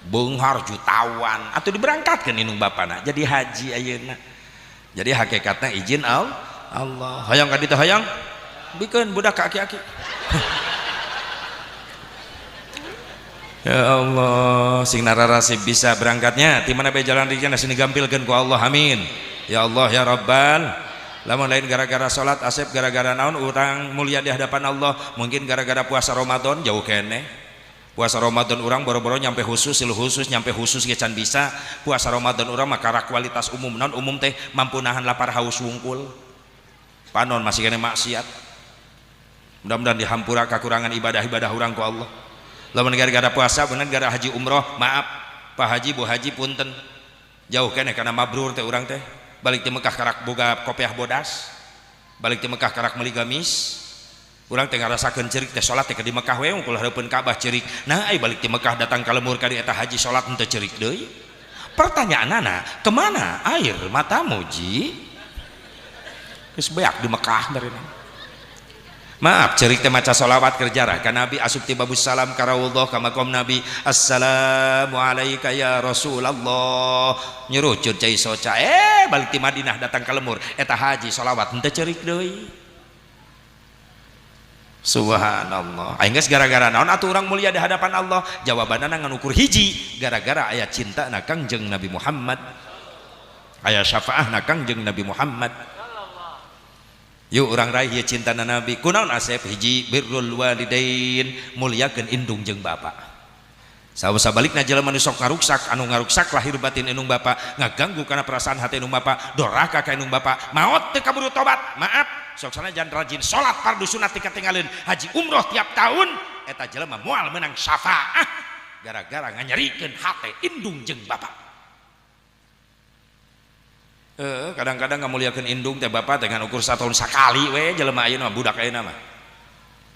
beunghar jutawan, atuh diberangkatkeun indung bapana jadi haji ayeuna. Jadi hakikatna izin Allah. Hayang ka ditu hayang? Bikeun budak ka aki-aki. Ya Allah, sing nararasib bisa berangkatnya, di mana bae jalan rezeki sini gampilkeun ku Allah, amin. Ya Allah ya Rabbal. Lamun lain gara-gara salat asep gara-gara naon urang mulia di hadapan Allah, mungkin gara-gara puasa Ramadan jauh keneh. Puasa Ramadan urang boro-boro nyampe khusus, sil khusus nyampe khusus ge can bisa. Puasa Ramadan urang mah karak kualitas umum, naon umum teh mampu nahan lapar haus wungkul. Panon masih kene maksiat. Mudah-mudahan dihampura kakurangan ibadah-ibadah urang ku Allah. Lamun gara-gara puasa bener gara haji umroh, maaf Pak Haji Bu Haji punten. Jauh keneh kana mabrur teh urang teh. Balik di Mekah karak boga kopiah bodas. Balik di Mekah karak meuli gamis. Urang teh ngarasakeun ceurik teh salat teh di Mekah we unggul hareupeun Ka'bah ceurik. Nah ai balik di Mekah datang ka lemur ka di eta haji salat henteu ceurik deui. Pertanyaanana, kemana air matamu ji? Geus beak di Mekah dari. Maaf ceurik teh maca sholawat keur jarah ka Nabi asup ti babus salam ka raudhah ka makom Nabi assalamu alayka ya Rasulullah nyerucut cai soca balik ti Madinah datang ka lemur eta haji sholawat henteu ceurik deui. Subhanallah. Aing geus gara-gara naon atuh urang mulia di hadapan Allah? Jawabanna ngan ukur hiji, gara-gara aya cinta na Kangjeng Nabi Muhammad, aya syafaahna Kangjeng Nabi Muhammad. Yuk urang raih ieu cintana Nabi. Kunaon asep? Hiji, birrul walidain, muliakeun indung jeung bapa. Sabalikna jelema nu sok ngaruksak, anu ngaruksak lahir batin indung bapa, ngaganggu kana perasaan hati indung bapa, doraka ka indung bapa, maot teu kaburu tobat. Maaf, sok sanajan rajin salat fardu sunat tikatinggalin, haji umroh tiap tahun, eta jelema moal menang syafaah gara-gara nganyerikeun hate indung jeung bapa. Kadang-kadang ngamuliakeun indung teh bapa teh ngan ukur satahun sakali we jelema ayeuna mah budak ayeuna mah.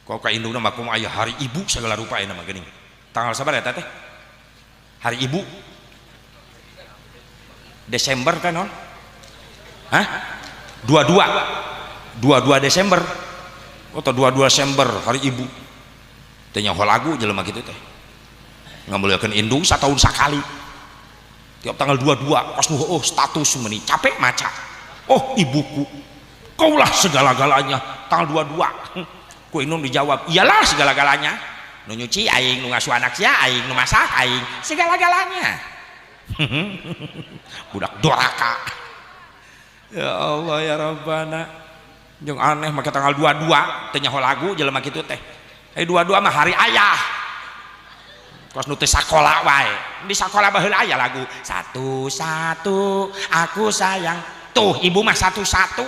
Kok ka indungna mah kumaha aya hari ibu segala rupa ayeuna mah geuning. Tanggal sabar eta teh? Hari ibu. Desember kan non? Hah? 22. 22 Desember. Atau 22 Desember hari ibu. Teh nyaho lagu jelema kitu teh. Ngamuliakeun indung satahun sakali. Tiap tanggal 22 kos nu heueuh status meuni capek maca. Oh ibuku, kaulah segala-galanya. Tanggal 22 ku indung dijawab, iyalah segala-galanya. Nu nyuci aing, nu ngasuh anak sia aing, nu masak aing, segala-galanya. Budak doraka. Ya Allah ya Rabbana. Jeung aneh make tanggal 22 teu nyaho lagu jelema kitu teh. 22 mah hari ayah. Kos nu teu sakola wae. Di sakola baheula aya lagu satu-satu aku sayang. Tuh ibu mah satu-satu,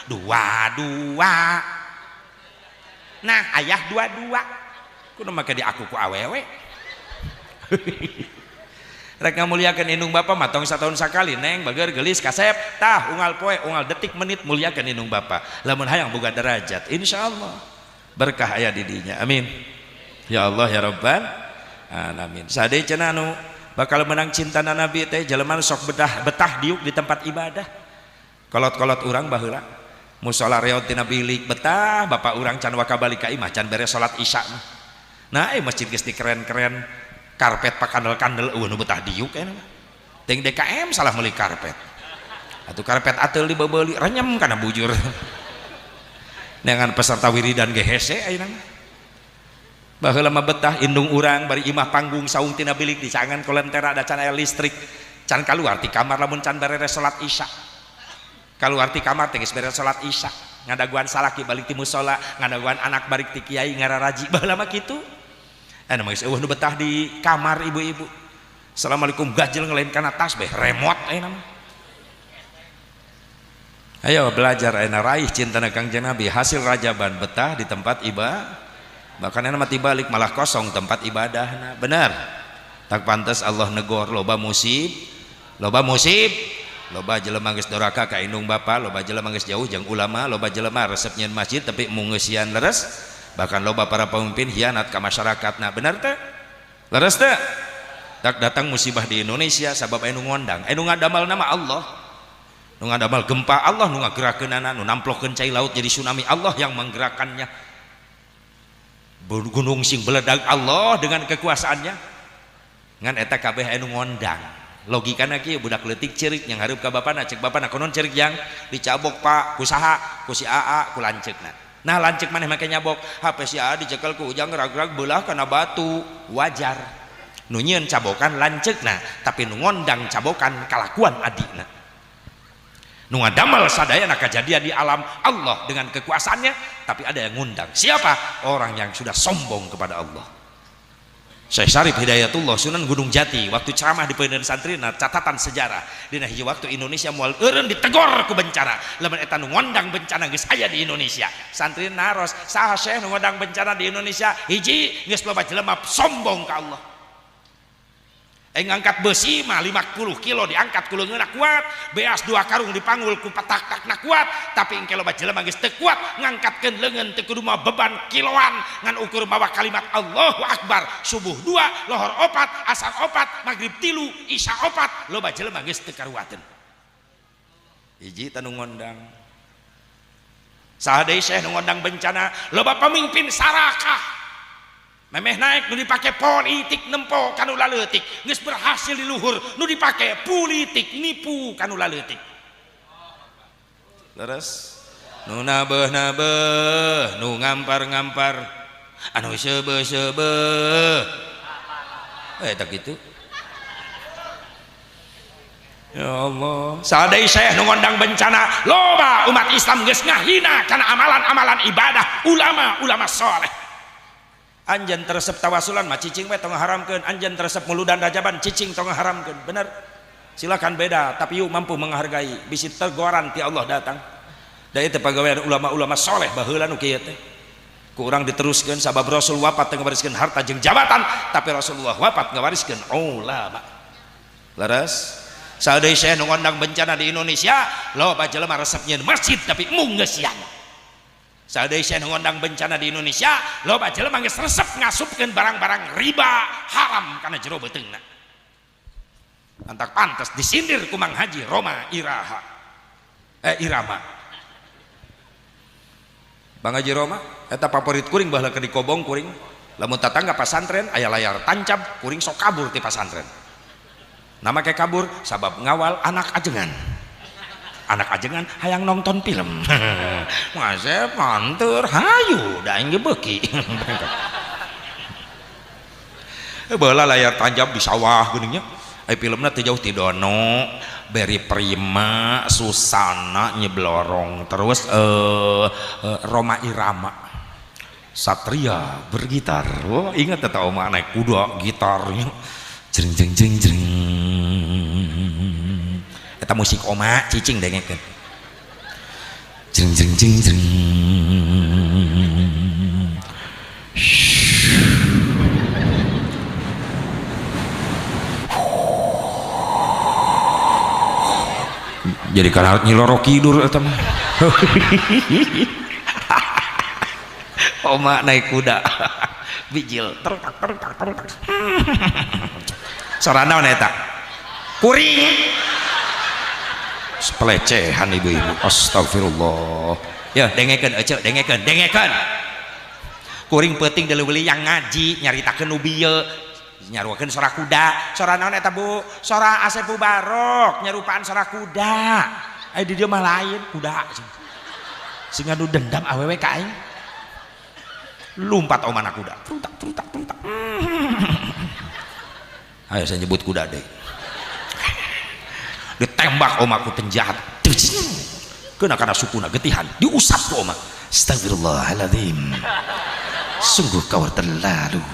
dua-dua. Nah, ayah dua-dua. Kudu make di aku ku awewe. Rek ngamuliakeun indung bapa mah tong satahun sakali neng bager geulis kasep tah unggal poe unggal detik menit muliakeun indung bapa. Lamun hayang boga derajat insyaallah berkah aya di dinya. Amin. Ya Allah ya Rabbal alamin. Sade cenah anu bakal menang cintana Nabi teh jelema sok betah diuk di tempat ibadah. Kolot-kolot urang baheula musala reot tina bilik betah bapak urang can waka balik ka imah can beres salat isya mah. Nah masjid geus dikeren-keren karpet pakandel-kandel eueuh nu betah diuk aya mah. Ting DKM salah meuli karpet. Atuh karpet ateul dibebeuli renyem kana bujur. Neangan peserta wiridan ge hese ayeuna mah. Baheula mah betah indung urang bari imah panggung saung tina bilik dicangan kolentera da can aya listrik. Can kaluar ti kamar lamun can beres salat isya. Kaluar ti kamar teh geus beres salat isya. Ngadaguan salaki balik ti musala, ngadaguan anak balik ti kiai ngararaji. Baheula mah kitu. Anu mah geus eueuh nu betah di kamar ibu-ibu. Assalamualaikum gajel ngelain kana tas beh remote ayeuna mah. Ayo belajar ayeuna raih cintana Kangjeng Nabi hasil rajaban betah di tempat ibadah. Bahkan ayeuna mah tibalik malah kosong tempat ibadahna. Benar. Tak pantas Allah negor loba musib, loba musib, loba jelema geus doraka ka indung bapa, loba jelema geus jauh jeung ulama, loba jelema resep nyieun masjid tapi mungeusian leres. Bahkan loba para pemimpin hianat ke masyarakat. Nah benar teh? Leres teh? Tak datang musibah di Indonesia sabab anu ngondang, anu ngadamal nama Allah, nu ngadamal gempa Allah, nu ngagerakeunana, nu namplokeun cai laut jadi tsunami Allah yang menggerakkannya. Gunung sing beledag Allah dengan kekuasaannya. Ngan eta kabeh anu ngondang. Logikana kieu budak leutik ceurik yang hareup ka bapana, cek bapana konon ceurik yang dicabok Pak, ku saha? Ku si AA, ku lanceukna. Nah lanceuk maneh make nyabok, HP si AA dicekel ku ujang rag-rag beulah kana batu, wajar. Nu nyieun cabokan lanceukna, tapi nu ngondang cabokan kalakuan adikna. Nu ngadamel sadayana kajadian di alam Allah dengan kekuasaannya, tapi ada yang ngundang. Siapa? Orang yang sudah sombong kepada Allah. Syekh Syarif Hidayatullah Sunan Gunung Jati waktu ceramah di Peuneun Santrina catatan sejarah dina hiji waktu Indonesia moal eureun ditegor ku bencana lamun eta nu ngondang bencana geus aya di Indonesia. Santri naros saha Syekh nu ngondang bencana di Indonesia? Hiji geus loba jelema sombong ka Allah. Ngangkat besi mah 50 kilo diangkat ku leungeunna kuat, beas 2 karung dipanggul ku patak-takna kuat, tapi engke loba jelema geus teu kuat ngangkatkeun leungeun teu kudu mawa beban kiloan ngan ukur mawa kalimat Allahu Akbar, subuh 2, lohor 4, asar 4, magrib 3, isya 4, loba jelema geus teu karuateun. Hiji tanu ngondang. Saha deui Syekh nu ngondang bencana? Loba pamimpin sarakah. Memeh naik nu dipake politik nempo kanu laleutik, geus berhasil di luhur nu dipake politik nipu kanu laleutik. Leres nu nabeuh-nabeuh, nu ngampar-ngampar, anu seubeuh-seubeuh. Tak kitu. Ya Allah, sadai Syekh nu ngondang bencana, loba umat Islam geus ngahina kana amalan-amalan ibadah ulama-ulama soleh. Anjan teresep tawasulan mah cicing we tong haramkeun, anjan teresep muludan rajaban cicing tong haramkeun. Bener? Silakan beda, tapi yuk mampu menghargai. Bisi teguran ti Allah datang. Da ieu pagawean ulama-ulama soleh baheula nu kieu teh. Ku urang diteruskeun sabab Rasul wafat teu ngawariskeun harta jeung jabatan, tapi Rasulullah wafat ngawariskeun ulama. Leres? Sadeui Syekh nu ngondang bencana di Indonesia, loba jelema resep nyieun masjid tapi mung ngeusian. Sadeui Syekh nu ngondang bencana di Indonesia, loba jelema geus resep ngasupkeun barang-barang riba haram kana jero beuteungna. Antak pantes disindir ku Mang Haji Roma Iraha. Irama. Bang Haji Roma eta favorit kuring baheula keur dikobong kuring. Lamun tatangga pasantren aya layar tancap kuring sok kabur ti pasantren. Nama kayak kabur sabab ngawal anak ajengan. Anak ajengan hayang nonton film. Ngasep mantur hayu da aing ge beuki. Baheula layar tancap di sawah geuning nya. Ai filmna teu jauh ti Dono, Beri Prima, Susana nyeblorong terus Roma Irama. Satria bergitar. Oh, ingat eta oma naik kuda gitarnya. Jring jring jring jring. Eta musik oma cicing dengekeun. Jring jring jring jring. Jadi kana nyiloro kidur eta mah. Oma naik kuda bijil tertak tertak tertak. Sora naon eta? Kuring. Pelecehan ibu-ibu. Astagfirullah. Ya dengekeun ece, dengekeun, dengekeun. Kuring peuting deuleu yang ngaji nyaritakeun nu bieu, nyaruakeun sora kuda. Sora naon eta Bu? Sora Asep Mubarok nyarupaan sora kuda. Aya di dieu mah lain kuda. Sing ngadu dendam awewe ka aing. Lumpat omana kuda. Trutak trutak trutak. Ayo saya nyebut kuda deh. Ditembak omaku penjahat. Kena karena sukuna getihan, diusap ku oma. Astagfirullahaladzim. Sungguh kau terlalu.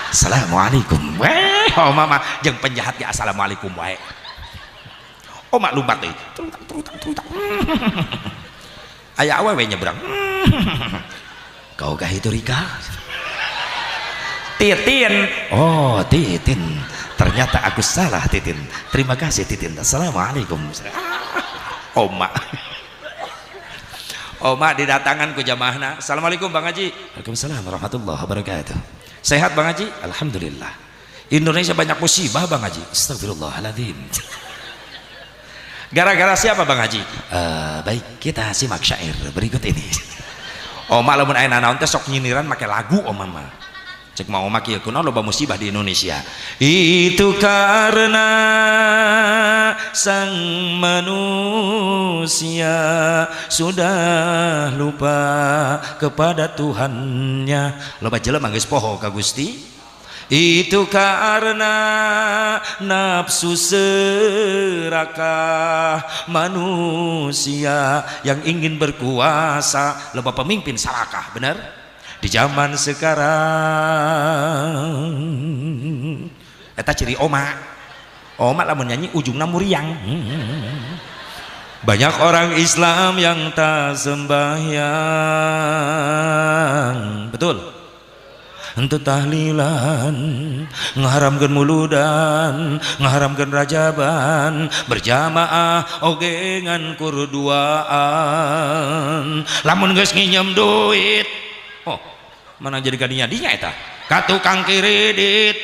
Assalamualaikum. Weh, oma mah jeung penjahat ge assalamualaikum wae. Oma lumpat deui. Trutak trutak trutak. Aya awewe nyebrang. Kau kah itu Rika? Titin. Oh Titin, ternyata aku salah Titin. Terima kasih Titin. Assalamualaikum. Oma. Oma didatangan ku jamaahna. Assalamualaikum Bang Haji. Waalaikumsalam warahmatullahi wabarakatuh. Sehat Bang Haji? Alhamdulillah. Indonesia banyak musibah Bang Haji. Astagfirullahaladzim. Gara-gara siapa Bang Haji? Baik, kita simak syair berikut ini. Oma lamun aya nanaon teh sok nyiniran make lagu oma mah. Cek mau oma kieu kunaon loba musibah di Indonesia. Itu karena sang manusia sudah lupa kepada Tuhannya. Loba jelema geus poho ka Gusti. Itu karena nafsu serakah manusia yang ingin berkuasa. Loba pemimpin serakah, benar? Di zaman sekarang eta ciri oma. Oma lamun nyanyi ujungna muriang. Banyak orang Islam yang tak sembahyang. Betul. Untuk tahlilan, ngaharamkeun muludan, ngaharamkeun rajaban, berjamaah oge ngan kurduaan. Lamun geus nginjem duit, oh, mana jadi kadinya dinya eta? Ka tukang kredit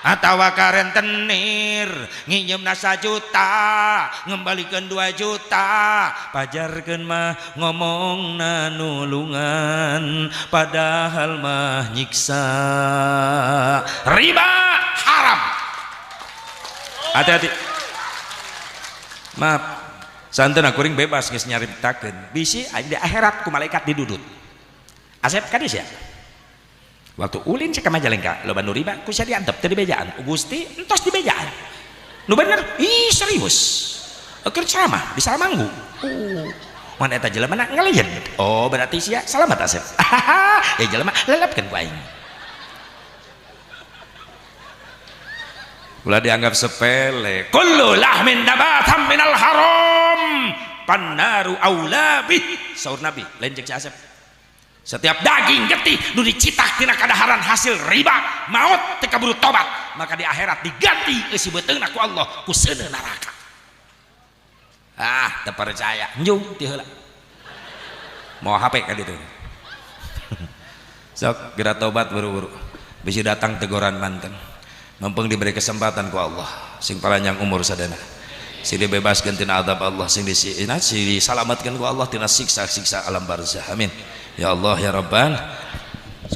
atawa ka rentenir, nginjemna 1 juta, ngembalikeun 2 juta, pajarkeun mah ngomongna nulungan, padahal mah nyiksa. Riba haram. Hati-hati. Maaf, santen kuring bebas geus nyaritakeun. Bisi di akhirat ku malaikat didudut. Asep kades ya? Waktu ulin cek ka Majalengka, loba nu riba ku sia diantep teu dibejaan. Gusti entos dibejaan. Nu bener, ih serius. Keur ceramah di Salamanggu. Mun eta jelema na ngeleyen. Oh, berarti sia salamat Asep. Ya jelema lelapkeun ku aing. Ulah dianggap sepele. Kullu lahmin nabatam minal haram pannaru aula bih. Saur Nabi, lain cek si Asep. Setiap daging getih nu dicitak tina kadaharan hasil riba maut teu kaburu tobat, maka di akhirat diganti eusi beuteungna ku Allah ku seuneu neraka. Ah, teu percaya njung ti heula. Mau HP ka ditu. Sok geura tobat buru-buru. Bisi datang teguran manten. Mumpung diberi kesempatan ku Allah sing paranjang umur sadana. Sing dibebaskeun tina azab Allah, sing disalamatkeun ku Allah tina siksa-siksa alam barzah. Amin. Ya Allah ya Rabbal.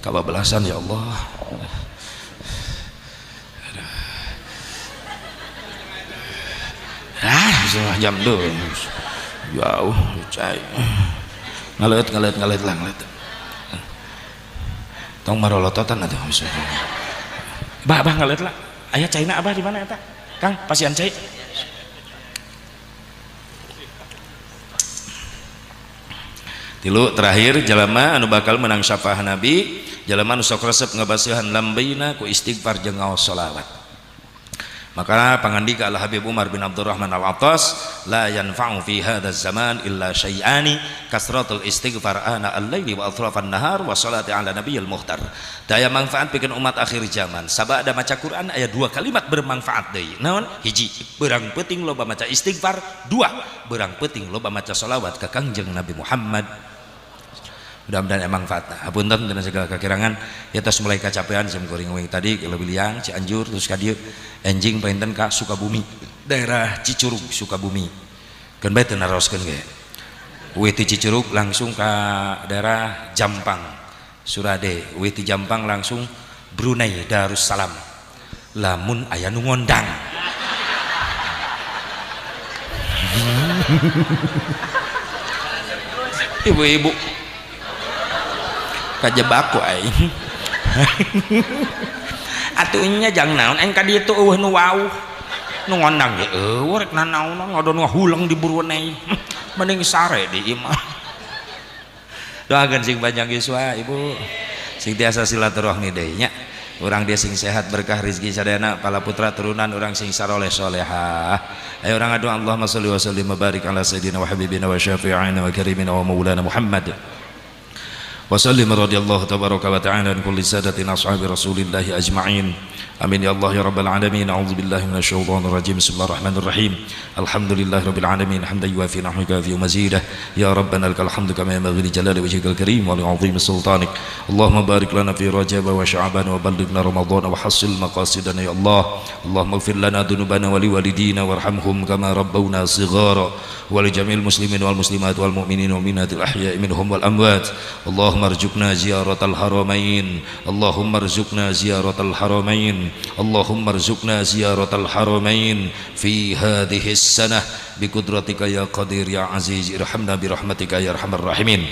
Kababelasan ya Allah. Ah, setengah jam dulu. Jauh, cai. Ngaleut lah ngaleut. Tong marolototan atuh. Bah, bah ngaleut lah. Aya caina abah di mana eta? Kang, pasian cai. Tilu terakhir jalma anu bakal menang syafaat Nabi, jalma anu sok resep ngabasihan lambeina ku istighfar jeung ngaos sholawat. Maka pangandika Al Habib Umar bin Abdurrahman Al-Attas, la yanfa'u fi hadzal zaman illa syai'ani kasratul istighfar ana al-laili wa atrafan nahar wa salati ala nabiyil muhtar. Daya manfaat pikeun umat akhir zaman. Sabada maca Quran aya dua kalimat bermanfaat deui. Naon? Hiji, beurang peuting loba maca istighfar. Dua, beurang peuting loba maca sholawat ka Kangjeng Nabi Muhammad. Mudah-mudahan emang manfaatna. Hapunten dina segala kakirangan. Ya tos mulai kacapean sim kuring wing tadi ke Leuwiliang, Cianjur terus ka dieu enjing painten ka Sukabumi, daerah Cicurug Sukabumi. Keun bae teu naroskeun ge. Uih ti Cicurug langsung ka daerah Jampang, Surade. Uih ti Jampang langsung Brunei Darussalam. Lamun aya nu ngondang. Ibu-ibu kajebak ku aing. Atuh nya jang naon aing ka dieu teu eueuh nu wauh. Nu ngondang ge eueuh rek nanaonan ngadon ngahuleng di Brunei. Mending sare di imah. Doakeun sing panjang yuswa ibu. Sing tiasa silaturahmi deui nya. Urang dia sing sehat berkah rezeki sadayana pala putra turunan urang sing saroleh solehah. Ayo urang adu Allahumma sholli wa sallim wa barik ala sayyidina wa habibina wa syafi'ina wa karimina wa maulana Muhammad. وسلم رضي الله تبارك وتعالى عن كل سادة أصحاب رسول الله أجمعين. آمين يا الله يا رب العالمين. أعوذ بالله من الشيطان الرجيم. بسم الله الرحمن الرحيم. الحمد لله رب العالمين حمدا يوافي نعمه ويكافئ مزيده. يا ربنا لك الحمد كما ينبغي لجلال وجهك الكريم ولعظيم سلطانك. اللهم بارك لنا في رجب وشعبان وبلغنا رمضان وحصل مقاصدنا يا الله. اللهم اغفر لنا ذنوبنا ولوالدينا وارحمهم كما ربونا صغارا ولجميع المسلمين والمسلمات والمؤمنين والمؤمنات الأحياء منهم والأموات. اللهم ارزقنا زيارة الحرمين. اللهم ارزقنا زيارة الحرمين. اللهم ارزقنا زيارة الحرمين في هذه السنة بقدرتك يا قدير يا عزيز. ارحمنا برحمتك يا أرحم الراحمين.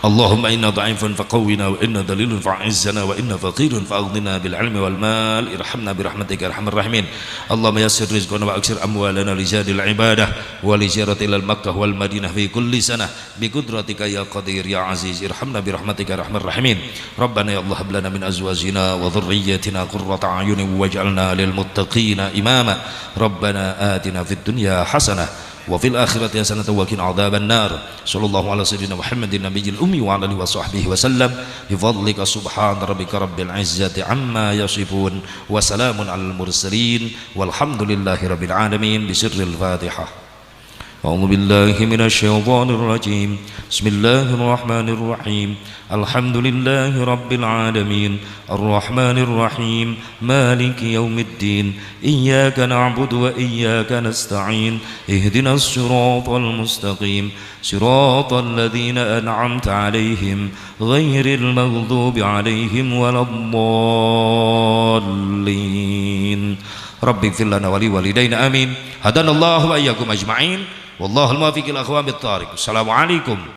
اللهم إنا ضعيف فقونا وإنا ذليل فأعزنا وإنا فقير فأغننا بالعلم والمال. ارحمنا برحمتك يا أرحم الراحمين. اللهم يسر رزقنا وأكثر أموالنا لزاد العبادة ولزيارة إلى المكة والمدينة في كل سنة بقدرتك يا قدير يا عزيز. ارحمنا برحمتك يا أرحم الراحمين. ربنا يا الله هب لنا من أزواجنا وذرياتنا قرة أعين واجعلنا للمتقين إماما. ربنا آتنا في الدنيا حسنة وفي الآخرة حسنة وقنا عذاب النار. صلى الله على سيدنا محمد النبي الأمي وعلى آله وصحبه وسلم. بفضلك سبحان ربك رب العزة عما يصفون وسلام على المرسلين والحمد لله رب العالمين. بسر الفاتحة. أعوذ بالله من الشيطان الرجيم. بسم الله الرحمن الرحيم. الحمد لله رب العالمين الرحمن الرحيم مالك يوم الدين. إياك نعبد وإياك نستعين. اهدنا الصراط المستقيم صراط الذين أنعمت عليهم غير المغضوب عليهم ولا الضالين. رب اغفر لنا ولوالدينا آمين. هدانا الله وإياكم أجمعين والله الموفق إلى أقوم الطريق. السلام عليكم.